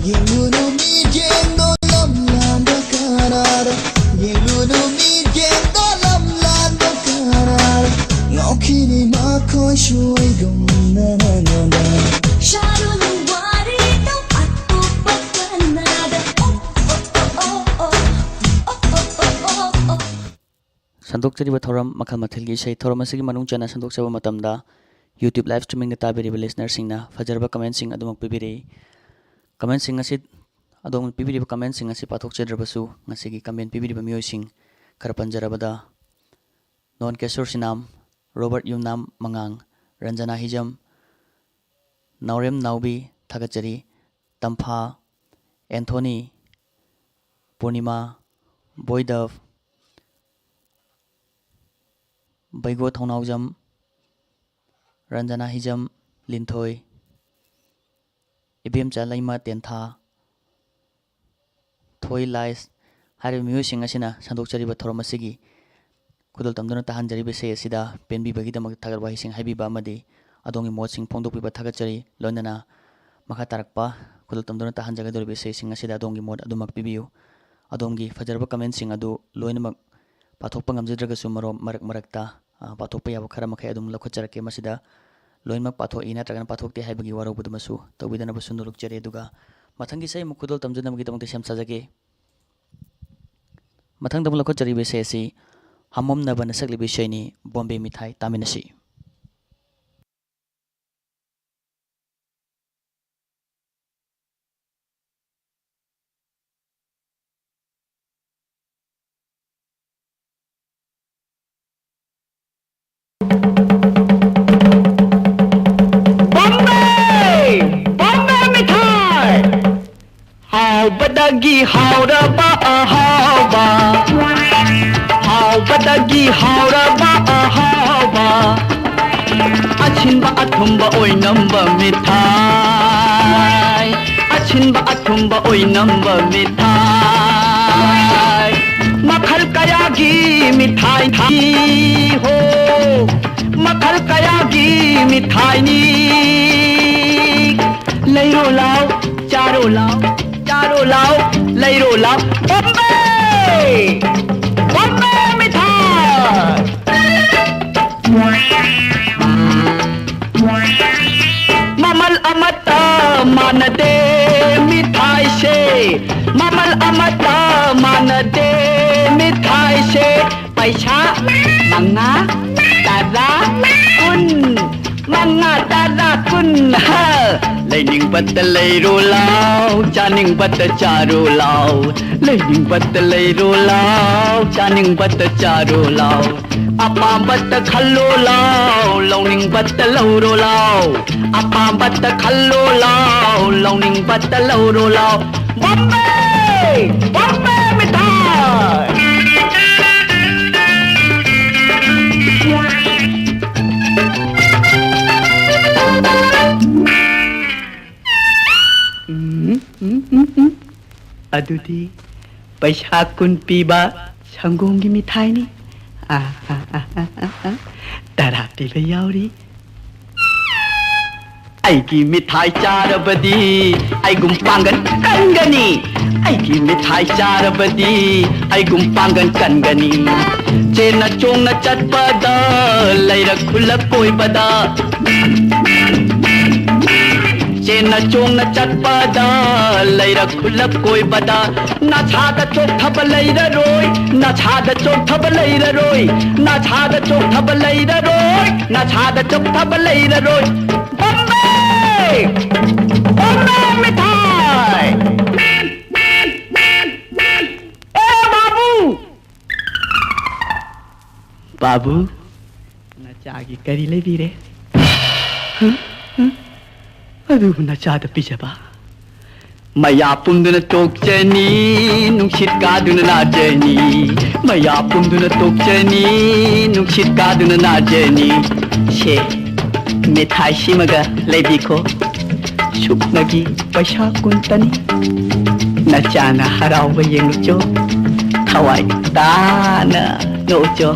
ꯌꯦꯡꯂꯨꯅꯨ ꯃꯤꯠꯌꯦꯡꯗꯣ ꯂꯝ ꯂꯥꯟꯕ ꯀꯅꯥꯗ꯫ ꯌꯦꯡꯂꯨꯅꯨ ꯃꯤꯠꯌꯦꯡꯗꯣ ꯂꯝ ꯂꯥꯟꯕ ꯀꯅꯥꯗ꯫ ꯉꯥꯎꯈꯤꯅꯤ ꯃꯈꯣꯏꯁꯨ ꯑꯩꯒꯨꯝꯅ ꯅꯉꯣꯟꯗ꯫ ꯁꯥꯔꯨꯅꯨ ꯋꯥꯔꯤꯗꯣ ꯑꯇꯣꯞꯄ ꯀꯅꯥꯗ꯫ ꯑꯣ, ꯑꯣ, ꯑꯣ, ꯑꯣ, ꯑꯣ꯫ ꯁꯟꯗꯣꯛꯆꯔꯤꯕ ꯊꯧꯔꯝ ꯃꯈꯜ ꯃꯊꯦꯜꯒꯤ ꯏꯁꯩ ꯊꯧꯔꯝ ꯑꯁꯤꯒꯤ ꯃꯅꯨꯡ ꯆꯟꯅ ꯁꯟꯗꯣꯛꯆꯕ ꯃꯇꯝꯗ, YouTube live streamingꯗ ꯇꯥꯕꯤꯔꯤꯕ listenerꯁꯤꯡꯅ ꯐꯖꯔꯕ commentꯁꯤꯡ ꯑꯗꯨꯃꯛ ꯄꯤꯕꯤꯔꯛꯏ꯫ Commentꯁꯤꯡ ꯑꯁꯤ, ꯑꯗꯣꯝꯅ ꯄꯤꯕꯤꯔꯤꯕ commentꯁꯤꯡ ꯑꯁꯤ ꯄꯥꯊꯣꯛꯆꯗ꯭ꯔꯕꯁꯨ, ꯉꯁꯤꯒꯤ comment ꯄꯤꯕꯤꯔꯤꯕ ꯃꯤꯑꯣꯏꯁꯤꯡ ꯈꯔ ꯄꯟꯖꯔꯕꯗ, ꯅꯣꯟ ꯀꯦꯁꯣꯔ ꯁꯤꯅꯥꯝ, ꯔꯣꯕꯔꯠ ꯌꯨꯝꯅꯥꯝ ꯃꯉꯥꯡ, ꯔꯟꯖꯅꯥ ꯍꯤꯖꯝ, ꯅꯥꯎꯔꯦꯝ ꯅꯥꯎꯕꯤ, ꯊꯥꯒꯠꯆꯔꯤ꯫ ꯇꯝꯐꯥ, ꯑꯦꯟꯊꯣꯅꯤ, ꯄꯨꯔꯅꯤꯃꯥ, ꯕꯣꯏꯗꯞ, ꯕꯩꯒꯣ ꯊꯧꯅꯥꯎꯖꯝ, ꯔꯟꯖꯅꯥ ꯍꯤꯖꯝ, ꯂꯤꯟꯊꯣꯏ, ꯏꯕꯦꯝꯆꯥ ꯂꯩꯃ ꯇꯦꯟꯊꯥ, ꯊꯣꯏ ꯂꯥꯏꯁ ꯍꯥꯏꯔꯤꯕ ꯃꯤꯑꯣꯏꯁꯤꯡ ꯑꯁꯤꯅ ꯁꯟꯗꯣꯛꯆꯔꯤꯕ ꯊꯧꯔꯝ ꯑꯁꯤꯒꯤ ꯈꯨꯗꯣꯜ ꯇꯝꯗꯨꯅ ꯇꯥꯍꯟꯖꯔꯤꯕ ꯏꯁꯩ ꯑꯁꯤꯗ ꯄꯦꯟꯕꯤꯕꯒꯤꯗꯃꯛ ꯊꯥꯒꯠ ꯋꯥꯍꯩꯁꯤꯡ ꯍꯥꯏꯕꯤꯕ ꯑꯃꯗꯤ ꯑꯗꯣꯝꯒꯤ ꯃꯣꯠꯁꯤꯡ ꯐꯣꯡꯗꯣꯛꯄꯤꯕ ꯊꯥꯒꯠꯆꯔꯤ꯫ ꯂꯣꯏꯅꯅ ꯃꯈꯥ ꯇꯥꯔꯛꯄ ꯈꯨꯗꯣꯜ ꯇꯝꯗꯨꯅ ꯇꯥꯍꯟꯖꯒꯗꯧꯔꯤꯕ ꯏꯁꯩꯁꯤꯡ ꯑꯁꯤꯗ ꯑꯗꯣꯝꯒꯤ ꯃꯣꯠ ꯑꯗꯨꯃꯛ ꯄꯤꯕꯤꯌꯨ꯫ ꯑꯗꯣꯝꯒꯤ ꯐꯖꯔꯕ commentꯁꯤꯡ ꯑꯗꯨ ꯂꯣꯏꯅꯃꯛ ꯄꯥꯊꯣꯛꯄ ꯉꯝꯖꯗ꯭ꯔꯒꯁꯨ ꯃꯔꯣꯝ ꯃꯔꯛ ꯃꯔꯛꯇ, ꯑ, ꯄꯥꯊꯣꯛꯄ ꯌꯥꯕ ꯈꯔ ꯃꯈꯩ ꯑꯗꯨꯝ ꯂꯧꯈꯠꯆꯔꯛꯀꯦ꯫ ꯃꯁꯤꯗ ꯂꯣꯏꯅꯃꯛ ꯄꯥꯊꯣꯛꯏ ꯅꯠꯇ꯭ꯔꯒꯅ ꯄꯥꯊꯣꯛꯇꯦ ꯍꯥꯏꯕꯒꯤ ꯋꯥꯔꯧꯕꯗꯨꯃꯁꯨ ꯇꯧꯕꯤꯗꯅꯕꯁꯨ ꯅꯣꯜꯂꯨꯛꯆꯔꯤ꯫ ꯑꯗꯨꯒ ꯃꯊꯪꯒꯤ ꯏꯁꯩ ꯑꯃꯨꯛ ꯈꯨꯗꯣꯜ ꯇꯝꯖꯅꯕꯒꯤꯗꯃꯛꯇ ꯁꯦꯝ ꯁꯥꯖꯒꯦ꯫ ꯃꯊꯪꯗ ꯑꯃꯨꯛ ꯂꯧꯈꯠꯆꯔꯤꯕ ꯏꯁꯩ ꯑꯁꯤ ꯍꯝꯃꯝꯅꯕꯅ ꯁꯛꯂꯤꯕ ꯏꯁꯩꯅꯤ, ꯕꯣꯝꯕꯦ ꯃꯤꯊꯥꯏ꯫ ꯇꯥꯃꯤꯟꯅꯁꯤ꯫ ꯕꯣꯝꯕꯦ! ꯕꯣꯝꯕꯦ ꯃꯤꯊꯥꯏ! ꯍꯥꯎꯕꯗꯒꯤ ꯍꯥꯎꯔꯕ ꯑꯍꯥꯎꯕ, ꯍꯥꯎꯕꯗꯒꯤ ꯍꯥꯎꯔꯕ ꯑꯍꯥꯎꯕ, ꯑꯁꯤꯟꯕ ꯑꯊꯨꯝꯕ ꯑꯣꯏꯅꯝꯕ ꯃꯤꯊꯥꯏ, ꯑꯁꯤꯟꯕ ꯑꯊꯨꯝꯕ ꯑꯣꯏꯅꯝꯕ ꯃꯤꯊꯥꯏ꯫ ꯃꯈꯜ ꯀꯌꯥꯒꯤ ꯃꯤꯊꯥꯏ ꯊꯥꯏ ꯍꯣ, ꯃꯈꯜ ꯀꯌꯥꯒꯤ ꯃꯤꯊꯥꯏꯅꯤ꯫ ꯂꯩꯔꯣ ꯂꯥꯎ, ꯆꯥꯔꯣ ꯂꯥꯎ, ꯆꯥꯔꯣ ꯂꯥꯎ, ꯂꯩꯔꯣ ꯂꯥꯎ꯫ ꯕꯣꯝꯕꯦ! ꯕꯣꯝꯕꯦ ꯃꯤꯊꯥꯏ! ꯃꯃꯜ ꯑꯃꯠꯇ ꯃꯥꯟꯅꯗꯦ ꯃꯤꯊꯥꯏꯁꯦ, ꯃꯃꯜ ꯑꯃꯠꯇ ꯃꯥꯟꯅꯗꯦ ꯃꯤꯊꯥꯏꯁꯦ꯫ ꯄꯩꯁꯥ ꯃꯉꯥ, ꯇꯔꯥ, ꯀꯨꯟ, ꯃꯉꯥ, ꯇꯔꯥ, ꯀꯨꯟ, ꯍꯥ꯫ ꯂꯩꯅꯤꯡꯕꯇ ꯂꯩꯔꯣ ꯂꯥꯎ, ꯆꯥꯅꯤꯡꯕꯇ ꯆꯥꯔꯣ ꯂꯥꯎ꯫ ꯂꯩꯅꯤꯡꯕꯇ ꯂꯩꯔꯣ ꯂꯥꯎ, ꯆꯥꯅꯤꯡꯕꯇ ꯆꯥꯔꯣ ꯂꯥꯎ꯫ ꯑꯄꯥꯝꯕꯇ ꯈꯜꯂꯣ ꯂꯥꯎ, ꯂꯧꯅꯤꯡꯕꯇ ꯂꯧꯔꯣ ꯂꯥꯎ꯫ ꯑꯄꯥꯝꯕꯇ ꯈꯜꯂꯣ ꯂꯥꯎ, ꯂꯧꯅꯤꯡꯕꯇ ꯂꯧꯔꯣ ꯂꯥꯎ꯫ ꯕꯣꯝꯕꯦ! ꯕꯣꯝꯕꯦ ꯃꯤꯊꯥꯏ! ꯎꯝ, ꯎꯝ, ꯎꯝ, ꯎꯝ꯫ ꯑꯗꯨꯗꯤ ꯄꯩꯁꯥ ꯀꯨꯟ ꯄꯤꯕ ꯁꯪꯒꯣꯝꯒꯤ ꯃꯤꯊꯥꯏꯅꯤ꯫ ꯑꯥ, ꯑꯥ, ꯑꯥ, ꯑꯥ, ꯑꯥ, ꯑꯥ꯫ ꯇꯔꯥ ꯄꯤꯕ ꯌꯥꯎꯔꯤ꯫ ꯑꯩꯒꯤ ꯃꯤꯊꯥꯏ ꯆꯥꯔꯕꯗꯤ ꯑꯩꯒꯨꯝ ꯄꯥꯡꯒꯟ ꯀꯟꯒꯅꯤ꯫ ꯑꯩꯒꯤ ꯃꯤꯊꯥꯏ ꯆꯥꯔꯕꯗꯤ ꯑꯩꯒꯨꯝ ꯄꯥꯡꯒꯟ ꯀꯟꯒꯅꯤ꯫ ꯆꯦꯟꯅ ꯆꯣꯡꯅ ꯆꯠꯄꯗ, ꯂꯩꯔꯛ ꯈꯨꯜꯂꯛ ꯀꯣꯏꯕꯗ, ꯆꯦꯟꯅ ꯆꯣꯡꯅ ꯆꯠꯄꯗ, ꯂꯩꯔꯛ ꯈꯨꯜꯂꯛ ꯀꯣꯏꯕꯗ, ꯅꯁꯥꯗ ꯆꯣꯛꯊꯕ ꯂꯩꯔꯔꯣꯏ, ꯅꯁꯥꯗ ꯆꯣꯛꯊꯕ ꯂꯩꯔꯔꯣꯏ, ꯅꯁꯥꯗ ꯆꯣꯛꯊꯕ ꯂꯩꯔꯔꯣꯏ, ꯅꯁꯥꯗ ꯆꯣꯛꯊꯕ ꯂꯩꯔꯔꯣꯏ꯫ ꯕꯣꯝꯕꯦ! ꯕꯣꯝꯕꯦ ꯃꯤꯊꯥꯏ! ꯑꯦ ꯕꯥꯕꯨ! ꯕꯥꯕꯨ, ꯅꯆꯥꯒꯤ ꯀꯔꯤ ꯂꯩꯕꯤꯔꯦ? ꯍ? ꯍ? ꯑꯗꯨꯕꯨ ꯅꯆꯥꯗ ꯄꯤꯖꯕ? ꯃꯌꯥ ꯄꯨꯝꯗꯨꯅ ꯇꯣꯛꯆꯅꯤ, ꯅꯨꯡꯁꯤꯠ ꯀꯥꯗꯨꯅ ꯅꯥꯖꯅꯤ꯫ ꯃꯌꯥ ꯄꯨꯝꯗꯨꯅ ꯇꯣꯛꯆꯅꯤ, ꯅꯨꯡꯁꯤꯠ ꯀꯥꯗꯨꯅ ꯅꯥꯖꯅꯤ꯫ ꯁꯦ, ꯃꯤꯊꯥꯏ ꯁꯤꯃꯒ ꯂꯩꯕꯤꯈꯣ꯫ ꯁꯨꯞꯅꯒꯤ ꯄꯩꯁꯥ ꯀꯨꯟꯇꯅꯤ꯫ ꯅꯆꯥꯅ ꯍꯔꯥꯎꯕ ꯌꯦꯡꯂꯨꯆꯣ, ꯊꯋꯥꯏ ꯇꯥꯅ ꯅꯣꯛꯎꯆꯣ꯫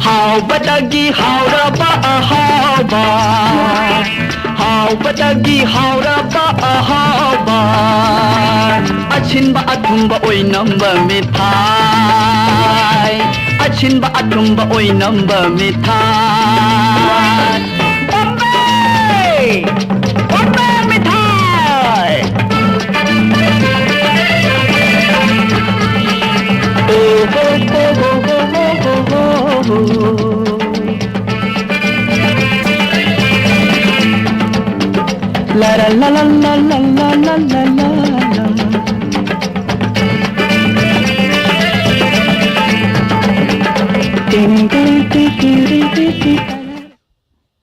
ꯍꯥꯎꯕꯗꯒꯤ ꯍꯥꯎꯔꯕ ꯑꯍꯥꯎꯕ, ꯍꯥꯎꯕꯗꯒꯤ ꯍꯥꯎꯔꯕ ꯑꯍꯥꯎꯕ, ꯑꯁꯤꯟꯕ ꯑꯊꯨꯝꯕ ꯑꯣꯏꯅꯝꯕ ꯃꯤꯊꯥꯏ, ꯑꯁꯤꯟꯕ ꯑꯊꯨꯝꯕ ꯑꯣꯏꯅꯝꯕ ꯃꯤꯊꯥꯏ꯫ ꯕꯣꯝꯕꯦ! ꯕꯣꯝꯕꯦ ꯃꯤꯊꯥꯏ! ꯑꯣ ꯍꯣ ꯍꯣ ꯍꯣ꯫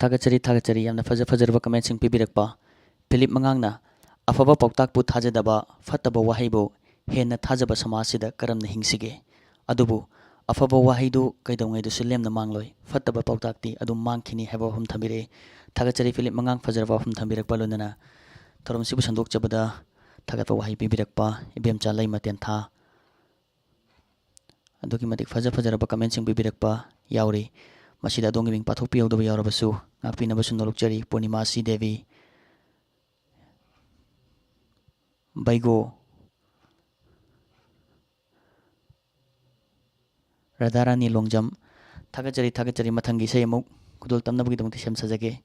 ꯊꯥꯒꯠꯆꯔꯤ, ꯊꯥꯒꯠꯆꯔꯤ꯫ ꯌꯥꯝꯅ ꯐꯖ ꯐꯖꯔꯕ ꯀꯃꯦꯟꯁꯤꯡ ꯄꯤꯕꯤꯔꯛꯄ꯫ ꯐꯤꯂꯤꯞ ꯃꯉꯥꯡꯅ, "ꯑꯐꯕ ꯄꯥꯎꯇꯥꯛꯄꯨ ꯊꯥꯖꯗꯕ, ꯐꯠꯇꯕ ꯋꯥꯍꯩꯕꯨ ꯍꯦꯟꯅ ꯊꯥꯖꯕ ꯁꯃꯥꯖꯁꯤꯗ ꯀꯔꯝꯅ ꯍꯤꯡꯁꯤꯒꯦ? ꯑꯗꯨꯕꯨ ꯑꯐꯕ ꯋꯥꯍꯩꯗꯨ ꯀꯩꯗꯧꯉꯩꯗꯁꯨ ꯂꯦꯝꯅ ꯃꯥꯡꯂꯣꯏ, ꯐꯠꯇꯕ ꯄꯥꯎꯇꯥꯛꯇꯤ ꯑꯗꯨꯝ ꯃꯥꯡꯈꯤꯅꯤ" ꯍꯥꯏꯕ ꯋꯥꯐꯝ ꯊꯝꯕꯤꯔꯛꯏ꯫ ꯊꯥꯒꯠꯆꯔꯤ ꯐꯤꯂꯤꯞ ꯃꯉꯥꯡ, ꯐꯖꯔꯕ ꯋꯥꯐꯝ ꯊꯝꯕꯤꯔꯛꯄ꯫ ꯂꯣꯏꯅꯅ ꯊꯧꯔꯝꯁꯤꯕꯨ ꯁꯟꯗꯣꯛꯆꯕꯗ ꯊꯥꯒꯠꯄ ꯋꯥꯍꯩ ꯄꯤꯕꯤꯔꯛꯄ ꯏꯕꯦꯝꯆꯥ ꯂꯩꯃ ꯇꯦꯟꯊꯥ꯫ ꯑꯗꯨꯛꯀꯤ ꯃꯇꯤꯛ ꯐꯖ ꯐꯖꯔꯕ ꯀꯃꯦꯟꯁꯤꯡ ꯄꯤꯕꯤꯔꯛꯄ ꯌꯥꯎꯔꯤ꯫ ꯃꯁꯤꯗ ꯑꯗꯣꯝꯒꯤ ꯃꯤꯡ ꯄꯥꯊꯣꯛꯄꯤꯍꯧꯗꯕ ꯌꯥꯎꯔꯕꯁꯨ ꯉꯥꯛꯄꯤꯅꯕꯁꯨ ꯅꯣꯂꯨꯛꯆꯔꯤ꯫ ꯄꯨꯔꯅꯤꯃꯥ ꯁꯤ ꯗꯦꯕꯤ, ꯕꯩꯒꯣ, ꯔꯥꯙꯥꯔꯥꯅꯤ ꯂꯣꯡꯖꯝ, ꯊꯥꯒꯠꯆꯔꯤ, ꯊꯥꯒꯠꯆꯔꯤ꯫ ꯃꯊꯪꯒꯤ ꯏꯁꯩ ꯑꯃꯨꯛ ꯈꯨꯗꯣꯜ ꯇꯝꯅꯕꯒꯤꯗꯃꯛꯇ ꯁꯦꯝ ꯁꯥꯖꯒꯦ꯫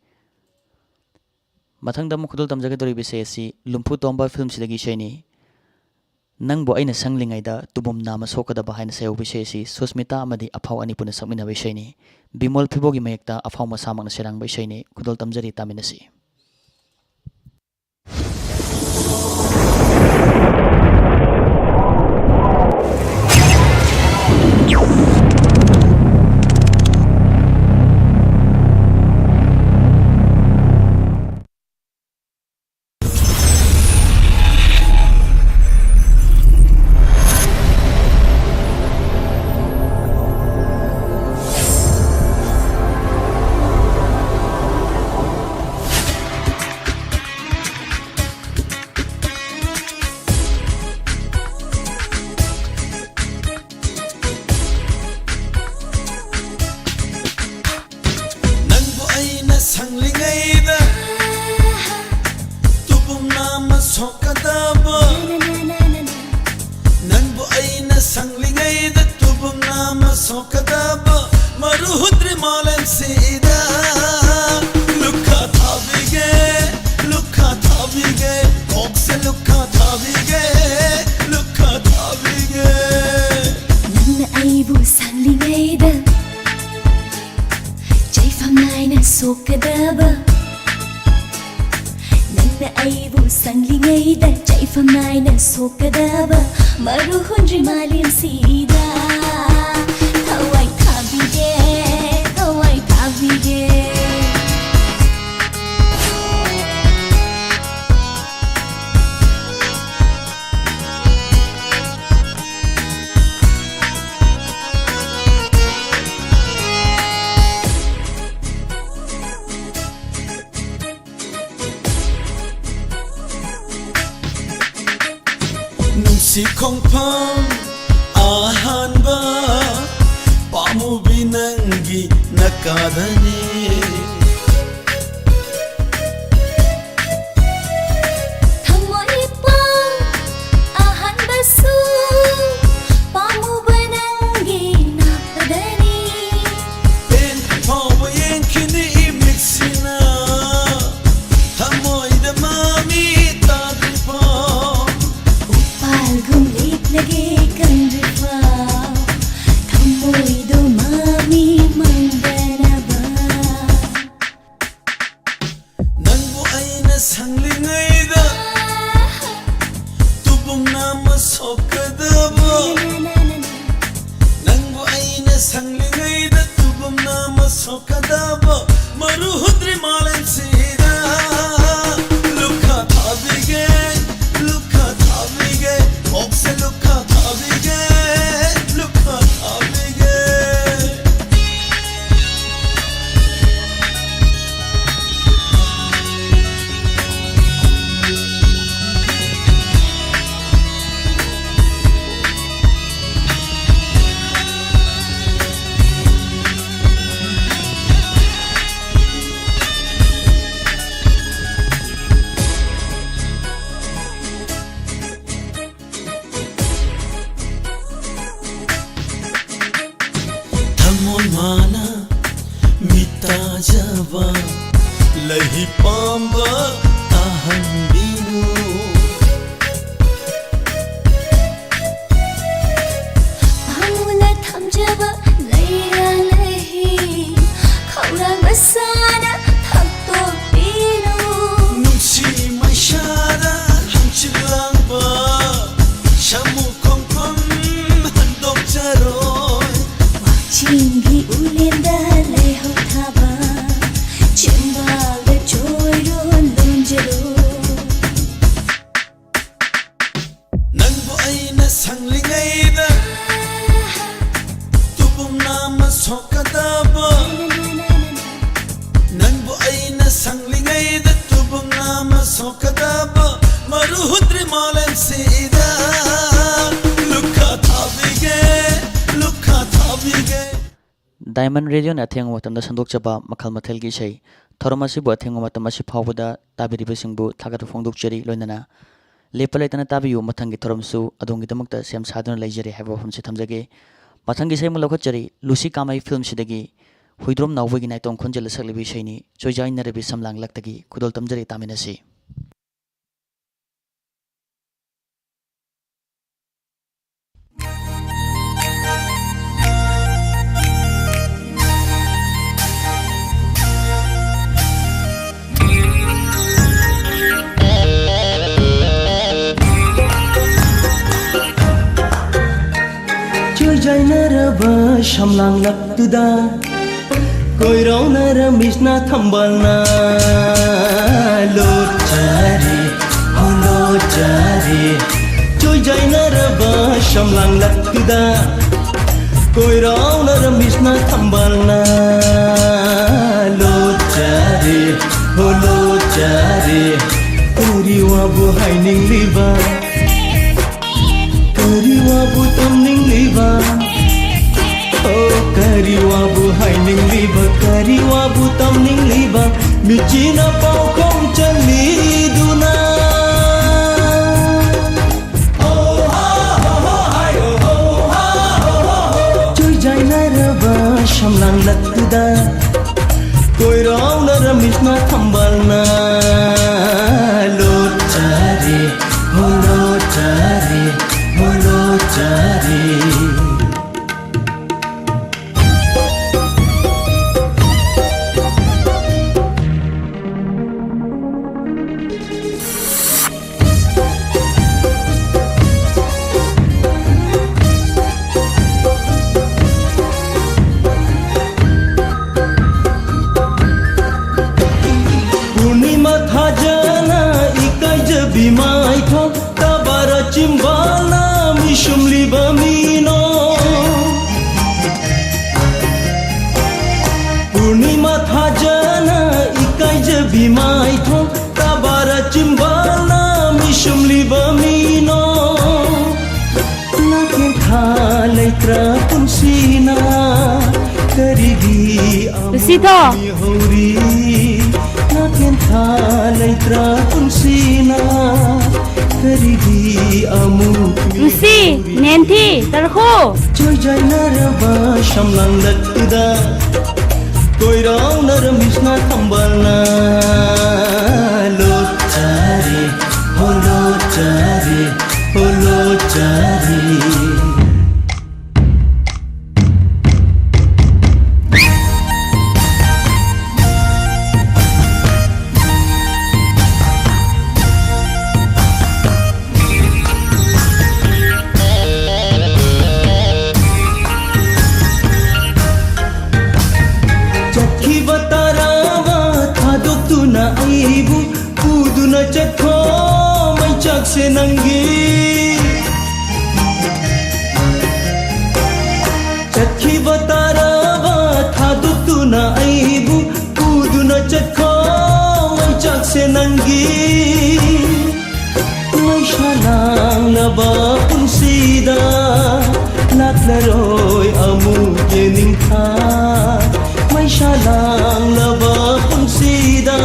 ꯃꯊꯪꯗ ꯑꯃꯨꯛ ꯈꯨꯗꯣꯜ ꯇꯝꯖꯒꯗꯧꯔꯤꯕ ꯏꯁꯩ ꯑꯁꯤ ꯂꯨꯝꯐꯨ ꯇꯣꯝꯕ ꯐꯤꯂꯝꯁꯤꯗꯒꯤ ꯏꯁꯩꯅꯤ꯫ "ꯅꯪꯕꯨ ꯑꯩꯅ ꯁꯪꯂꯤꯉꯩꯗ ꯇꯨꯕꯨꯝ ꯅꯥꯝꯃ ꯁꯣꯛꯀꯗꯕ" ꯍꯥꯏꯅ ꯁꯩꯍꯧꯕ ꯏꯁꯩ ꯑꯁꯤ ꯁꯨꯁꯃꯤꯇꯥ ꯑꯃꯗꯤ ꯑꯐꯥꯎ ꯑꯅꯤꯄꯨꯔꯅ ꯁꯛꯃꯤꯟꯅꯕ ꯏꯁꯩꯅꯤ꯫ ꯕꯤꯃꯣꯜ ꯐꯤꯕꯣꯒꯤ ꯃꯌꯦꯛꯇ ꯑꯐꯥꯎ ꯃꯁꯥꯃꯛꯅ ꯁꯩꯔꯥꯡꯕ ꯏꯁꯩꯅꯤ꯫ ꯈꯨꯗꯣꯜ ꯇꯝꯖꯔꯤ, ꯇꯥꯃꯤꯟꯅꯁꯤ꯫ ꯅꯪꯕꯨ ꯑꯩꯅ ꯁꯪꯂꯤꯉꯩꯗ ꯇꯨꯕꯨꯝ ꯅꯥꯝꯃ ꯁꯣꯛꯀꯗꯕ, ꯅꯪꯕꯨ ꯑꯩꯅ ꯁꯪꯂꯤꯉꯩꯗ ꯇꯨꯕꯨꯝ ꯅꯥꯝꯃ ꯁꯣꯛꯀꯗꯕ, ꯃꯔꯨ ꯍꯨꯠꯇ꯭ꯔꯤ ꯃꯥꯂꯦꯝꯁꯤꯗ ꯂꯨꯈꯥ ꯊꯥꯕꯤꯒꯦ, ꯂꯨꯈꯥ ꯊꯥꯕꯤꯒꯦ, ꯀꯣꯛꯁꯦ ꯂꯨꯈꯥ ꯊꯥꯕꯤꯒꯦ, ꯂꯨꯈꯥ ꯊꯥꯕꯤꯒꯦ꯫ ꯅꯪꯅ ꯑꯩꯕꯨ ꯁꯪꯂꯤꯉꯩꯗ ꯆꯩꯐꯝ ꯅꯥꯏꯅ ꯁꯣꯛꯀꯗꯕ, ꯅꯪꯅ ꯑꯩꯕꯨ ꯁꯪꯂꯤꯉꯩꯗ ꯆꯩꯐꯝ ꯅꯥꯏꯅ ꯁꯣꯛꯀꯗꯕ, ꯃꯔꯨ ꯍꯨꯟꯗ꯭ꯔꯤ ꯃꯥꯂꯦꯝꯁꯤꯗ ꯊꯋꯥꯏ ꯊꯥꯕꯤꯒꯦ, ꯊꯋꯥꯏ ꯊꯥꯕꯤꯒꯦ꯫ ꯁꯤ ꯈꯣꯡꯐꯝ ꯑꯍꯥꯟꯕ ꯄꯥꯝꯃꯨꯕꯤ ꯅꯪꯒꯤ ꯅꯀꯥꯗꯅꯤ꯫ ꯊꯃꯣꯏ ꯄꯥꯎ ꯑꯍꯥꯟꯕꯁꯨ ꯄꯥꯝꯃꯨꯕ ꯅꯪꯒꯤ ꯅꯥꯛꯇꯅꯤ꯫ ꯄꯦꯟꯗ꯭ꯔꯤ ꯐꯥꯎꯕ ꯌꯦꯡꯈꯤꯅꯤ ꯏꯃꯤꯠꯁꯤꯅ ꯊꯃꯣꯏꯗ ꯃꯃꯤ ꯇꯥꯗ꯭ꯔꯤ ꯐꯥꯎ꯫ ꯎꯄꯥꯜꯒꯨꯝ ꯂꯦꯞꯂꯒꯦ ꯀꯪꯗ꯭ꯔꯤ ꯐꯥꯎ ꯊꯃꯣꯏꯗꯣ ꯃꯃꯤ ꯃꯪꯗꯅꯕ꯫ ꯅꯪꯕꯨ ꯑꯩꯅ ꯁꯪꯂꯤꯉꯩꯗ ꯇꯨꯕꯨꯝ ꯅꯥꯝꯃ ꯁꯣꯛꯀꯗꯕ꯫ ꯅꯪꯕꯨ ꯑꯩꯅ ꯁꯪꯂꯤꯉꯩꯗ ꯇꯨꯕꯨꯝ ꯅꯥꯝꯃ ꯁꯣꯛꯀꯗꯕ꯫ ꯃꯔꯨ ꯍꯨꯠꯇ꯭ꯔꯤ ꯃꯥꯂꯦꯝꯁꯤꯗ ꯂꯨꯈꯥ ꯊꯥꯕꯤꯒꯦ, ꯂꯨꯈꯥ ꯊꯥꯕꯤꯒꯦ, ꯀꯣꯛꯁꯦ ꯂꯨꯈꯥ ꯊꯥꯕꯤꯒꯦ, ꯂꯨꯈꯥ ꯊꯥꯕꯤꯒꯦ꯫ ꯊꯃꯣꯏ ꯃꯥꯅ ꯃꯤꯠ ꯇꯥꯖꯕ ꯂꯩꯍꯤ ꯄꯥꯝꯕ ꯇꯥꯍꯟꯕꯤꯅꯨ꯫ ꯄꯥꯝꯃꯨꯅ ꯊꯝꯖꯕ ꯂꯩꯔꯥꯡ ꯂꯩꯍꯤ ꯈꯧꯔꯥꯡ ꯃꯁꯥꯅ ꯊꯛꯇꯣꯛꯄꯤꯅꯨ꯫ ꯅꯨꯡꯁꯤ ꯃꯩꯁꯥꯗ ꯍꯪꯆꯤꯠ ꯂꯥꯡꯕ ꯁꯥꯃꯨ ꯈꯣꯡꯐꯝ ꯍꯟꯗꯣꯛꯆꯔꯣꯏ꯫ ꯋꯥꯛꯆꯤꯡꯒꯤ ꯎꯂꯦꯟꯗ ꯂꯩꯍꯧ ꯊꯥꯕ ꯆꯦꯡꯕꯥꯜꯗ ꯆꯣꯏꯔꯣ ꯂꯣꯟꯖꯔꯣ꯫ ꯅꯪꯕꯨ ꯑꯩꯅ ꯁꯪꯂꯤꯉꯩꯗ ꯇꯨꯕꯨꯝ ꯅꯥꯝꯃ ꯁꯣꯛꯀꯗꯕ꯫ ꯅꯪꯕꯨ ꯑꯩꯅ ꯁꯪꯂꯤꯉꯩꯗ ꯇꯨꯕꯨꯝ ꯅꯥꯝꯃ ꯁꯣꯛꯀꯗꯕ꯫ ꯃꯔꯨ ꯍꯨꯠꯇ꯭ꯔꯤ ꯃꯥꯂꯦꯝꯁꯤꯗ Diamond Radioꯅ ꯑꯊꯦꯡꯕ ꯃꯇꯝꯗ ꯁꯟꯗꯣꯛꯆꯕ ꯃꯈꯜ ꯃꯊꯦꯜꯒꯤ ꯏꯁꯩ꯫ ꯊꯧꯔꯝ ꯑꯁꯤꯕꯨ ꯑꯊꯦꯡꯕ ꯃꯇꯝ ꯑꯁꯤ ꯐꯥꯎꯕꯗ ꯇꯥꯕꯤꯔꯤꯕꯁꯤꯡꯕꯨ ꯊꯥꯒꯠꯄ ꯐꯣꯡꯗꯣꯛꯆꯔꯤ꯫ ꯂꯣꯏꯅꯅ ꯂꯦꯞꯄ ꯂꯩꯇꯅ ꯇꯥꯕꯤꯌꯨ꯫ ꯃꯊꯪꯒꯤ ꯊꯧꯔꯝꯁꯨ ꯑꯗꯣꯝꯒꯤꯗꯃꯛꯇ ꯁꯦꯝ ꯁꯥꯗꯨꯅ ꯂꯩꯖꯔꯤ ꯍꯥꯏꯕ ꯋꯥꯐꯝꯁꯤ ꯊꯝꯖꯒꯦ꯫ ꯃꯊꯪꯒꯤ ꯏꯁꯩ ꯑꯃ ꯂꯧꯈꯠꯆꯔꯤ꯫ ꯂꯨꯁꯤ ꯀꯥꯃꯩ ꯐꯤꯂꯝꯁꯤꯗꯒꯤ ꯍꯨꯏꯗ꯭ꯔꯣꯝ ꯅꯥꯎꯕꯒꯤ ꯅꯥꯏꯇꯣꯝ ꯈꯣꯟꯖꯦꯜꯗ ꯁꯛꯂꯤꯕ ꯏꯁꯩꯅꯤ꯫ ꯆꯣꯏꯖꯥꯏꯅꯔꯕꯤ ꯁꯝꯂꯥꯡꯂꯛꯇꯒꯤ ꯈꯨꯗꯣꯜ ꯇꯝꯖꯔꯤ, ꯇꯥꯃꯤꯟꯅꯁꯤ꯫ ꯆꯣꯏꯖꯥꯏꯅꯔꯕ ꯁꯝꯂꯥꯡꯂꯛꯇꯨꯗ ꯀꯣꯏꯔꯥꯎꯅꯔꯝꯃꯤꯁꯅ ꯊꯝꯕꯥꯜꯅ ꯂꯣꯠꯆꯔꯦ, ꯍꯣ ꯂꯣꯠꯆꯔꯦ꯫ ꯆꯣꯏꯖꯥꯏꯅꯔꯕ ꯁꯝꯂꯥꯡꯂꯛꯇꯨꯗ ꯀꯣꯏꯔꯥꯎꯅꯔꯝꯃꯤꯁꯅ ꯊꯝꯕꯥꯜꯅ ꯂꯣꯠꯆꯔꯦ, ꯍꯣ ꯂꯣꯠꯆꯔꯦ꯫ ꯎꯔꯤꯋꯥꯕꯨ ꯍꯥꯏꯅꯤꯡꯂꯤꯕ, ꯀꯔꯤ ꯋꯥꯕꯨ ꯇꯝꯅꯤꯡꯂꯤꯕ? ꯑꯣ, ꯀꯔꯤ ꯋꯥꯕꯨ ꯍꯥꯏꯅꯤꯡꯂꯤꯕ? ꯀꯔꯤ ꯋꯥꯕꯨ ꯇꯝꯅꯤꯡꯂꯤꯕ? ꯃꯤꯆꯤꯅ ꯄꯥꯎꯈꯣꯡ ꯆꯜꯂꯤꯗꯨꯅ꯫ ꯆꯣꯏꯖꯥꯏꯅꯔꯕ ꯁꯝꯂꯥꯡꯂꯛꯇꯨꯗ ꯀꯣꯏꯔꯥꯎꯅꯔꯝꯃꯤꯁꯅ ꯊꯝꯕꯥꯜꯅ ꯂꯣꯠꯆꯔꯦ, ꯍꯣ ꯂꯣꯠꯆꯔꯦ, ꯍꯣ ꯂꯣꯠꯆꯔꯦ꯫ ꯄꯨꯔꯅꯤꯃꯥ ꯊꯥꯖꯅ ꯏꯀꯥꯏꯖꯕꯤ ꯃꯥꯏꯊꯣꯡ ꯇꯕꯥꯔ ꯆꯤꯝꯕꯥꯜꯅ ꯃꯤꯁꯨꯝꯂꯤꯕ ꯃꯤꯅꯣ꯫ ꯄꯨꯔꯅꯤꯃꯥ ꯊꯥꯖꯅ ꯏꯀꯥꯏꯖꯕꯤ ꯃꯥꯏꯊꯣꯡ ꯇꯕꯥꯔ ꯆꯤꯝꯕꯥꯜꯅ ꯃꯤꯁꯨꯝꯂꯤꯕ ꯃꯤꯅꯣ꯫ ꯅꯥꯀꯦꯟꯊꯥ ꯂꯩꯇ꯭ꯔ ꯄꯨꯟꯁꯤꯅ ꯊꯣ꯫ ꯃꯤꯍꯧꯔꯤ ꯅꯥꯀꯦꯟꯊꯥ ꯂꯩꯇ꯭ꯔꯥ ꯄꯨꯟꯁꯤꯅ ꯀꯔꯤꯒꯤ ꯑꯃꯨꯛ ꯂꯨꯁꯤ, ꯅꯦꯟꯊꯤ, ꯇꯔꯈꯨ꯫ ꯆꯣꯏꯖꯥꯏꯅꯔꯕ ꯁꯝꯂꯥꯡꯂꯛꯇꯨꯗ ꯀꯣꯏꯔꯥꯎꯅꯔꯝꯃꯤꯁꯤꯅ ꯊꯝꯕꯥꯜꯅ ꯂꯣꯠꯆꯔꯦ, ꯍꯣ ꯂꯣꯠꯆꯔꯦ, ꯍꯣ ꯂꯣꯠꯆꯔꯦ꯫ ꯆꯠꯈꯤꯕ ꯇꯔꯥ ꯑꯃ ꯊꯥꯗꯣꯛꯇꯨꯅ ꯑꯩꯕꯨ ꯄꯨꯗꯨꯅ ꯆꯠꯈꯣ ꯃꯩꯆꯥꯛꯁꯦ ꯅꯪꯒꯤ꯫ ꯆꯠꯈꯤꯕ ꯇꯔꯥ ꯑꯃ ꯊꯥꯗꯣꯛꯇꯨꯅ ꯑꯩꯕꯨ ꯄꯨꯗꯨꯅ ꯆꯠꯈꯣ ꯃꯩꯆꯥꯛꯁꯦ ꯅꯪꯒꯤ꯫ ꯃꯩꯁꯥ ꯂꯥꯡꯂꯕ ꯄꯨꯟꯁꯤꯗ ꯂꯥꯛꯂꯔꯣꯏ ꯑꯃꯨꯛ ꯌꯦꯅꯤꯡꯊꯥ꯫ ꯃꯩꯁꯥ ꯂꯥꯡꯂꯕ ꯄꯨꯟꯁꯤꯗ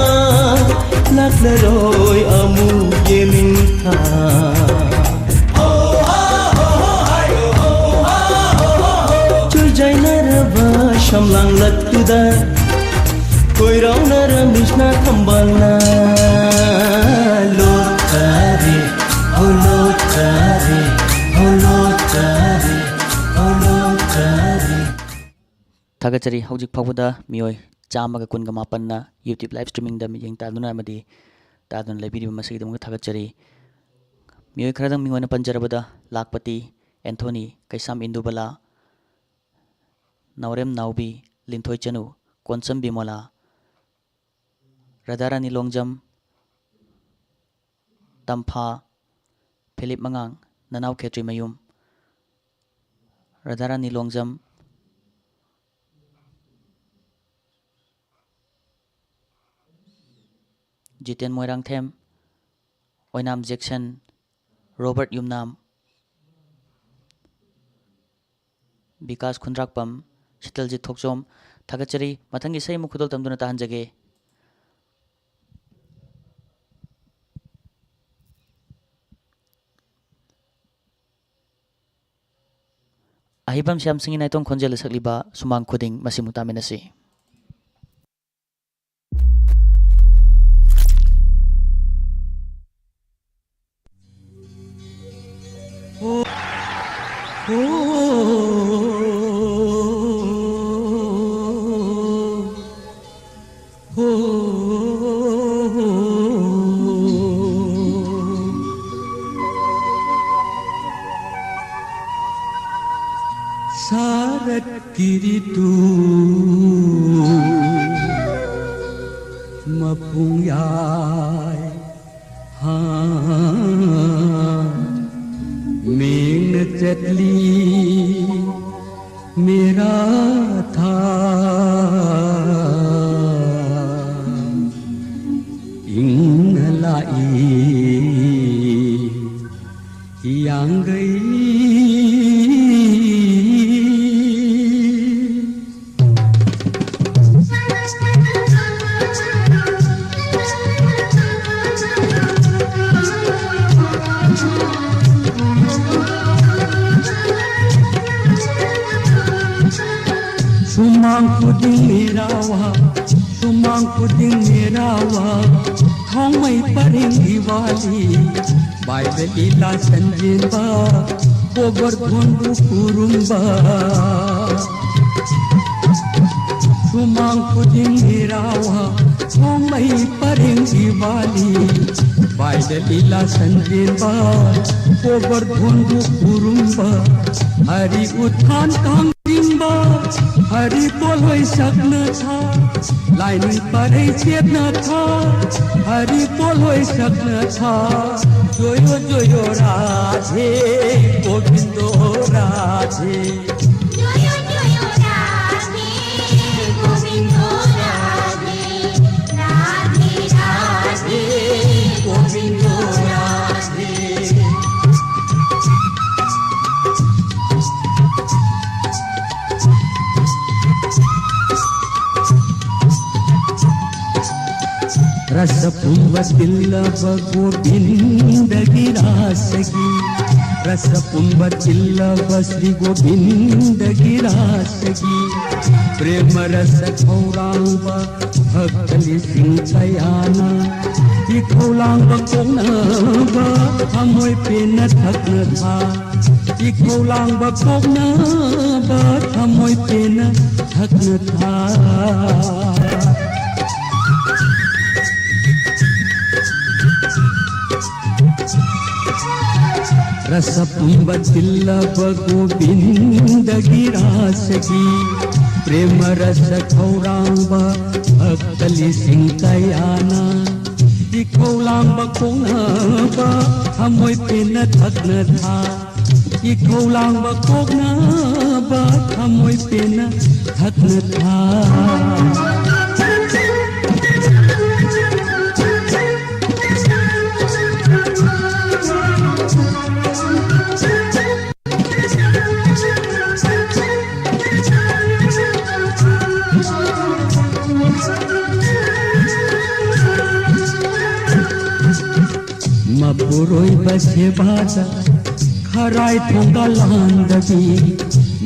ꯂꯥꯛꯂꯔꯣꯏ ꯑꯃꯨꯛ ꯌꯦꯅꯤꯡꯊꯥ꯫ ꯆꯨꯔꯖꯥꯏꯅꯔꯕ ꯁꯝꯂꯥꯡꯂꯛꯇꯨꯗ ꯀꯣꯏꯔꯥꯎꯅꯔꯝꯃꯤꯁꯅ ꯊꯝꯕꯥꯜꯅ ꯂꯣꯠꯆꯔꯦ, ꯍꯣ ꯂꯣꯠꯆꯔꯦ, ꯍꯣ ꯂꯣꯠꯆꯔꯦ, ꯍꯣ ꯂꯣꯠꯆꯔꯦ꯫ ꯊꯥꯒꯠꯆꯔꯤ꯫ ꯍꯧꯖꯤꯛ ꯐꯥꯎꯕꯗ ꯃꯤꯑꯣꯏ ꯆꯥꯝꯃꯒ ꯀꯨꯟꯒ ꯃꯥꯄꯟꯅ YouTube live streamingꯗ ꯃꯤꯠꯌꯦꯡ ꯇꯥꯗꯨꯅ ꯑꯃꯗꯤ ꯇꯥꯗꯨꯅ ꯂꯩꯕꯤꯔꯤꯕ ꯃꯁꯤꯒꯤꯗꯃꯛ ꯊꯥꯒꯠꯆꯔꯤ꯫ ꯃꯤꯑꯣꯏ ꯈꯔꯗꯪ ꯃꯤꯡ ꯑꯣꯏꯅ ꯄꯟꯖꯔꯕꯗ, ꯂꯥꯛꯄꯇꯤ ꯑꯦꯟꯊꯣꯅꯤ, ꯀꯩꯁꯥꯝ ꯏꯟꯗꯨꯕꯂꯥ, ꯅꯥꯎꯔꯦꯝ ꯅꯥꯎꯕꯤ, ꯂꯤꯟꯊꯣꯏ ꯆꯅꯨ, ꯀꯣꯟꯆꯝ ꯕꯤꯃꯣꯂꯥ, ꯔꯥꯙꯥꯔꯥꯅꯤ ꯂꯣꯡꯖꯝ, ꯇꯝꯐꯥ, ꯐꯤꯂꯤꯞ ꯃꯉꯥꯡ, ꯅꯅꯥꯎ ꯈꯦꯇ꯭ꯔꯤꯃꯌꯨꯝ, ꯔꯥꯙꯥꯔꯥꯅꯤ ꯂꯣꯡꯖꯝ, ꯖꯤꯇꯦꯟ ꯃꯣꯏꯔꯥꯡꯊꯦꯝ, ꯑꯣꯏꯅꯥꯝ ꯖꯦꯛꯁꯟ, ꯔꯣꯕꯔꯠ ꯌꯨꯝꯅꯥꯝ, ꯕꯤꯀꯥꯁ ꯈꯨꯟꯗ꯭ꯔꯥꯛꯄꯝ, ꯁꯤꯇꯜꯖꯤꯠ ꯊꯣꯛꯆꯣꯝ, ꯊꯥꯒꯠꯆꯔꯤ꯫ ꯃꯊꯪꯒꯤ ꯏꯁꯩ ꯑꯃꯨꯛ ꯈꯨꯗꯣꯜ ꯇꯝꯗꯨꯅ ꯇꯥꯍꯟꯖꯒꯦ꯫ ꯑꯍꯩꯕꯝ ꯁ꯭ꯌꯥꯝ ꯁꯤꯡꯒꯤ ꯅꯥꯏꯇꯣꯝ ꯈꯣꯟꯖꯦꯜꯗ ꯁꯛꯂꯤꯕ ꯁꯨꯃꯥꯡ ꯈꯨꯗꯤꯡ ꯃꯁꯤꯃꯨꯛ ꯇꯥꯃꯤꯟꯅꯁꯤ꯫ ꯁꯥꯔꯠꯀꯤ ꯔꯤꯇꯨ ꯃꯄꯨꯡ ꯌꯥꯏ꯫ ꯍꯥ, ꯃꯦꯡꯅ ꯆꯠꯂꯤ ꯃꯦꯔꯥ ꯊꯥ꯫ ꯏꯪꯅ ꯂꯥꯛꯏ ꯍꯤꯌꯥꯡꯒꯩ꯫ ꯁꯨꯃꯥꯡ ꯈꯨꯗꯤꯡ ꯃꯦꯔꯥꯋꯥ, ꯁꯨꯃꯥꯡ ꯈꯨꯗꯤꯡ ꯃꯦꯔꯥꯋꯥ, ꯊꯣꯡꯃꯩ ꯄꯔꯦꯡꯒꯤ ꯋꯥꯂꯤ꯫ ꯕꯥꯏꯕꯦꯜ ꯂꯤꯂꯥ ꯁꯟꯖꯦꯟꯕ, ꯒꯣꯕꯔꯙꯣꯟꯕꯨ ꯈꯨꯔꯨꯝꯕ꯫ ꯁꯨꯃꯥꯡ ꯈꯨꯗꯤꯡ ꯃꯦꯔꯥꯋꯥ, ꯊꯣꯡꯃꯩ ꯄꯔꯦꯡꯒꯤ ꯋꯥꯂꯤ꯫ ꯕꯥꯏꯕꯦꯜ ꯂꯤꯂꯥ ꯁꯟꯖꯦꯟꯕ, ꯒꯣꯕꯔꯙꯣꯟꯕꯨ ꯈꯨꯔꯨꯝꯕ꯫ ꯍꯔꯤ ꯎꯠꯊꯥꯟ ꯊꯥꯡꯖꯤꯡꯕ, ꯍꯔꯤ ꯄꯣꯠꯂꯣꯏ ꯁꯛꯅ ꯊꯥ꯫ ꯂꯥꯏꯅꯤꯡ ꯄꯔꯩ ꯆꯦꯠꯅ ꯊꯥ, ꯍꯔꯤ ꯄꯣꯠꯂꯣꯏ ꯁꯛꯅ ꯊꯥ꯫ ꯖꯣꯌꯣ ꯖꯣꯌꯣ ꯔꯥꯙꯦ ꯒꯣꯕꯤꯟꯗꯣ ꯔꯥꯙꯦ꯫ ꯖꯣꯌꯣ ꯖꯣꯌꯣ ꯔꯥꯙꯦ ꯒꯣꯕꯤꯟꯗꯣ ꯔꯥꯙꯦ, ꯔꯥꯙꯦ ꯔꯥꯙꯦ ꯒꯣꯕꯤꯟꯗꯣ ꯔꯥꯙꯦ꯫ ꯔꯁ ꯄꯨꯝꯕ ꯇꯤꯜꯂꯕ ꯒꯣꯕꯤꯟꯗꯒꯤ ꯔꯥꯁꯒꯤ, ꯔꯁ ꯄꯨꯝꯕ ꯇꯤꯜꯂꯕ ꯁ꯭ꯔꯤ ꯒꯣꯕꯤꯟꯗꯒꯤ ꯔꯥꯁꯒꯤ, ꯄ꯭ꯔꯦꯃ ꯔꯁ ꯈꯧꯔꯥꯡꯕ ꯚꯛꯇ ꯂꯤꯁꯤꯡ ꯀꯌꯥꯅ, ꯏꯈꯧ ꯂꯥꯡꯕ ꯀꯣꯛꯅꯕ ꯊꯃꯣꯏ ꯄꯦꯟꯅ ꯊꯛꯅ ꯊꯥ, ꯏꯈꯧ ꯂꯥꯡꯕ ꯀꯣꯛꯅꯕ ꯊꯃꯣꯏ ꯄꯦꯟꯅ ꯊꯛꯅ ꯊꯥ꯫ ꯔꯁ ꯄꯨꯝꯕ ꯇꯤꯜꯂꯕ ꯒꯣꯕꯤꯟꯗꯒꯤ ꯔꯥꯁꯒꯤ, ꯄ꯭ꯔꯦꯃ ꯔꯁ ꯈꯧꯔꯥꯡꯕ ꯚꯛꯇ ꯂꯤꯁꯤꯡ ꯀꯌꯥꯅ, ꯏꯈꯧ ꯂꯥꯡꯕ ꯀꯣꯛꯅꯕ ꯊꯃꯣꯏ ꯄꯦꯟꯅ ꯊꯛꯅ ꯊꯥ, ꯏꯈꯧ ꯂꯥꯡꯕ ꯀꯣꯛꯅꯕ ꯊꯃꯣꯏ ꯄꯦꯟꯅ ꯊꯛꯅ ꯊꯥ꯫ ꯃꯄꯨꯔꯣꯏꯕ ꯁꯦꯕꯥꯗ ꯈꯔꯥꯏ ꯊꯣꯡꯒꯥꯜ ꯍꯥꯟꯗꯕꯤ,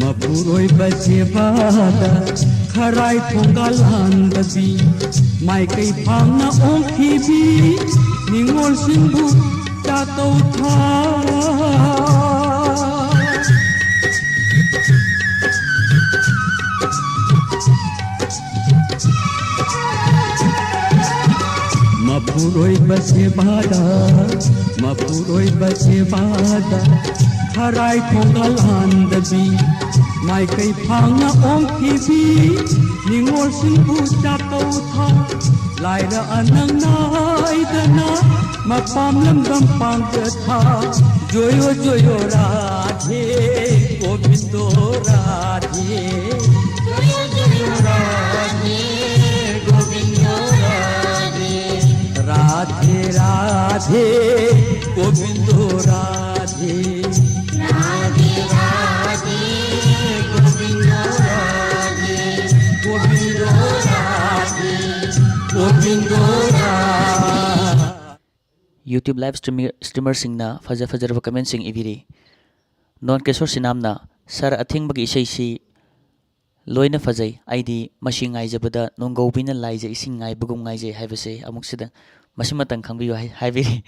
ꯃꯄꯨꯔꯣꯏꯕ ꯁꯦꯕꯥꯗ ꯈꯔꯥꯏ ꯊꯣꯡꯒꯥꯜ ꯍꯥꯟꯗꯕꯤ, ꯃꯥꯏꯀꯩ ꯐꯥꯡꯅ ꯑꯣꯡꯈꯤꯕꯤ, ꯅꯤꯉꯣꯜꯁꯤꯡꯕꯨ ꯆꯥꯛꯀꯧ ꯊꯥ꯫ ꯃꯄꯨꯔꯣꯏꯕ ꯁꯦꯕꯥꯗ, ꯃꯄꯨꯔꯣꯏꯕ ꯁꯦꯕꯥꯗ, ꯈꯔꯥꯏ ꯊꯣꯡꯒꯥꯜ ꯍꯥꯟꯗꯕꯤ, ꯃꯥꯏꯀꯩ ꯐꯥꯡꯅ ꯑꯣꯡꯈꯤꯕꯤ, ꯅꯤꯉꯣꯜꯁꯤꯡꯕꯨ ꯆꯥꯛꯀꯧ ꯊꯥ꯫ ꯂꯥꯏꯔ ꯑꯅꯪ ꯅꯥꯏꯗꯅ ꯃꯄꯥꯝ ꯂꯝꯗꯝ ꯄꯥꯡꯖ ꯊꯥ꯫ ꯖꯣꯌꯣ ꯖꯣꯌꯣ Radhe ꯒꯣꯕꯤꯟꯗꯣ Radhe. ꯖꯣꯌꯣ ꯖꯣꯌꯣ Radhe ꯒꯣꯕꯤꯟꯗꯣ Radhe. Radhe Radhe ꯒꯣꯕꯤꯟꯗꯣ Radhe. Radhe Radhe ꯒꯣꯕꯤꯟꯗꯣ Radhe. ꯒꯣꯕꯤꯟꯗꯣ Radhe ꯒꯣꯕꯤꯟꯗꯣ Radhe. YouTube live streamer, streamerꯁꯤꯡꯅ ꯐꯖ ꯐꯖꯔꯕ commentꯁꯤꯡ ꯏꯕꯤꯔꯤ꯫ ꯅꯣꯟ ꯀꯦꯁꯣꯔ ꯁꯤꯅꯥꯝꯅ, "ꯁꯥꯔ, ꯑꯊꯦꯡꯕꯒꯤ ꯏꯁꯩꯁꯤ ꯂꯣꯏꯅ ꯐꯖꯩ꯫ ꯑꯩꯗꯤ ꯃꯁꯤ ꯉꯥꯏꯖꯕꯗ ꯅꯣꯡꯒꯧꯕꯤꯅ ꯂꯥꯏꯖ ꯏꯁꯤꯡ ꯉꯥꯏꯕꯒꯨꯝ ꯉꯥꯏꯖꯩ ꯍꯥꯏꯕꯁꯦ ꯑꯃꯨꯛꯁꯤꯗ ꯃꯁꯤꯃꯇꯪ ꯈꯪꯕꯤꯌꯨ" ꯍꯥꯏ-, ꯍꯥꯏꯕꯤꯔꯤ꯫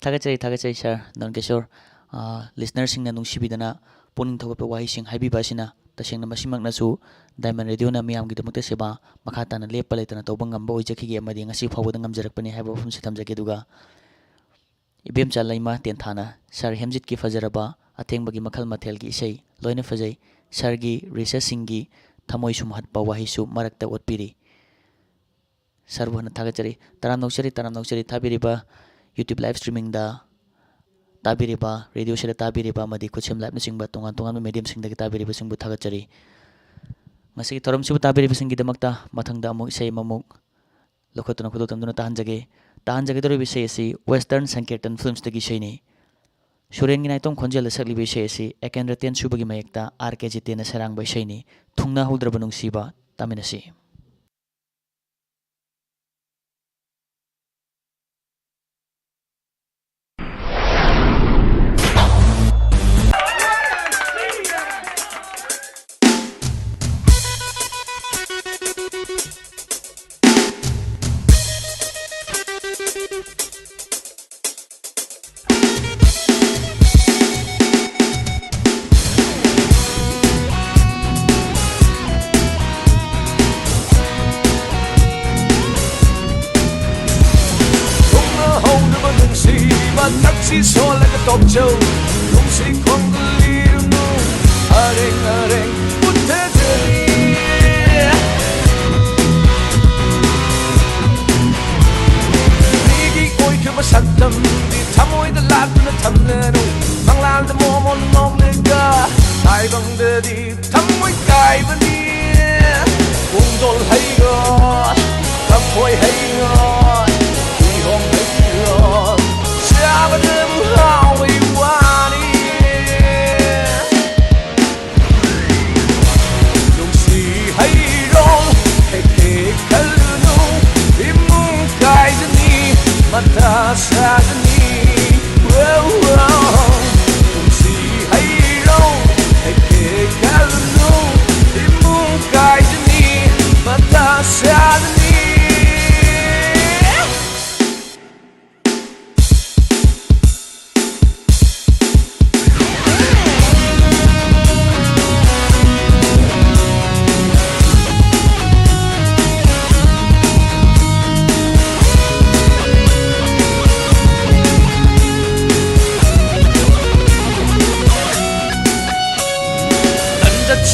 ꯊꯥꯒꯠꯆꯔꯤ, ꯊꯥꯒꯠꯆꯔꯤ ꯁꯥꯔ ꯅꯣꯟ ꯀꯦꯁꯣꯔ꯫ ꯑꯥ, listenerꯁꯤꯡꯅ ꯅꯨꯡꯁꯤꯕꯤꯗꯅ ꯄꯨꯛꯅꯤꯡ ꯊꯧꯒꯠꯄ ꯋꯥꯍꯩꯁꯤꯡ ꯍꯥꯏꯕꯤꯕ ꯑꯁꯤꯅ ꯇꯁꯦꯡꯅ ꯃꯁꯤꯃꯛꯅꯁꯨ Diamond Radioꯅ ꯃꯤꯌꯥꯝꯒꯤꯗꯃꯛꯇ ꯁꯦꯕꯥ ꯃꯈꯥ ꯇꯥꯅ ꯂꯦꯞꯄ ꯂꯩꯇꯅ ꯇꯧꯕ ꯉꯝꯕ ꯑꯣꯏꯖꯈꯤꯒꯦ ꯑꯃꯗꯤ ꯉꯁꯤ ꯐꯥꯎꯕꯗ ꯉꯝꯖꯔꯛꯄꯅꯤ ꯍꯥꯏꯕ ꯋꯥꯐꯝꯁꯤ ꯊꯝꯖꯒꯦ꯫ ꯑꯗꯨꯒ ꯏꯕꯦꯝꯆꯥ ꯂꯩꯃ ꯇꯦꯟꯊꯥꯅ, "ꯁꯥꯔ ꯍꯦꯝꯖꯤꯠꯀꯤ ꯐꯖꯔꯕ ꯑꯊꯦꯡꯕꯒꯤ ꯃꯈꯜ ꯃꯊꯦꯜꯒꯤ ꯏꯁꯩ ꯂꯣꯏꯅ ꯐꯖꯩ꯫ ꯁꯥꯔꯒꯤ researchꯁꯤꯡꯒꯤ ꯊꯃꯣꯏ ꯁꯨꯝꯍꯠꯄ ꯋꯥꯍꯩꯁꯨ ꯃꯔꯛꯇ ꯑꯣꯠꯄꯤꯔꯤ꯫ ꯁꯥꯔꯕꯨ ꯍꯟꯅ ꯊꯥꯒꯠꯆꯔꯤ꯫ ꯇꯔꯥꯝ ꯅꯣꯛꯆꯔꯤ, ꯇꯔꯥꯝ ꯅꯣꯛꯆꯔꯤ ꯊꯥꯕꯤꯔꯤꯕ YouTube live streamingꯗ ꯇꯥꯕꯤꯔꯤꯕ, radioꯁꯤꯗ ꯇꯥꯕꯤꯔꯤꯕ ꯑꯃꯗꯤ ꯈꯨꯠꯁꯦꯝ liveꯅꯆꯤꯡꯕ ꯇꯣꯉꯥꯟ ꯇꯣꯉꯥꯟꯕ mediumꯁꯤꯡꯗꯒꯤ ꯇꯥꯕꯤꯔꯤꯕꯁꯤꯡꯕꯨ ꯊꯥꯒꯠꯆꯔꯤ꯫ ꯉꯁꯤꯒꯤ ꯊꯧꯔꯝꯁꯤꯕꯨ ꯇꯥꯕꯤꯔꯤꯕꯁꯤꯡꯒꯤꯗꯃꯛꯇ ꯃꯊꯪꯗ ꯑꯃꯨꯛ ꯏꯁꯩ ꯑꯃꯃꯨꯛ ꯂꯧꯈꯠꯇꯨꯅ ꯈꯨꯗꯣꯜ ꯇꯝꯗꯨꯅ ꯇꯥꯍꯟꯖꯒꯦ꯫ ꯇꯥꯍꯟꯖꯒꯗꯧꯔꯤꯕ ꯏꯁꯩ ꯑꯁꯤ Western Sankirtan Filmsꯇꯒꯤ ꯏꯁꯩꯅꯤ꯫ ꯁꯨꯔꯦꯟꯒꯤ ꯅꯥꯏꯇꯣꯝ ꯈꯣꯟꯖꯦꯜꯗ ꯁꯛꯂꯤꯕ ꯏꯁꯩ ꯑꯁꯤ ꯑꯦꯀꯦꯟꯗ꯭ꯔ ꯇꯦꯟꯁꯨꯕꯒꯤ ꯃꯌꯦꯛꯇ R K ꯖꯤꯇꯦꯟꯅ ꯁꯩꯔꯥꯡꯕ ꯏꯁꯩꯅꯤ꯫ ꯊꯨꯡꯅꯍꯧꯗ꯭ꯔꯕ ꯅꯨꯡꯁꯤꯕ꯫ ꯇꯥꯃꯤꯟꯅꯁꯤ꯫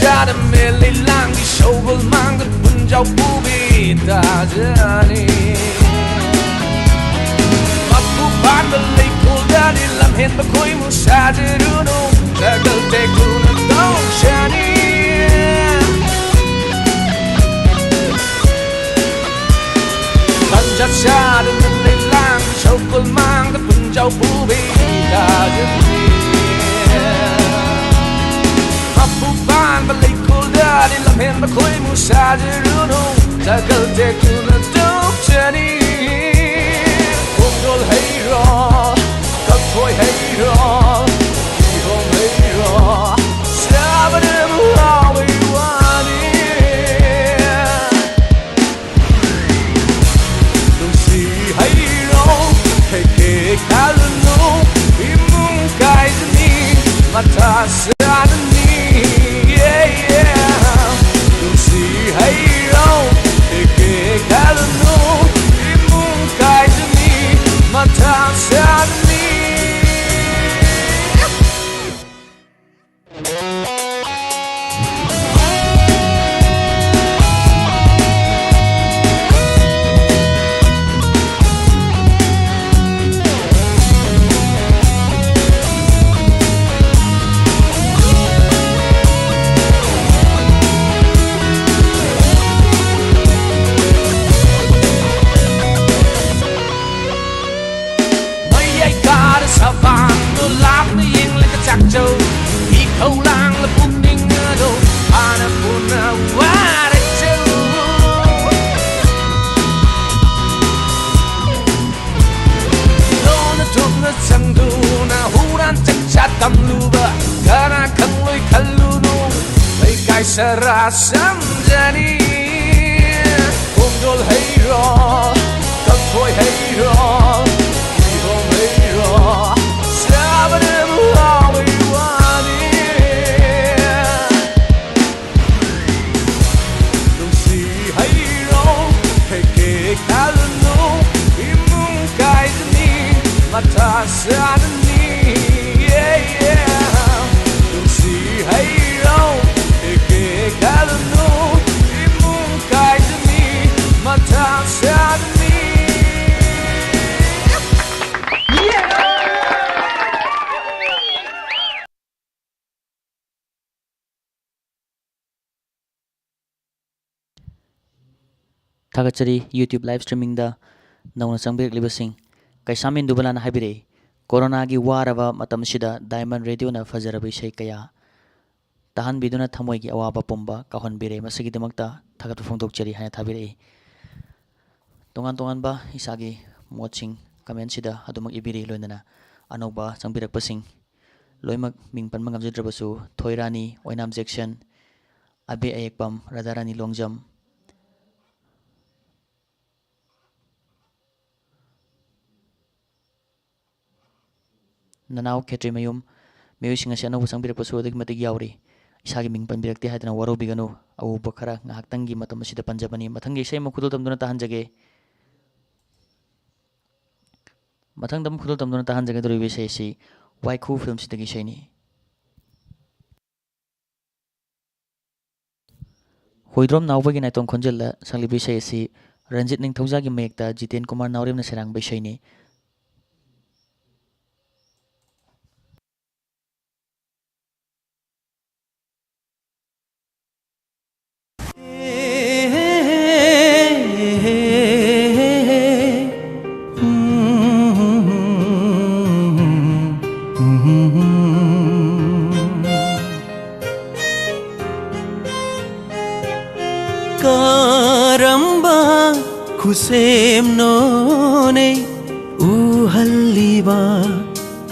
ꯆꯥꯗ ꯃꯦꯂꯩ ꯂꯥꯡꯒꯤ ꯁꯧꯒꯜ ꯃꯥꯡꯗ ꯄꯨꯟꯖꯥꯎ ꯄꯨꯕꯤ ꯇꯥꯖꯅꯤ꯫ ꯃꯄꯨ ꯄꯥꯟꯕ ꯂꯩꯀꯣꯜꯗꯗꯤ ꯂꯝꯍꯦꯟꯕ ꯈꯣꯏꯃꯨ ꯁꯥꯖꯔꯨꯅꯨ, ꯇꯒꯜ ꯇꯦꯛꯇꯨꯅ ꯇꯧꯁꯅꯤ꯫ ꯇꯟꯖꯥ ꯆꯥꯗꯅ ꯂꯩꯂꯥꯡ ꯁꯧꯒꯜ ꯃꯥꯡꯗ ꯄꯨꯟꯖꯥꯎ ꯄꯨꯕꯤ ꯇꯥꯖꯅꯤ꯫ ꯃꯄꯨ ꯄꯥꯟꯕ ꯂꯩꯀꯣꯜꯗꯗꯤ ꯂꯝꯍꯦꯟꯕ ꯈꯣꯏꯃꯨ ꯁꯥꯖꯔꯨꯅꯨ, ꯇꯒꯜ ꯇꯦꯛꯇꯨꯅ ꯇꯧꯁꯅꯤ꯫ ꯈꯣꯡꯗꯣꯜ ꯍꯩꯔꯣ, ꯀꯐꯣꯏ ꯍꯩꯔꯣ, ꯀꯤꯍꯣꯝ ꯍꯩꯔꯣ, ꯆꯥꯕꯗꯕꯨ ꯍꯥꯎꯕꯩ ꯋꯥꯅꯤ꯫ ꯅꯨꯡꯁꯤ ꯍꯩꯔꯣ, ꯈꯦꯈꯦ ꯈꯜꯂꯨꯅꯨ, ꯏꯃꯨꯡ ꯀꯥꯏꯖꯅꯤ, ꯃꯊꯥ ꯁꯥꯗꯅꯤ꯫ Yeah, yeah. ꯅꯨꯡꯁꯤ ꯍꯩꯔꯣ, ꯈꯦꯈꯦ ꯈꯜꯂꯨꯅꯨ, ꯏꯃꯨꯡ ꯀꯥꯏꯖꯅꯤ, ꯃꯊꯥ ꯁꯥꯗꯅꯤ꯫ ꯃꯌꯥꯏ ꯀꯥꯔ ꯁꯕꯥꯟꯗꯣ ꯂꯥꯞꯅ ꯌꯦꯡꯂꯒ ꯆꯥꯛꯆꯧ꯫ ꯏꯈꯧ ꯂꯥꯡꯂ ꯄꯨꯛꯅꯤꯡ ꯑꯗꯣ ꯍꯥꯟꯅ ꯄꯨꯟꯅ ꯋꯥꯔꯛꯆꯧ꯫ ꯂꯣꯟꯅ ꯊꯨꯞꯅ ꯆꯪꯗꯨꯅ ꯍꯨꯔꯥꯟ ꯆꯤꯟꯖꯥꯛ ꯇꯝꯂꯨꯕ ꯀꯅꯥ ꯈꯪꯂꯣꯏ ꯈꯜꯂꯨꯅꯨ꯫ ꯂꯩꯀꯥꯏ ꯁꯔꯥ ꯁꯝꯖꯅꯤ꯫ ꯈꯣꯡꯗꯣꯜ ꯍꯩꯔꯣ, ꯀꯐꯣꯏ ꯍꯩꯔꯣ, ꯀꯤꯍꯣꯝ ꯍꯩꯔꯣ, ꯆꯥꯕꯗꯕꯨ ꯍꯥꯎꯕꯩ ꯋꯥꯅꯤ꯫ ꯅꯨꯡꯁꯤ ꯍꯩꯔꯣ, ꯈꯦꯈꯦ ꯈꯜꯂꯨꯅꯨ, ꯏꯃꯨꯡ ꯀꯥꯏꯖꯅꯤ, ꯃꯊꯥ ꯁꯥꯅꯅꯤ꯫ Yeah, yeah. ꯅꯨꯡꯁꯤ ꯍꯩꯔꯣ, ꯊꯥꯒꯠꯆꯔꯤ꯫ YouTube live streamingꯗ ꯅꯧꯅ ꯆꯪꯕꯤꯔꯛꯂꯤꯕꯁꯤꯡ, ꯀꯩꯁꯥꯝ ꯏꯟꯗꯨꯕꯂꯥꯅ ꯍꯥꯏꯕꯤꯔꯛꯏ, "ꯀꯣꯔꯣꯅꯥꯒꯤ ꯋꯥꯔꯕ ꯃꯇꯝꯁꯤꯗ Diamond Radioꯅ ꯐꯖꯔꯕ ꯏꯁꯩ ꯀꯌꯥ ꯇꯥꯍꯟꯕꯤꯗꯨꯅ ꯊꯃꯣꯏꯒꯤ ꯑꯋꯥꯕ ꯄꯨꯝꯕ ꯀꯥꯎꯍꯟꯕꯤꯔꯦ꯫ ꯃꯁꯤꯒꯤꯗꯃꯛꯇ ꯊꯥꯒꯠꯄ ꯐꯣꯡꯗꯣꯛꯆꯔꯤ" ꯍꯥꯏꯅ ꯊꯥꯕꯤꯔꯛꯏ꯫ ꯇꯣꯉꯥꯟ ꯇꯣꯉꯥꯟꯕ ꯏꯁꯥꯒꯤ ꯃꯣꯠꯁꯤꯡ commentꯁꯤꯗ ꯑꯗꯨꯃꯛ ꯏꯕꯤꯔꯤ꯫ ꯂꯣꯏꯅꯅ ꯑꯅꯧꯕ ꯆꯪꯕꯤꯔꯛꯄꯁꯤꯡ ꯂꯣꯏꯅꯃꯛ ꯃꯤꯡ ꯄꯟꯕ ꯉꯝꯖꯗ꯭ꯔꯕꯁꯨ, ꯊꯣꯏꯔꯥꯅꯤ, ꯑꯣꯏꯅꯥꯝ ꯖꯦꯛꯁꯟ, ꯑꯕꯦ ꯑꯌꯦꯛꯄꯝ, ꯔꯥꯙꯥꯔꯥꯅꯤ ꯂꯣꯡꯖꯝ, ꯅꯅꯥꯎ ꯈꯦꯇ꯭ꯔꯤꯃꯌꯨꯝ, ꯃꯤꯑꯣꯏꯁꯤꯡ ꯑꯁꯤ ꯑꯅꯧꯕ ꯆꯪꯕꯤꯔꯛꯄꯁꯨ ꯑꯗꯨꯛꯀꯤ ꯃꯇꯤꯛ ꯌꯥꯎꯔꯤ꯫ ꯏꯁꯥꯒꯤ ꯃꯤꯡ ꯄꯟꯕꯤꯔꯛꯇꯦ ꯍꯥꯏꯗꯨꯅ ꯋꯥꯔꯧꯕꯤꯒꯅꯨ꯫ ꯑꯎꯕ ꯈꯔ ꯉꯥꯏꯍꯥꯛꯇꯪꯒꯤ ꯃꯇꯝ ꯑꯁꯤꯗ ꯄꯟꯖꯕꯅꯤ꯫ ꯃꯊꯪꯒꯤ ꯏꯁꯩ ꯑꯃ ꯈꯨꯗꯣꯜ ꯇꯝꯗꯨꯅ ꯇꯥꯍꯟꯖꯒꯦ꯫ ꯃꯊꯪꯗ ꯑꯃꯨꯛ ꯈꯨꯗꯣꯜ ꯇꯝꯗꯨꯅ ꯇꯥꯍꯟꯖꯒꯗꯧꯔꯤꯕ ꯏꯁꯩ ꯑꯁꯤ ꯋꯥꯏꯈꯨ ꯐꯤꯂꯝꯁꯤꯗꯒꯤ ꯏꯁꯩꯅꯤ꯫ ꯍꯨꯏꯗ꯭ꯔꯣꯝ ꯅꯥꯎꯕꯒꯤ ꯅꯥꯏꯇꯣꯝ ꯈꯣꯟꯖꯦꯜꯗ ꯁꯛꯂꯤꯕ ꯏꯁꯩ ꯑꯁꯤ ꯔꯟꯖꯤꯠ ꯅꯤꯡꯊꯧꯖꯥꯒꯤ ꯃꯌꯦꯛꯇ ꯖꯤꯇꯦꯟ ꯀꯨꯃꯥꯔ ꯅꯥꯎꯔꯦꯝꯅ ꯁꯩꯔꯥꯡꯕ ꯏꯁꯩꯅꯤ꯫ ꯀꯔꯝꯕ ꯈꯨꯁꯦꯝꯅꯣꯅꯦ ꯎꯍꯜꯂꯤꯕ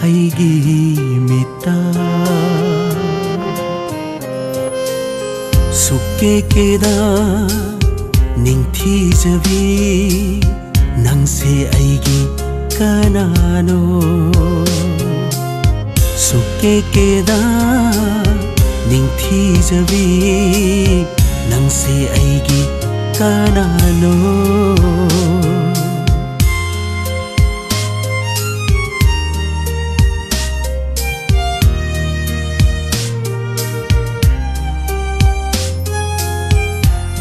ꯑꯩꯒꯤ ꯃꯤꯠꯇ? ꯁꯨꯛꯀꯦ ꯀꯦꯗ ꯅꯤꯡꯊꯤꯖꯕꯤ, ꯅꯪꯁꯦ ꯑꯩꯒꯤ ꯀꯅꯥꯅꯣ? ꯁꯨꯛꯀꯦ ꯀꯦꯗ ꯅꯤꯡꯊꯤꯖꯕꯤ, ꯅꯪꯁꯦ ꯑꯩꯒꯤ ꯀꯅꯥꯅꯣ?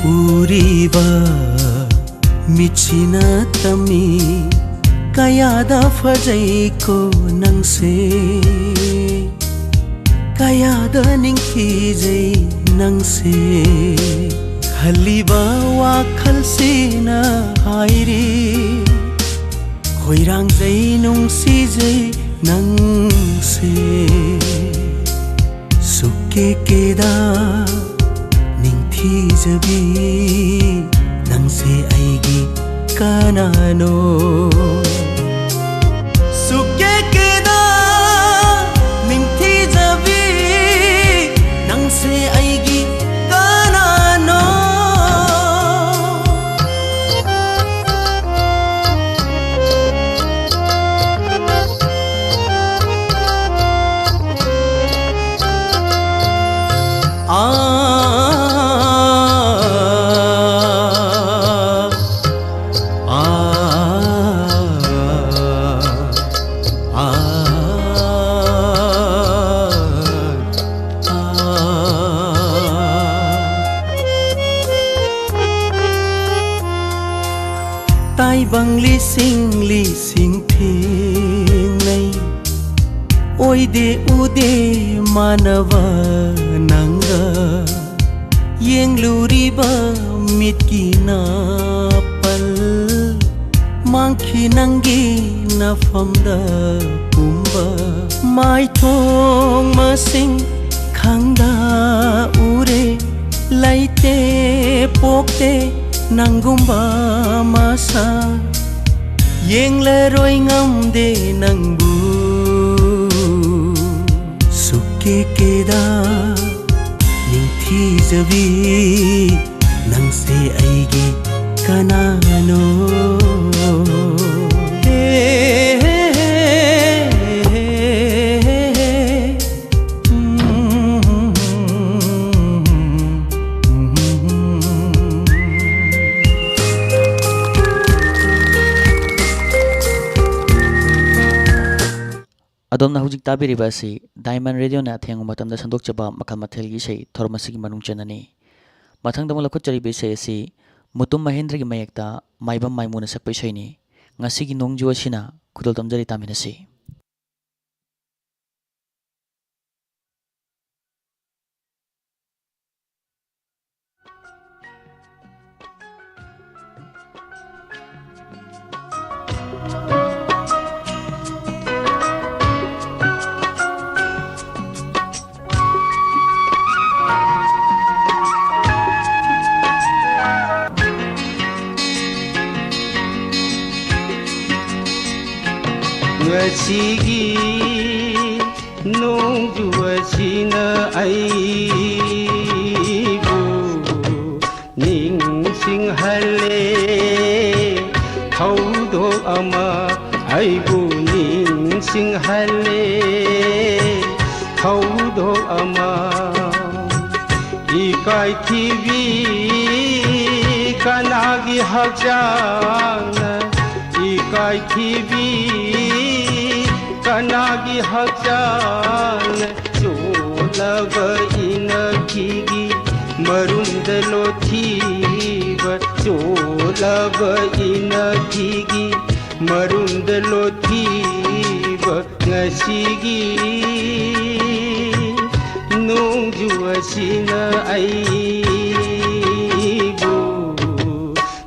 ꯎꯔꯤꯕ ꯃꯤꯠꯁꯤꯅ ꯇꯝꯃꯤ, ꯀꯌꯥꯗ ꯐꯖꯩꯀꯣ ꯅꯪꯁꯦ, ꯀꯌꯥꯗ ꯅꯤꯡꯊꯤꯖꯩ ꯅꯪꯁꯦ꯫ ꯈꯜꯂꯤꯕ ꯋꯥꯈꯜꯁꯤꯅ ꯍꯥꯏꯔꯤ, ꯈꯣꯏꯔꯥꯡꯖꯩ, ꯅꯨꯡꯁꯤꯖꯩ ꯅꯪꯁꯦ꯫ ꯁꯨꯛꯀꯦ ꯀꯦꯗ ꯅꯤꯡꯊꯤꯖꯕꯤ, ꯅꯪꯁꯦ ꯑꯩꯒꯤ ꯀꯅꯥꯅꯣ? ꯁꯨꯛꯀꯦ ꯀꯦꯗ ꯅꯤꯡꯊꯤꯖꯕꯤ, ꯅꯪꯁꯦ ꯑꯩꯒꯤ ꯀꯅꯥꯅꯣ? ꯇꯥꯏꯕꯪ ꯂꯤꯁꯤꯡ ꯂꯤꯁꯤꯡ ꯊꯦꯡꯅꯩ, ꯑꯣꯏꯗꯦ ꯎꯗꯦ ꯃꯥꯟꯅꯕ ꯅꯪꯒ꯫ ꯌꯦꯡꯂꯨꯔꯤꯕ ꯃꯤꯠꯀꯤ ꯅꯥꯄꯜ ꯃꯥꯡꯈꯤ ꯅꯪꯒꯤ ꯅꯐꯝꯗ ꯄꯨꯝꯕ꯫ ꯃꯥꯏꯊꯣꯡ ꯃꯁꯤꯡ ꯈꯪꯗ ꯎꯔꯦ, ꯂꯩꯇꯦ ꯄꯣꯛꯇꯦ ꯅꯪꯒꯨꯝꯕ ꯃꯁꯛ꯫ ꯌꯦꯡꯂꯔꯣꯏ ꯉꯝꯗꯦ ꯅꯪꯕꯨ꯫ ꯁꯨꯛꯀꯦ ꯀꯦꯗ ꯅꯤꯡꯊꯤꯖꯕꯤ, ꯅꯪꯁꯦ ꯑꯩꯒꯤ ꯀꯅꯥꯅꯣ? ꯍꯦ, ꯍꯦ, ꯍꯦ, ꯍꯦ, ꯍꯦ, ꯍꯦ꯫ ꯑꯗꯣꯝꯅ ꯍꯧꯖꯤꯛ ꯇꯥꯕꯤꯔꯤꯕ ꯑꯁꯤ ꯗꯥꯏꯃꯟ ꯔꯦꯗꯤꯑꯣꯅ ꯑꯊꯦꯡꯕ ꯃꯇꯝꯗ ꯁꯟꯗꯣꯛꯆꯕ ꯃꯈꯜ ꯃꯊꯦꯜꯒꯤ ꯏꯁꯩ ꯊꯧꯔꯝ ꯑꯁꯤꯒꯤ ꯃꯅꯨꯡ ꯆꯟꯅꯅꯤ꯫ ꯃꯊꯪꯗ ꯑꯃꯨꯛ ꯂꯧꯈꯠꯆꯔꯤꯕ ꯏꯁꯩ ꯑꯁꯤ ꯃꯨꯇꯨꯝ ꯃꯍꯦꯟꯗ꯭ꯔꯒꯤ ꯃꯌꯦꯛꯇ ꯃꯥꯏꯕꯝ ꯃꯥꯏꯃꯨꯅ ꯁꯛꯄ ꯏꯁꯩꯅꯤ꯫ ꯉꯁꯤꯒꯤ ꯅꯣꯡꯖꯨ ꯑꯁꯤꯅ ꯈꯨꯗꯣꯜ ꯇꯝꯖꯔꯤ, ꯇꯥꯃꯤꯟꯅꯁꯤ꯫ ꯁꯤꯒꯤ ꯅꯣꯡꯖꯨ ꯑꯁꯤꯅ ꯑꯩꯕꯨ ꯅꯤꯡꯁꯤꯡꯍꯜꯂꯦ꯫ ꯊꯧꯗꯣꯛ ꯑꯃ ꯑꯩꯕꯨ ꯅꯤꯡꯁꯤꯡꯍꯜꯂꯦ꯫ ꯊꯧꯗꯣꯛ ꯑꯃ ꯏꯀꯥꯏꯊꯤꯕꯤ ꯀꯅꯥꯒꯤ ꯍꯛꯆꯥꯡꯅ ꯏꯀꯥꯏꯊꯤꯕꯤ ꯀꯅꯥꯒꯤ ꯍꯛꯆꯥꯡꯅ ꯆꯣꯠꯂꯕ ꯏꯅꯈꯤꯒꯤ ꯃꯔꯨꯝꯗ ꯂꯣꯠꯈꯤꯕ ꯆꯣꯠꯂꯕ ꯏꯅꯈꯤꯒꯤ ꯃꯔꯨꯝꯗ ꯂꯣꯠꯈꯤꯕ ꯉꯁꯤꯒꯤ ꯅꯣꯡꯖꯨ ꯑꯁꯤꯅ ꯑꯩꯕꯨ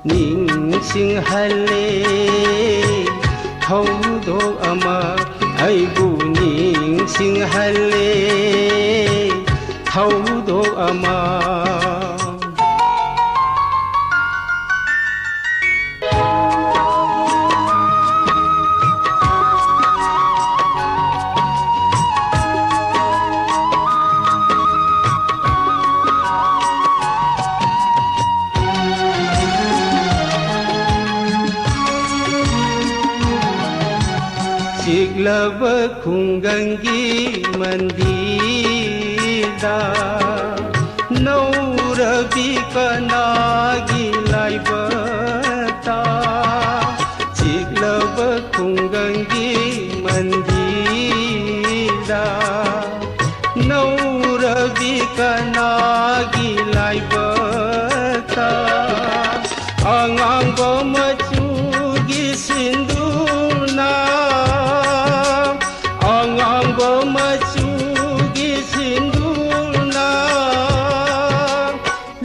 ꯅꯤꯡꯁꯤꯡꯍꯜꯂꯦ꯫ ꯊꯧꯗꯣꯛ ꯑꯃ ꯑꯩꯕꯨ ꯅꯤꯡꯁꯤꯡꯍꯜꯂꯦ꯫ ꯊꯧꯗꯣꯛ ꯑꯃ ꯆꯤꯛꯂꯕ ꯈꯨꯡꯒꯪꯒꯤ ꯃꯟꯗꯤꯔꯗ ꯅꯧꯔꯕꯤ ꯀꯅꯥꯒꯤ ꯂꯥꯏꯕꯛꯇ ꯆꯤꯛꯂꯕ ꯈꯨꯡꯒꯪꯒꯤ ꯃꯟꯗꯤꯔꯗ ꯅꯧꯔꯕꯤ ꯀꯅꯥꯒꯤ ꯂꯥꯏꯕꯛꯇ ꯑꯉꯥꯡꯕ ꯃꯆꯨꯒꯤ ꯁꯤꯟꯗꯨꯔꯅ ꯑꯉꯥꯡꯕ ꯃꯆꯨꯒꯤ ꯁꯤꯟꯗꯨꯔꯅ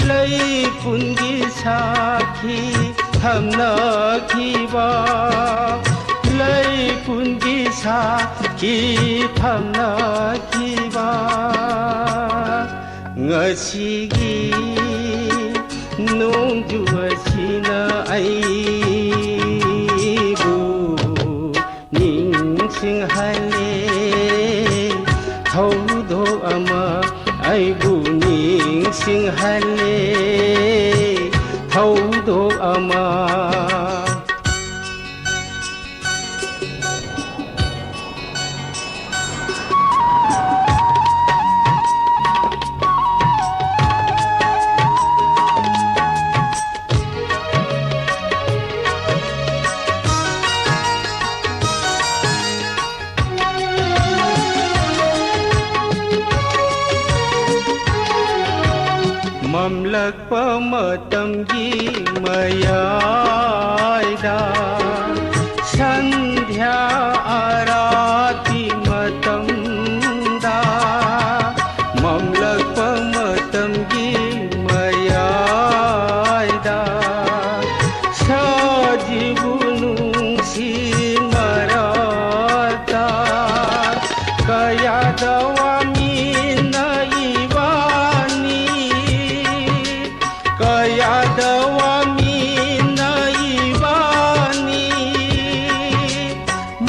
ꯂꯩꯄꯨꯟꯒꯤ ꯁꯥꯈꯤ ꯊꯝꯅꯈꯤꯕ ꯂꯩꯄꯨꯟꯒꯤ ꯁꯥꯈꯤ ꯊꯝꯅꯈꯤꯕ ꯉꯁꯤꯒꯤ ꯅꯣꯡꯖꯨ ꯑꯁꯤꯅ ꯑꯩꯕꯨ ꯅꯤꯡꯁꯤꯡꯍꯜꯂꯦ꯫ ꯑꯩꯕꯨ ꯅꯤꯡꯁꯤꯡꯍꯜꯂꯦ ꯊꯧꯗꯣꯛ ꯑꯃ꯫ ꯃꯝꯂꯛꯄ ꯃꯇꯝꯒꯤ ꯃꯌꯥꯏꯗ, ꯁꯟꯙ꯭ꯌꯥ ꯑꯥꯔꯥꯇꯤ ꯃꯇꯝꯗ, ꯃꯝꯂꯛꯄ ꯃꯇꯝꯒꯤ ꯃꯌꯥꯏꯗ, ꯁꯖꯤꯕꯨ ꯅꯨꯡꯁꯤ ꯃꯔꯛꯇ, ꯀꯌꯥꯗ ꯋꯥꯃꯤꯟꯅꯩꯕꯅꯤ, ꯀꯌꯥꯗ ꯋꯥꯃꯤꯟꯅꯩꯕꯅꯤ꯫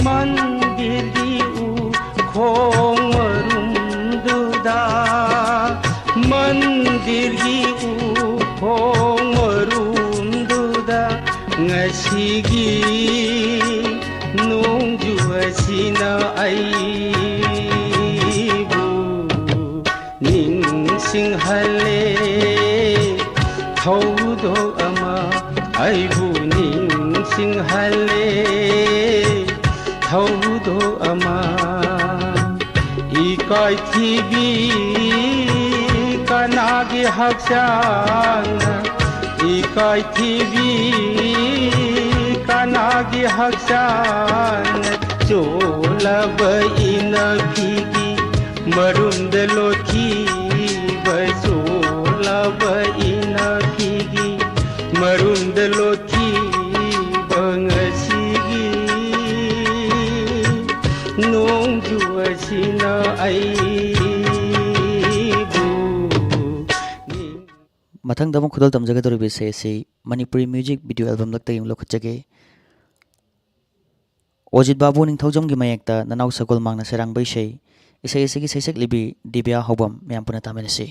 ꯃꯟꯗꯤꯔꯒꯤ ꯎꯈꯣꯡ ꯃꯔꯨꯝꯗꯨꯗ, ꯃꯟꯗꯤꯔꯒꯤ ꯎꯈꯣꯡ ꯃꯔꯨꯝꯗꯨꯗ, ꯉꯁꯤꯒꯤ ꯅꯣꯡꯖꯨ ꯑꯁꯤꯅ ꯑꯩꯕꯨ ꯅꯤꯡꯁꯤꯡꯍꯜꯂꯦ ꯊꯧꯗꯣꯛ ꯑꯃ, ꯑꯩꯕꯨ ꯅꯤꯡꯁꯤꯡꯍꯜꯂꯦ ꯊꯧꯗꯣꯛ ꯑꯃ꯫ ꯏꯀꯥꯏꯊꯤꯕꯤ ꯀꯅꯥꯒꯤ ꯍꯛꯆꯥꯡꯅ, ꯏꯀꯥꯏꯊꯤꯕꯤ ꯀꯅꯥꯒꯤ ꯍꯛꯆꯥꯡꯅ, ꯆꯣꯠꯂꯕ ꯏꯅꯐꯤꯒꯤ ꯃꯔꯨꯝꯗ ꯂꯣꯠꯈꯤꯕ, ꯆꯣꯠꯂꯕ ꯏꯅꯐꯤꯒꯤ ꯃꯔꯨꯝꯗ ꯂꯣꯠꯈꯤꯕ ꯉꯁꯤꯒꯤ ꯅꯣꯡꯖꯨ ꯑꯁꯤꯅ ꯑꯩꯕꯨ ꯅꯤꯡ- ꯃꯊꯪꯗ ꯑꯃꯨꯛ ꯈꯨꯗꯣꯜ ꯇꯝꯖꯒꯗꯧꯔꯤꯕ ꯏꯁꯩ ꯑꯁꯤ ꯃꯅꯤꯄꯨꯔꯤ ꯃ꯭ꯌꯨꯖꯤꯛ ꯚꯤꯗꯤꯑꯣ ꯑꯦꯜꯕꯝ ꯂꯛꯇꯒꯤ ꯑꯃꯨꯛ ꯂꯧꯈꯠꯆꯒꯦ꯫ ꯑꯣꯖꯤꯠ ꯕꯥꯕꯨ ꯅꯤꯡꯊꯧꯖꯝꯒꯤ ꯃꯌꯦꯛꯇ ꯅꯅꯥꯎ ꯁꯒꯣꯜ ꯃꯥꯡꯅ ꯁꯩꯔꯥꯡꯕ ꯏꯁꯩ, ꯏꯁꯩ ꯑꯁꯤꯒꯤ ꯁꯩꯁꯛꯂꯤꯕꯤ ꯗꯤꯕ꯭ꯌꯥ ꯍꯧꯕꯝ꯫ ꯃꯌꯥꯝ ꯄꯨꯟꯅ ꯇꯥꯃꯤꯟꯅꯁꯤ꯫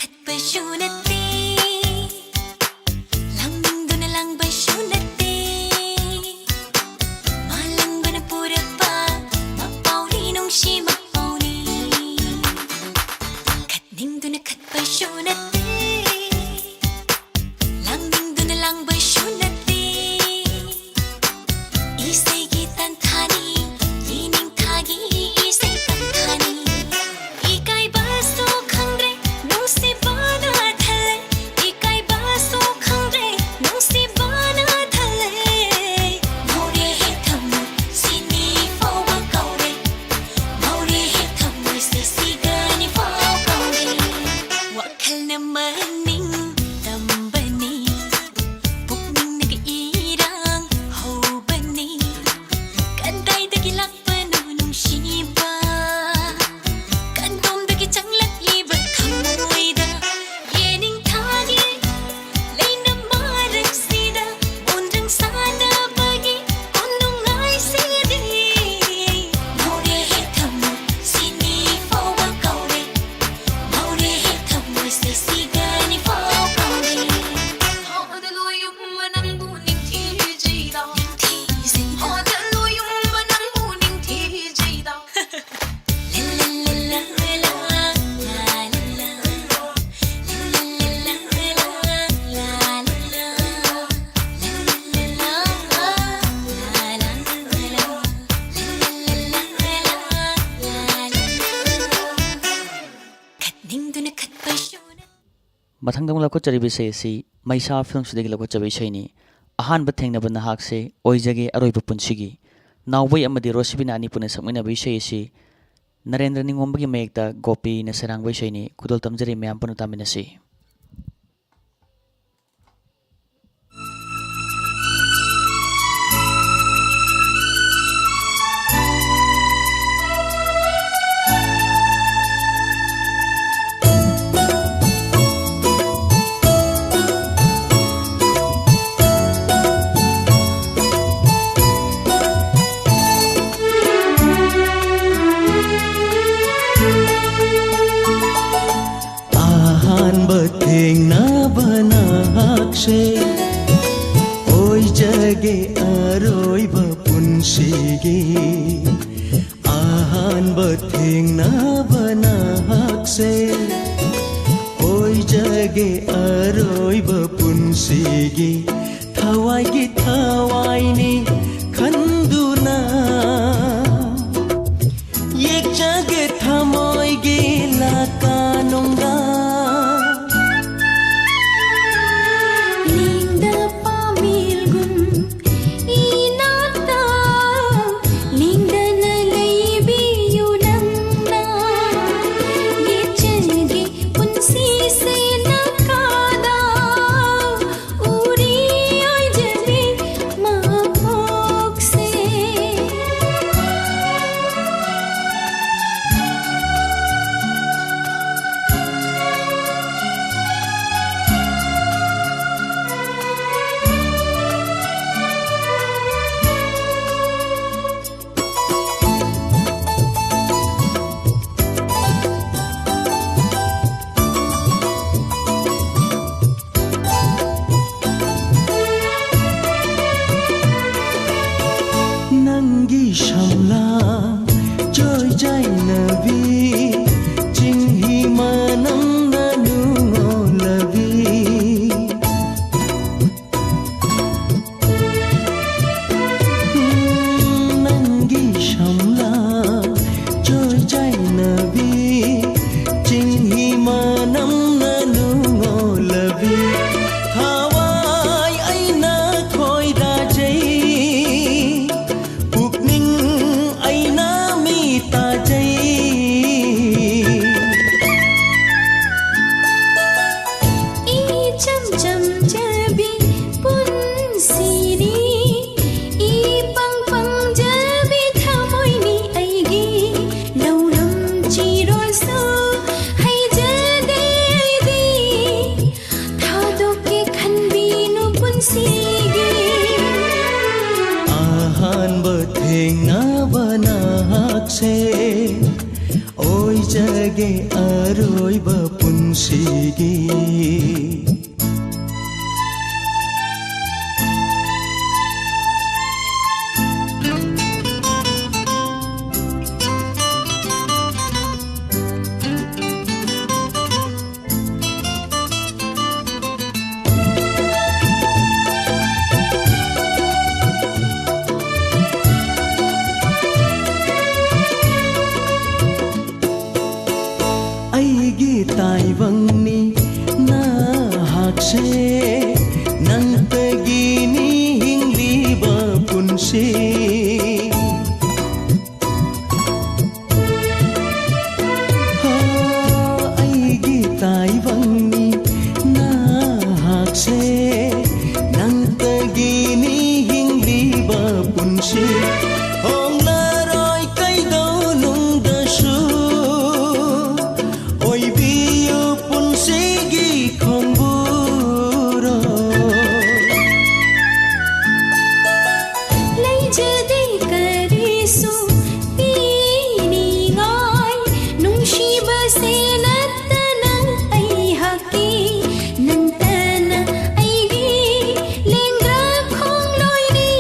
ꯈꯠꯄꯁꯨ ꯅꯠꯇꯦ, ꯂꯥꯡꯅꯤꯡꯗꯨꯅ ꯂꯥꯡꯕꯁꯨ ꯅꯠꯇꯦ, ꯃꯥꯂꯪꯕꯅ ꯄꯨꯔꯛꯄ ꯃꯄꯥꯎꯅꯤ, ꯅꯨꯡꯁꯤ ꯃꯄꯥꯎꯅꯤ꯫ ꯈꯠꯅꯤꯡꯗꯨꯅ ꯈꯠꯄꯁꯨ ꯅꯠꯇꯦ, ꯂꯥꯡꯅꯤꯡꯗꯨꯅ ꯂꯥꯡꯕꯁꯨ ꯅꯠꯇꯦ꯫ ꯏꯁꯩꯒꯤ ꯇꯥꯟꯊꯥꯅꯤ, ꯌꯦꯅꯤꯡꯊꯥꯒꯤ ꯏꯁꯩ ꯇꯥꯟꯊꯥꯅꯤ꯫ ꯏꯀꯥꯏꯕꯁꯨ ꯈꯪꯗ꯭ꯔꯦ, ꯅꯨꯡꯁꯤꯕꯅ ꯊꯜꯂꯦ꯫ ꯏꯀꯥꯏꯕꯁꯨ ꯈꯪꯗ꯭ꯔꯦ, ꯅꯨꯡꯁꯤꯕꯅ ꯊꯜꯂꯦ꯫ ꯃꯧꯔꯦ ꯍꯦ ꯊꯃꯣꯏ, ꯁꯤꯅꯤ ꯐꯥꯎꯕ ꯀꯧꯔꯦ꯫ ꯃꯧꯔꯦ ꯍꯦ ꯊꯃꯣꯏꯁꯦ, ꯁꯤꯒꯅꯤ ꯐꯥꯎ ꯀꯧꯔꯦ꯫ ꯋꯥꯈꯜꯅ ꯃꯅꯤꯡ ꯇꯝꯕꯅꯤ, ꯄꯨꯛꯅꯤꯡꯅꯒ ꯏꯔꯥꯡ ꯍꯧꯕꯅꯤ꯫ ꯀꯗꯥꯏꯗꯒꯤ ꯂꯥꯛꯄꯅꯣ ꯅꯨꯡꯁꯤꯕ? ꯀꯗꯣꯝꯗꯒꯤ ꯆꯪꯂꯛꯂꯤꯕ ꯊꯃꯣꯏꯗ? ꯌꯦꯅꯤꯡꯊꯥꯒꯤ ꯂꯩꯅꯝ ꯃꯔꯛꯁꯤꯗ ꯃꯣꯟꯗ꯭ꯔꯪ ꯁꯥꯟꯅꯕꯒꯤ ꯈꯨꯅꯨꯡꯉꯥꯏꯁꯤꯗꯤ꯫ ꯃꯧꯔꯦ ꯍꯦ ꯊꯃꯣꯏ, ꯁꯤꯅꯤ ꯐꯥꯎꯕ ꯀꯧꯔꯦ꯫ ꯃꯧꯔꯦ ꯍꯦ ꯊꯃꯣꯏꯁꯦ, ꯁꯤꯒꯅꯤ ꯐꯥꯎ ꯀꯧꯔꯦ꯫ ꯍꯣꯗꯂꯣ ꯌꯨꯝꯕ ꯅꯪꯕꯨ ꯅꯤꯡꯊꯤꯖꯩꯗ꯫ ꯅꯤꯡꯊꯤꯖꯩꯗ꯫ ꯍꯣꯗꯂꯣ ꯌꯨꯝꯕ ꯅꯪꯕꯨ ꯅꯤꯡꯊꯤꯖꯩꯗ꯫ ꯈꯠꯅꯤꯡꯗꯨꯅ ꯈꯠꯄꯁꯨ ꯅꯠꯇꯦ꯫ ꯃꯊꯪꯗ ꯑꯃꯨꯛ ꯂꯧꯈꯠꯆꯔꯤꯕ ꯏꯁꯩ ꯑꯁꯤ ꯃꯩꯁꯥ ꯐꯤꯂꯝꯁꯤꯗꯒꯤ ꯂꯧꯈꯠꯆꯕ ꯏꯁꯩꯅꯤ꯫ ꯑꯍꯥꯟꯕ ꯊꯦꯡꯅꯕ ꯅꯍꯥꯛꯁꯦ ꯑꯣꯏꯖꯒꯦ ꯑꯔꯣꯏꯕ ꯄꯨꯟꯁꯤꯒꯤ꯫ ꯅꯥꯎꯕꯩ ꯑꯃꯗꯤ ꯔꯣꯁꯤꯕꯤꯅꯥ ꯑꯅꯤ ꯄꯨꯟꯅ ꯁꯛꯃꯤꯟꯅꯕ ꯏꯁꯩ ꯑꯁꯤ ꯅꯔꯦꯟꯗ꯭ꯔ ꯅꯤꯉꯣꯝꯕꯒꯤ ꯃꯌꯦꯛꯇ ꯒꯣꯄꯤꯅ ꯁꯩꯔꯥꯡꯕ ꯏꯁꯩꯅꯤ꯫ ꯈꯨꯗꯣꯜ ꯇꯝꯖꯔꯤ ꯃꯌꯥꯝ ꯄꯨꯟꯅ ꯇꯥꯃꯤꯟꯅꯁꯤ꯫ ꯊꯦꯡꯅꯕ ꯅꯍꯥꯛꯁꯦ ꯑꯣꯏꯖꯒꯦ ꯑꯔꯣꯏꯕ ꯄꯨꯟꯁꯤꯒꯤ꯫ ꯑꯍꯥꯟꯕ ꯊꯦꯡꯅꯕ ꯅꯍꯥꯛꯁꯦ ꯑꯣꯏꯖꯒꯦ ꯑꯔꯣꯏꯕ ꯄꯨꯟꯁꯤꯒꯤ꯫ ꯊꯋꯥꯏꯒꯤ ꯊꯋꯥꯏꯅꯤ ꯈꯟꯗꯨꯅ ꯌꯦꯛꯆꯒꯦ ꯊꯃꯣꯏꯒꯤ ꯂꯥꯀꯥꯅꯨꯡꯗ꯫ ꯂꯦꯡꯗ ꯄꯥꯃꯦꯜꯒꯨꯝ ꯏꯅꯥꯛꯇ ꯂꯦꯡꯗꯅ ꯂꯩꯕꯤꯌꯨ ꯅꯪꯅ꯫ ꯌꯦꯠꯆꯒꯦ ꯄꯨꯟꯁꯤꯁꯦ ꯅꯀꯥꯗ ꯎꯔꯤ ꯑꯣꯏꯖꯕꯤ ꯃꯄꯣꯛꯁꯦ꯫ ꯅꯪꯒꯤ ꯁꯝꯂꯥꯡ ꯆꯣꯏꯖꯥꯏꯅꯕꯤ, ꯆꯤꯡꯍꯤ ꯃꯅꯝꯅ ꯅꯨꯡꯉꯣꯜꯂꯕꯤ꯫ ꯎꯝ, ꯅꯪꯒꯤ ꯁꯝꯂꯥꯡ ꯆꯣꯏꯖꯥꯏꯅꯕꯤ, ꯆꯤꯡꯍꯤ ꯃꯅꯝꯅ ꯅꯨꯡꯉꯣꯜꯂꯕꯤ꯫ ꯊꯋꯥꯏ ꯑꯩꯅ ꯈꯣꯏꯗꯥꯖꯩ, ꯄꯨꯛꯅꯤꯡ ꯑꯩꯅ ꯃꯤ ꯇꯥꯖꯩ꯫ ꯏꯆꯝ ꯆꯝꯖꯕꯤ ꯄꯨꯟꯁꯤꯅꯤ, ꯏꯄꯪ ꯄꯪꯖꯕꯤ ꯊꯃꯣꯏꯅꯤ ꯑꯩꯒꯤ꯫ ꯂꯧꯔꯝ ꯆꯤꯔꯣꯜꯁꯨ ꯍꯩꯖꯗꯦ ꯑꯩꯗꯤ, ꯊꯥꯗꯣꯛꯀꯦ ꯈꯟꯕꯤꯅꯨ ꯄꯨꯟꯁꯤꯒꯤ꯫ ꯑꯍꯥꯟꯕ ꯊꯦꯡꯅꯕ ꯅꯍꯥꯛꯁꯦ ꯑꯣꯏꯖꯒꯦ ꯑꯔꯣꯏꯕ ꯄꯨꯟꯁꯤꯒꯤ꯫ ꯑꯩꯒꯤ ꯇꯥꯏꯕꯪꯅꯤ ꯅꯍꯥꯛꯁꯦ, ꯅꯪꯇꯒꯤꯅꯤ ꯍꯤꯡꯂꯤꯕ ꯄꯨꯟꯁꯤ꯫ ꯍꯣ, ꯑꯩꯒꯤ ꯇꯥꯏꯕꯪꯅꯤ ꯅꯍꯥꯛꯁꯦ, ꯅꯪꯇꯒꯤꯅꯤ ꯍꯤꯡꯂꯤꯕ ꯄꯨꯟꯁꯤ꯫ ꯍꯣꯡꯂꯔꯣꯏ ꯀꯩꯗꯧꯅꯨꯡꯗꯁꯨ, ꯑꯣꯏꯕꯤꯌꯨ ꯄꯨꯟꯁꯤꯒꯤ ꯈꯣꯡꯕꯨꯔꯣ꯫ ꯂꯩꯖꯗꯦ ꯀꯔꯤꯁꯨ ꯄꯤꯅꯤꯡꯉꯥꯏ, ꯅꯨꯡꯁꯤꯕꯁꯦ ꯅꯠꯇꯅ ꯑꯩꯍꯥꯛꯀꯤ, ꯅꯪꯇꯅ ꯑꯩꯒꯤ ꯂꯦꯡꯒ꯭ꯔꯥ ꯈꯣꯡꯂꯣꯏꯅꯤ꯫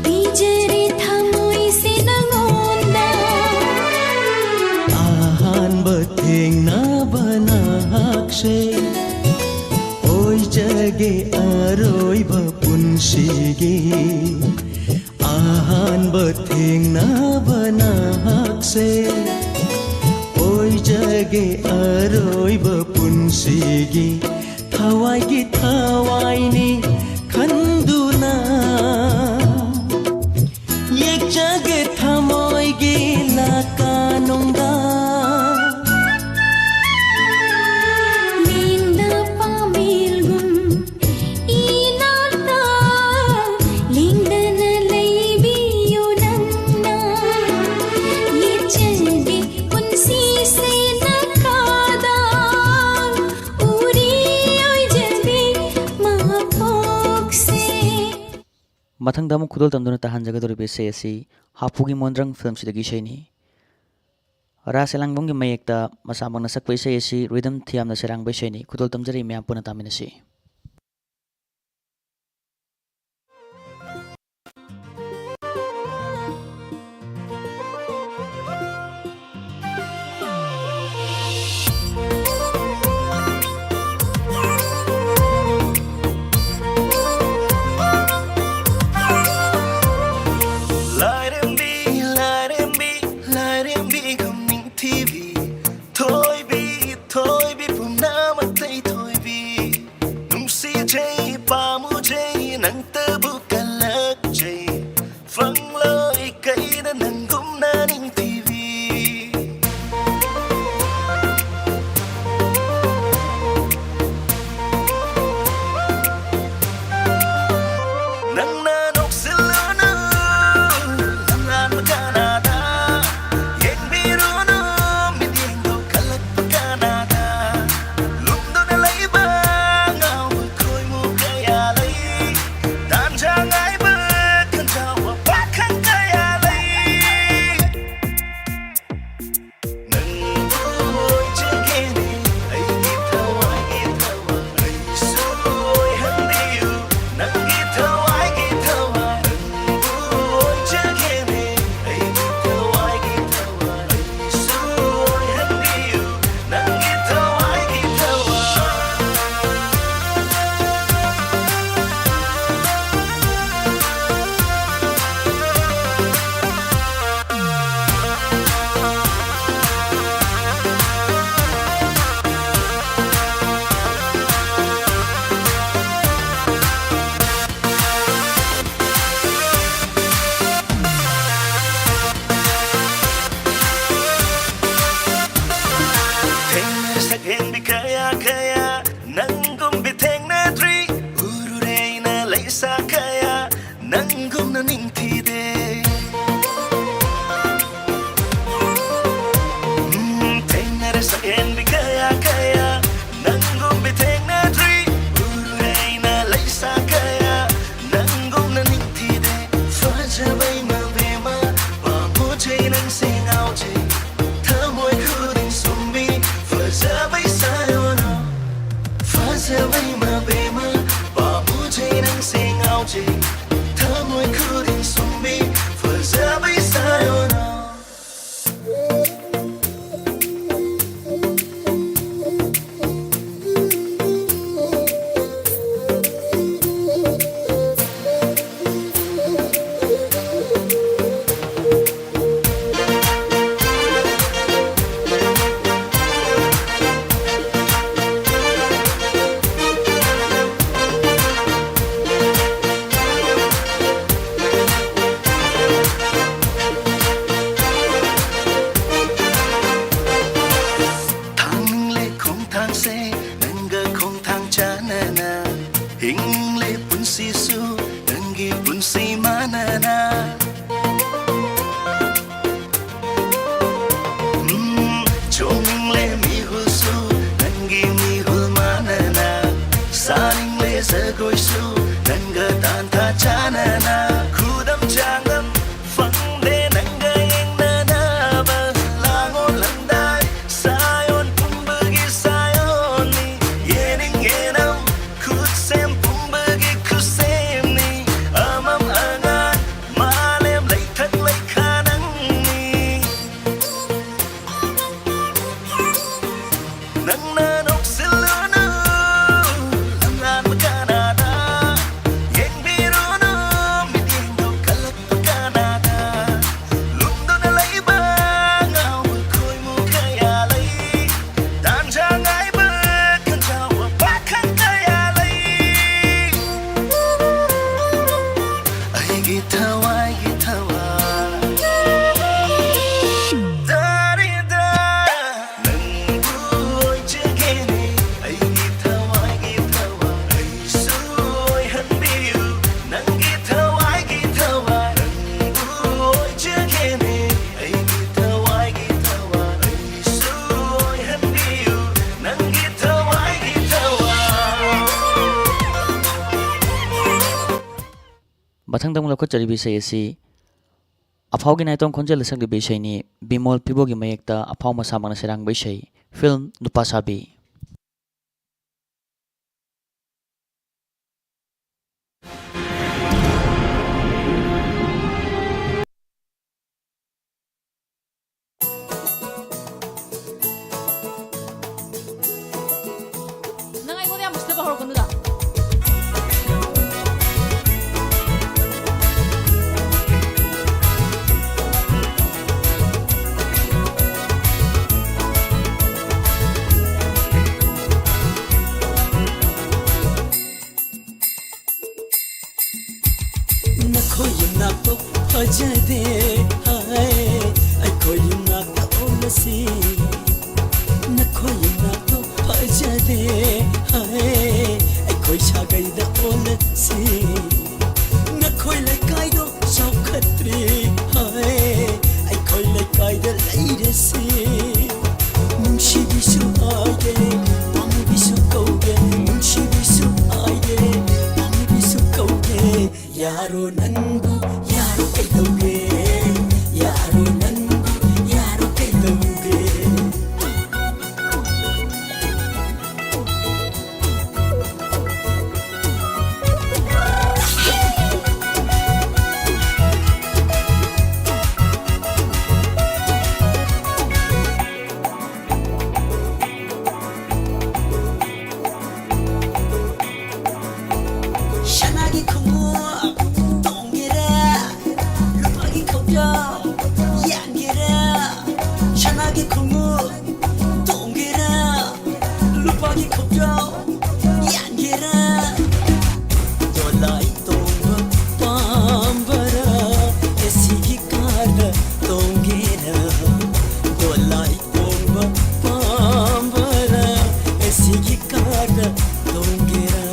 ꯄꯤꯖꯔꯦ ꯊꯃꯣꯏꯁꯦ ꯅꯉꯣꯟꯗ꯫ ꯑꯍꯥꯟꯕ ꯊꯦꯡꯅꯕ ꯅꯍꯥꯛꯁꯦ, ꯑꯣꯏꯖꯒꯦ ꯑꯔꯣꯏꯕ ꯄꯨꯟꯁꯤꯒꯤ꯫ ꯑꯍꯥꯟꯕ ꯊꯦꯡꯅꯕ ꯅꯍꯥꯛꯁꯦ, ꯑꯣꯏꯖꯒꯦ ꯑꯔꯣꯏꯕ ꯄꯨꯟꯁꯤꯒꯤ꯫ ꯊꯋꯥꯏꯒꯤ ꯊꯋꯥꯏꯅꯤ ꯈꯟꯗꯨꯅ, ꯌꯦꯛꯆꯒꯦ ꯊꯃꯣꯏꯒꯤ ꯂꯥꯀꯥꯅꯨꯡꯗ꯫ ꯂꯦꯡꯗ ꯄꯥꯃꯦꯜꯒꯨꯝ ꯏꯅꯥꯛꯇ, ꯂꯦꯡꯗꯅ ꯂꯩꯕꯤꯌꯨ ꯅꯪꯅ꯫ ꯌꯦꯛꯆꯒꯦ ꯄꯨꯟꯁꯤꯁꯦ ꯅꯈꯥꯗ, ꯎꯔꯤ ꯑꯣꯏꯖꯕꯤ ꯃꯄꯣꯛꯁꯦ꯫ ꯃꯊꯪꯗ ꯑꯃꯨꯛ ꯈꯨꯗꯣꯜ ꯇꯝꯗꯨꯅ ꯇꯥꯍꯟꯖꯒꯗꯧꯔꯤꯕ ꯏꯁꯩ ꯑꯁꯤ ꯍꯥꯄꯨꯒꯤ ꯃꯣꯟꯗ꯭ꯔꯪ ꯐꯤꯂꯝꯁꯤꯗꯒꯤ ꯏꯁꯩꯅꯤ꯫ ꯔꯥꯖ ꯑꯦꯂꯥꯡꯕꯝꯒꯤ ꯃꯌꯦꯛꯇ ꯃꯁꯥꯃꯛꯅ ꯁꯛꯄ ꯏꯁꯩ ꯑꯁꯤ ꯔꯤꯗꯝ ꯊꯤꯌꯥꯝꯅ ꯁꯩꯔꯥꯡꯕ ꯏꯁꯩꯅꯤ꯫ ꯈꯨꯗꯣꯜ ꯇꯝꯖꯔꯤ, ꯃꯌꯥꯝ ꯄꯨꯟꯅ ꯇꯥꯃꯤꯟꯅꯁꯤ꯫ ꯂꯥꯏꯔꯦꯝꯕꯤ, ꯂꯥꯏꯔꯦꯝꯕꯤ, ꯂꯥꯏꯔꯦꯝꯕꯤ ꯈꯝꯅꯤꯡꯊꯤꯕꯤ, ꯊꯣꯏꯕꯤ, ꯊꯣꯏꯕꯤ ꯄꯨꯝꯅꯃꯛꯇꯩ ꯊꯣꯏꯕꯤ, ꯅꯪꯒ ꯈꯣꯡꯊꯥꯡ ꯆꯥꯟꯅꯅ ꯍꯤꯡꯂꯦ ꯄꯨꯟꯁꯤꯁꯨ ꯅꯪꯒꯤ ꯄꯨꯟꯁꯤ ꯃꯥꯟꯅꯅ꯫ ꯎꯝ, ꯆꯣꯡꯅꯤꯡꯂꯦ ꯃꯤꯍꯨꯜꯁꯨ ꯅꯪꯒꯤ ꯃꯤꯍꯨꯜ ꯃꯥꯟꯅꯅ꯫ ꯁꯥꯅꯤꯡꯂꯦ ꯖꯒꯣꯏꯁꯨ ꯅꯪꯒ ꯇꯥꯟꯊꯥ ꯆꯥꯟꯅꯅ꯫ ꯈꯨꯗꯝ ꯆꯥꯡꯗꯝ ꯐꯪꯗꯦ ꯅꯪꯒ ꯌꯦꯡꯅꯅꯕ꯫ ꯂꯥꯡꯑꯣ ꯂꯪꯗꯥꯏ ꯁꯥꯏꯑꯣꯟ ꯄꯨꯝꯕꯒꯤ ꯁꯥꯏꯑꯣꯟꯅꯤ꯫ ꯌꯦꯅꯤꯡ ꯌꯦꯅꯧ ꯈꯨꯠꯁꯦꯝ ꯄꯨꯝꯕꯒꯤ ꯈꯨꯠꯁꯦꯝꯅꯤ꯫ ꯑꯃꯝ ꯑꯉꯥꯟ ꯃꯥꯂꯦꯝ ꯂꯩꯊꯛ ꯂꯩꯈꯥ ꯅꯪꯅꯤ꯫ ꯅꯪꯅ ꯅꯣꯛꯁꯤꯜꯂꯨꯅꯨ ꯂꯝꯂꯥꯟꯕ ꯀꯅꯥꯗ꯫ ꯌꯦꯡꯕꯤꯔꯨꯅꯨ ꯃꯤꯠꯌꯦꯡꯗꯣ ꯀꯜꯂꯛꯄ ꯀꯅꯥꯗ꯫ ꯂꯨꯝꯗꯨꯅ ꯂꯩꯕ ꯉꯥꯎꯕ ꯈꯣꯏꯃꯨ ꯀꯌꯥ ꯂꯩ꯫ ꯇꯥꯟꯖꯥ ꯉꯥꯏꯕ ꯈꯟꯖꯥꯎꯕ ꯄꯥꯈꯪ ꯀꯌꯥ ꯂꯩ꯫ ꯑꯩꯒꯤ ꯊꯋꯥꯏꯒꯤ ꯊꯋꯥꯏ꯫ ꯇꯥꯔꯤꯗ ꯅꯪꯕꯨ ꯑꯣꯏꯖꯒꯦꯅꯦ꯫ ꯑꯩꯒꯤ ꯊꯋꯥꯏꯒꯤ ꯊꯋꯥꯏ꯫ ꯑꯩꯁꯨ ꯑꯣꯏꯍꯟꯕꯤꯌꯨ ꯅꯪꯒꯤ ꯊꯋꯥꯏꯒꯤ ꯊꯋꯥꯏ꯫ ꯅꯪꯕꯨ ꯑꯣꯏꯖꯒꯦꯅꯦ꯫ ꯑꯩꯒꯤ ꯊꯋꯥꯏꯒꯤ ꯊꯋꯥꯏ꯫ ꯑꯩꯁꯨ ꯑꯣꯏꯍꯟꯕꯤꯌꯨ ꯅꯪꯒꯤ ꯊꯋꯥꯏꯒꯤ ꯊꯋꯥꯏ꯫ ꯃꯊꯪꯗ ꯑꯃꯨꯛ ꯂꯧꯈꯠꯆꯔꯤꯕ ꯏꯁꯩ ꯑꯁꯤ ꯑꯐꯥꯎꯒꯤ ꯅꯥꯏꯇꯣꯝ ꯈꯣꯟꯖꯦꯜꯗ ꯁꯛꯂꯤꯕ ꯏꯁꯩꯅꯤ꯫ ꯕꯤꯃꯣꯜ ꯄꯤꯕꯣꯒꯤ ꯃꯌꯦꯛꯇ ꯑꯐꯥꯎ ꯃꯁꯥꯃꯛꯅ ꯁꯩꯔꯥꯡꯕ ꯏꯁꯩ, ꯐꯤꯜꯝ ꯅꯨꯄꯥ ꯁꯥꯕꯤ꯫ ꯅꯪ ꯑꯩꯉꯣꯟꯗ ꯌꯥꯝ ꯎꯁꯤꯠꯇꯕ ꯍꯧꯔꯛꯀꯅꯨꯗ꯫ ꯅꯈꯣꯏ ꯌꯨꯝꯅꯥꯛꯇꯣ ꯐꯖꯗꯦ ꯍꯥꯏ, ꯑꯩꯈꯣꯏ ꯌꯨꯝꯅꯥꯛꯇ ꯑꯣꯜꯂꯁꯤ꯫ ꯅꯈꯣꯏ ꯌꯨꯝꯅꯥꯛꯇꯣ ꯐꯖ ꯍꯥꯏ, ꯑꯩꯈꯣꯏ ꯁꯥꯒꯩꯗ ꯑꯣꯜꯂꯁꯤ꯫ ꯅꯈꯣꯏ ꯂꯩꯀꯥꯏꯗꯣ ꯆꯥꯎꯈꯠꯇ꯭ꯔꯤ ꯍꯥꯏ, ꯑꯩꯈꯣꯏ ꯂꯩꯀꯥꯏꯗ ꯂꯩꯔꯁꯤ꯫ ꯅꯨꯡꯁꯤꯕꯤꯁꯨ ꯍꯥꯏꯒꯦ, ꯄꯥꯝꯕꯤꯁꯨ ꯀꯧꯒꯦ, ꯅꯨꯡꯁꯤꯕꯤꯁꯨ ꯍꯥꯏꯒꯦ, ꯄꯥꯝꯕꯤꯁꯨ ꯀꯧꯒꯦ꯫ ꯌꯥꯔꯣ ꯅꯪꯕꯨ, ꯌꯥꯔꯣ ꯀꯩꯗꯧꯒꯦ? ꯌꯥꯔꯣ ꯅꯪꯕꯨ, ꯌꯥꯔꯣ ꯀꯩꯗꯧꯒꯦ? ꯁꯅꯥꯒꯤ ꯈꯣꯡꯎꯞ ꯇꯣꯡꯒꯦꯔꯥ, ꯂꯨꯄꯥꯒꯤ ꯈꯣꯡꯒ꯭ꯔꯥꯎ ꯌꯥꯟꯒꯦꯔꯥ? ꯁꯅꯥꯒꯤ ꯈꯣꯡꯎꯞ ꯇꯣꯡꯒꯦꯔꯥ, ꯂꯨꯄꯥꯒꯤ ꯈꯣꯡꯒ꯭ꯔꯥꯎ ꯌꯥꯟꯒꯦꯔꯥ? ꯗꯣꯂꯥꯏ ꯇꯣꯡꯕ ꯄꯥꯝꯕꯔꯥ, ꯑꯦꯁꯤꯒꯤ ꯀꯥꯔꯗ ꯇꯣꯡꯒꯦꯔꯥ? ꯗꯣꯂꯥꯏ ꯇꯣꯡꯕ ꯄꯥꯝꯕꯔꯥ, ꯑꯦꯁꯤꯒꯤ ꯀꯥꯔꯗ ꯇꯣꯡꯒꯦꯔꯥ?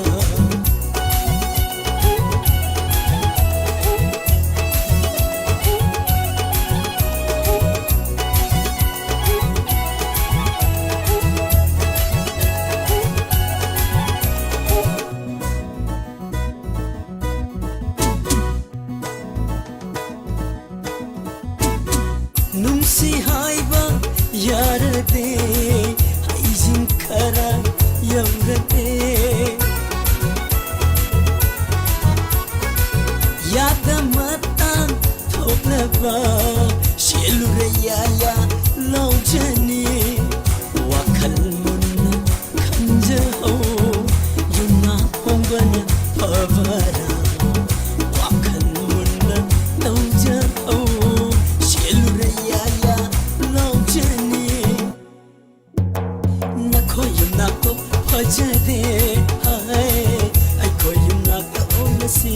ꯅꯨꯡꯁꯤ ꯍꯥꯏꯕ ꯌꯥꯔꯗꯦ, ꯍꯩꯁꯤꯡ ꯈꯔ ꯌꯧꯔꯗꯦ꯫ ꯌꯥꯗ ꯃꯇꯥꯡ ꯊꯣꯛꯂꯕ, ꯁꯦꯜꯂꯨꯔꯦ ꯌꯥꯌꯥ ꯂꯧꯖꯅꯤ꯫ ꯋꯥꯈꯜ ꯃꯨꯟꯅ ꯈꯟꯖꯍꯧ, ꯌꯨꯝꯅꯥꯛ ꯍꯣꯡꯕꯅ ꯐꯕꯔꯥ? ꯋꯥꯈꯜ ꯃꯨꯟꯅ ꯇꯧꯖꯍꯧ, ꯁꯦꯜꯂꯨꯔꯦ ꯌꯥꯌꯥ ꯂꯧꯖꯅꯤ꯫ ꯅꯈꯣꯏ ꯌꯨꯝꯅꯥꯛꯇꯣ ꯐꯖꯗꯦ ꯍꯥꯏ, ꯑꯩꯈꯣꯏ ꯌꯨꯝꯅꯥꯛꯇ ꯑꯣꯜꯂꯁꯤ꯫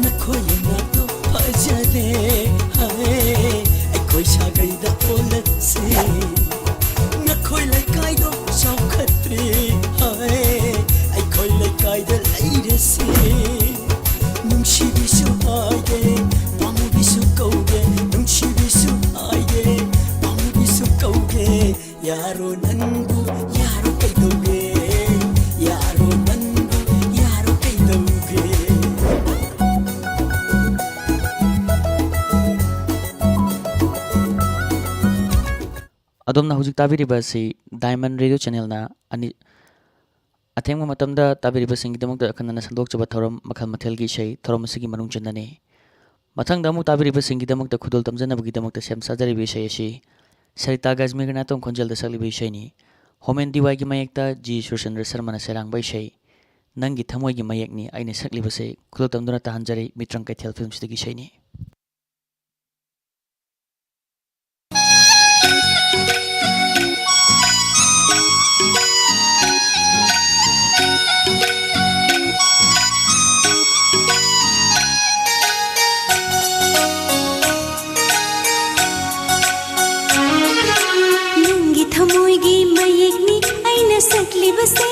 ꯅꯈꯣꯏ ꯌꯨꯝꯅꯥꯛꯇꯣ ꯐꯖꯗꯦ ꯍꯥꯏ, ꯑꯩꯈꯣꯏ ꯁꯥꯒꯩꯗ ꯑꯣꯜꯂꯁꯤ꯫ ꯅꯈꯣꯏ ꯂꯩꯀꯥꯏꯗꯣ ꯆꯥꯎꯈꯠꯇ꯭ꯔꯤ ꯑꯗꯣꯝꯅ ꯍꯧꯖꯤꯛ ꯇꯥꯕꯤꯔꯤꯕ ꯑꯁꯤ Diamond Radio Channelꯅ ꯑꯅꯤ, ꯑꯊꯦꯡꯕ ꯃꯇꯝꯗ ꯇꯥꯕꯤꯔꯤꯕꯁꯤꯡꯒꯤꯗꯃꯛꯇ ꯑꯈꯟꯅꯅ ꯁꯟꯗꯣꯛꯆꯕ ꯊꯧꯔꯝ ꯃꯈꯜ ꯃꯊꯦꯜꯒꯤ ꯏꯁꯩ, ꯊꯧꯔꯝ ꯑꯁꯤꯒꯤ ꯃꯅꯨꯡ ꯆꯟꯅꯅꯤ꯫ ꯃꯊꯪꯗ ꯑꯃꯨꯛ ꯇꯥꯕꯤꯔꯤꯕꯁꯤꯡꯒꯤꯗꯃꯛꯇ ꯈꯨꯗꯣꯜ ꯇꯝꯖꯅꯕꯒꯤꯗꯃꯛꯇ ꯁꯦꯝ ꯁꯥꯖꯔꯤꯕ ꯏꯁꯩ ꯑꯁꯤ ꯁꯔꯤꯇꯥ ꯒꯥꯖꯃꯤꯔꯒꯤ ꯅꯥꯇꯣꯟ ꯈꯣꯟꯖꯦꯜꯗ ꯁꯛꯂꯤꯕ ꯏꯁꯩꯅꯤ꯫ ꯍꯣꯃꯦꯟ ꯗꯤ ꯋꯥꯏꯒꯤ ꯃꯌꯦꯛꯇ ꯖꯤ ꯁꯨꯔꯆꯟꯗ꯭ꯔ ꯁꯔꯃꯅ ꯁꯩꯔꯥꯡꯕ ꯏꯁꯩ ꯅꯪꯒꯤ ꯊꯃꯣꯏꯒꯤ ꯃꯌꯦꯛꯅꯤ ꯑꯩꯅ ꯁꯛꯂꯤꯕꯁꯦ ꯈꯨꯗꯣꯜ ꯇꯝꯗꯨꯅ ꯇꯥꯍꯟꯖꯔꯤ ꯃꯤꯇ꯭ꯔꯪ ꯀꯩꯊꯦꯜ ꯐꯤꯂꯝꯁꯤꯗꯒꯤ ꯏꯁꯩꯅꯤ꯫ ꯅꯪꯒꯤ ꯊꯃꯣꯏꯒꯤ ꯃꯌꯦꯛꯅꯤ ꯑꯩꯅ ꯁꯛꯂꯤꯕꯁꯦ꯫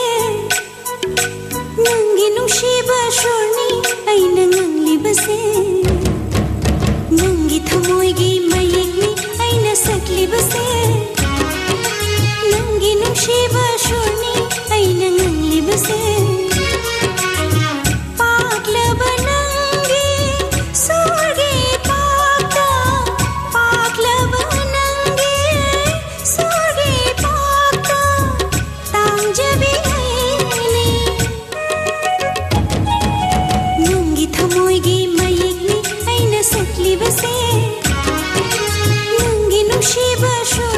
ꯅꯪꯒꯤ ꯅꯨꯡꯁꯤꯕ ꯁꯨꯔꯅꯤ ꯑꯩꯅ ꯉꯥꯡꯂꯤꯕꯁꯦ꯫ ꯅꯪꯒꯤ ꯊꯃꯣꯏꯒꯤ ꯃꯌꯦꯛꯅꯤ ꯑꯩꯅ ꯁꯛꯂꯤꯕꯁꯦ꯫ ꯅꯪꯒꯤ ꯅꯨꯡꯁꯤꯕ ꯁꯨꯔꯅꯤ ꯑꯩꯅ ꯉꯥꯡꯂꯤꯕꯁꯦ꯫ ꯄꯥꯛꯂꯕ ꯅꯪꯒꯤ ꯁꯨꯔꯒꯤ ꯄꯥꯛꯇ, ꯄꯥꯛꯂꯕ ꯅꯪꯒꯤ ꯁꯨꯔꯒꯤ ꯄꯥꯛꯇ ꯇꯥꯡꯖꯕꯤ ꯑꯩꯅꯤ꯫ ꯅꯪꯒꯤ ꯊꯃꯣꯏꯒꯤ ꯃꯌꯦꯛꯅꯤ ꯑꯩꯅ ꯁꯛꯂꯤꯕꯁꯦ꯫ ꯅꯪꯒꯤ ꯅꯨꯡꯁꯤꯕ ꯁꯨꯔ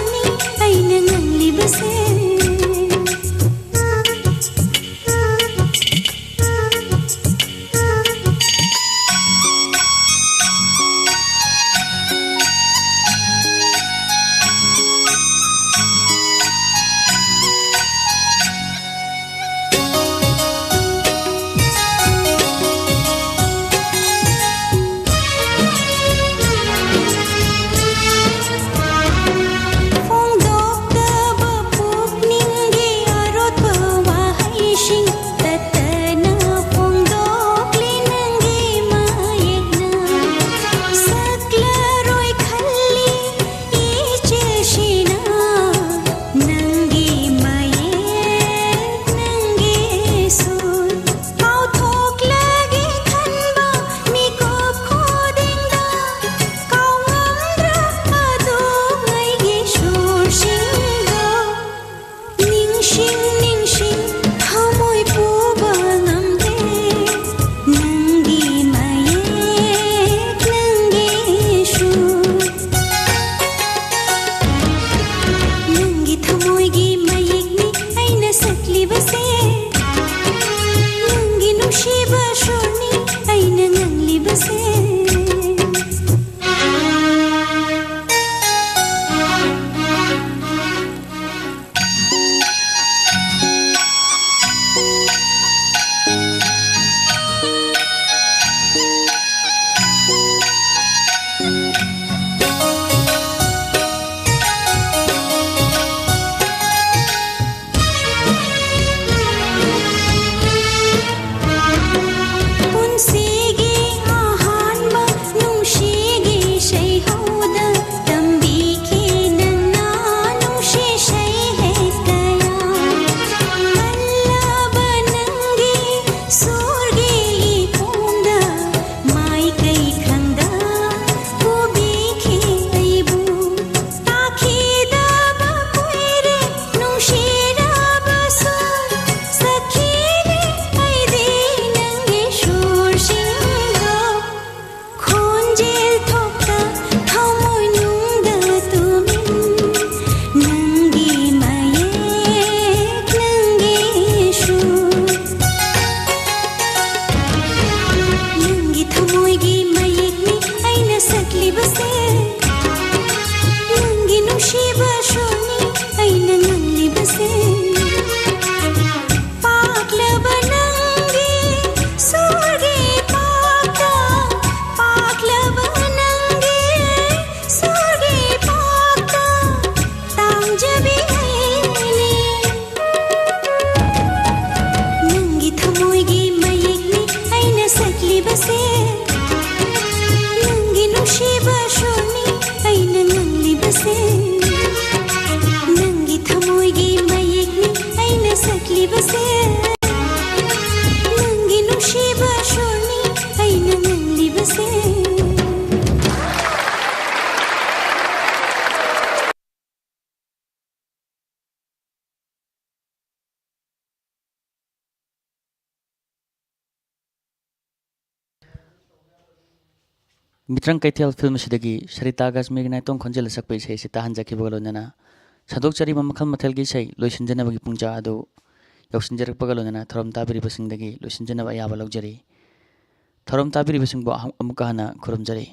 ꯉꯥꯡꯂꯤꯕꯁꯦ, ꯅꯪꯒꯤ ꯅꯨꯡꯁꯤꯕ ꯁꯨꯔꯅꯤ ꯑꯩꯅ ꯉꯥꯡꯂꯤꯕꯁꯦ꯫ ꯃꯤꯇ꯭ꯔꯪ ꯀꯩꯊꯦꯜ ꯐꯤꯜꯝ ꯑꯁꯤꯗꯒꯤ ꯁꯔꯤꯇꯥ ꯀꯥꯁꯃꯤꯔꯒꯤ ꯅꯥꯏꯇꯣꯝ ꯈꯣꯟꯖꯦꯜꯗ ꯁꯛꯄ ꯏꯁꯩ ꯑꯁꯤ ꯇꯥꯍꯟꯖꯈꯤꯕꯒ ꯂꯣꯏꯅꯅ ꯁꯟꯗꯣꯛꯆꯔꯤꯕ ꯃꯈꯜ ꯃꯊꯦꯜꯒꯤ ꯏꯁꯩ ꯂꯣꯏꯁꯤꯟꯖꯅꯕꯒꯤ ꯄꯨꯡꯖꯥ ꯑꯗꯨ ꯌꯧꯁꯤꯟꯖꯔꯛꯄꯒ ꯂꯣꯏꯅꯅ ꯊꯧꯔꯝ ꯇꯥꯕꯤꯔꯤꯕꯁꯤꯡꯗꯒꯤ ꯂꯣꯏꯁꯤꯟꯖꯅꯕ ꯑꯌꯥꯕ ꯂꯧꯖꯔꯤ꯫ ꯊꯧꯔꯝ ꯇꯥꯕꯤꯔꯤꯕꯁꯤꯡꯕꯨ ꯑꯍ-, ꯑꯃꯨꯛꯀ ꯍꯟꯅ ꯈꯨꯔꯨꯝꯖꯔꯤ꯫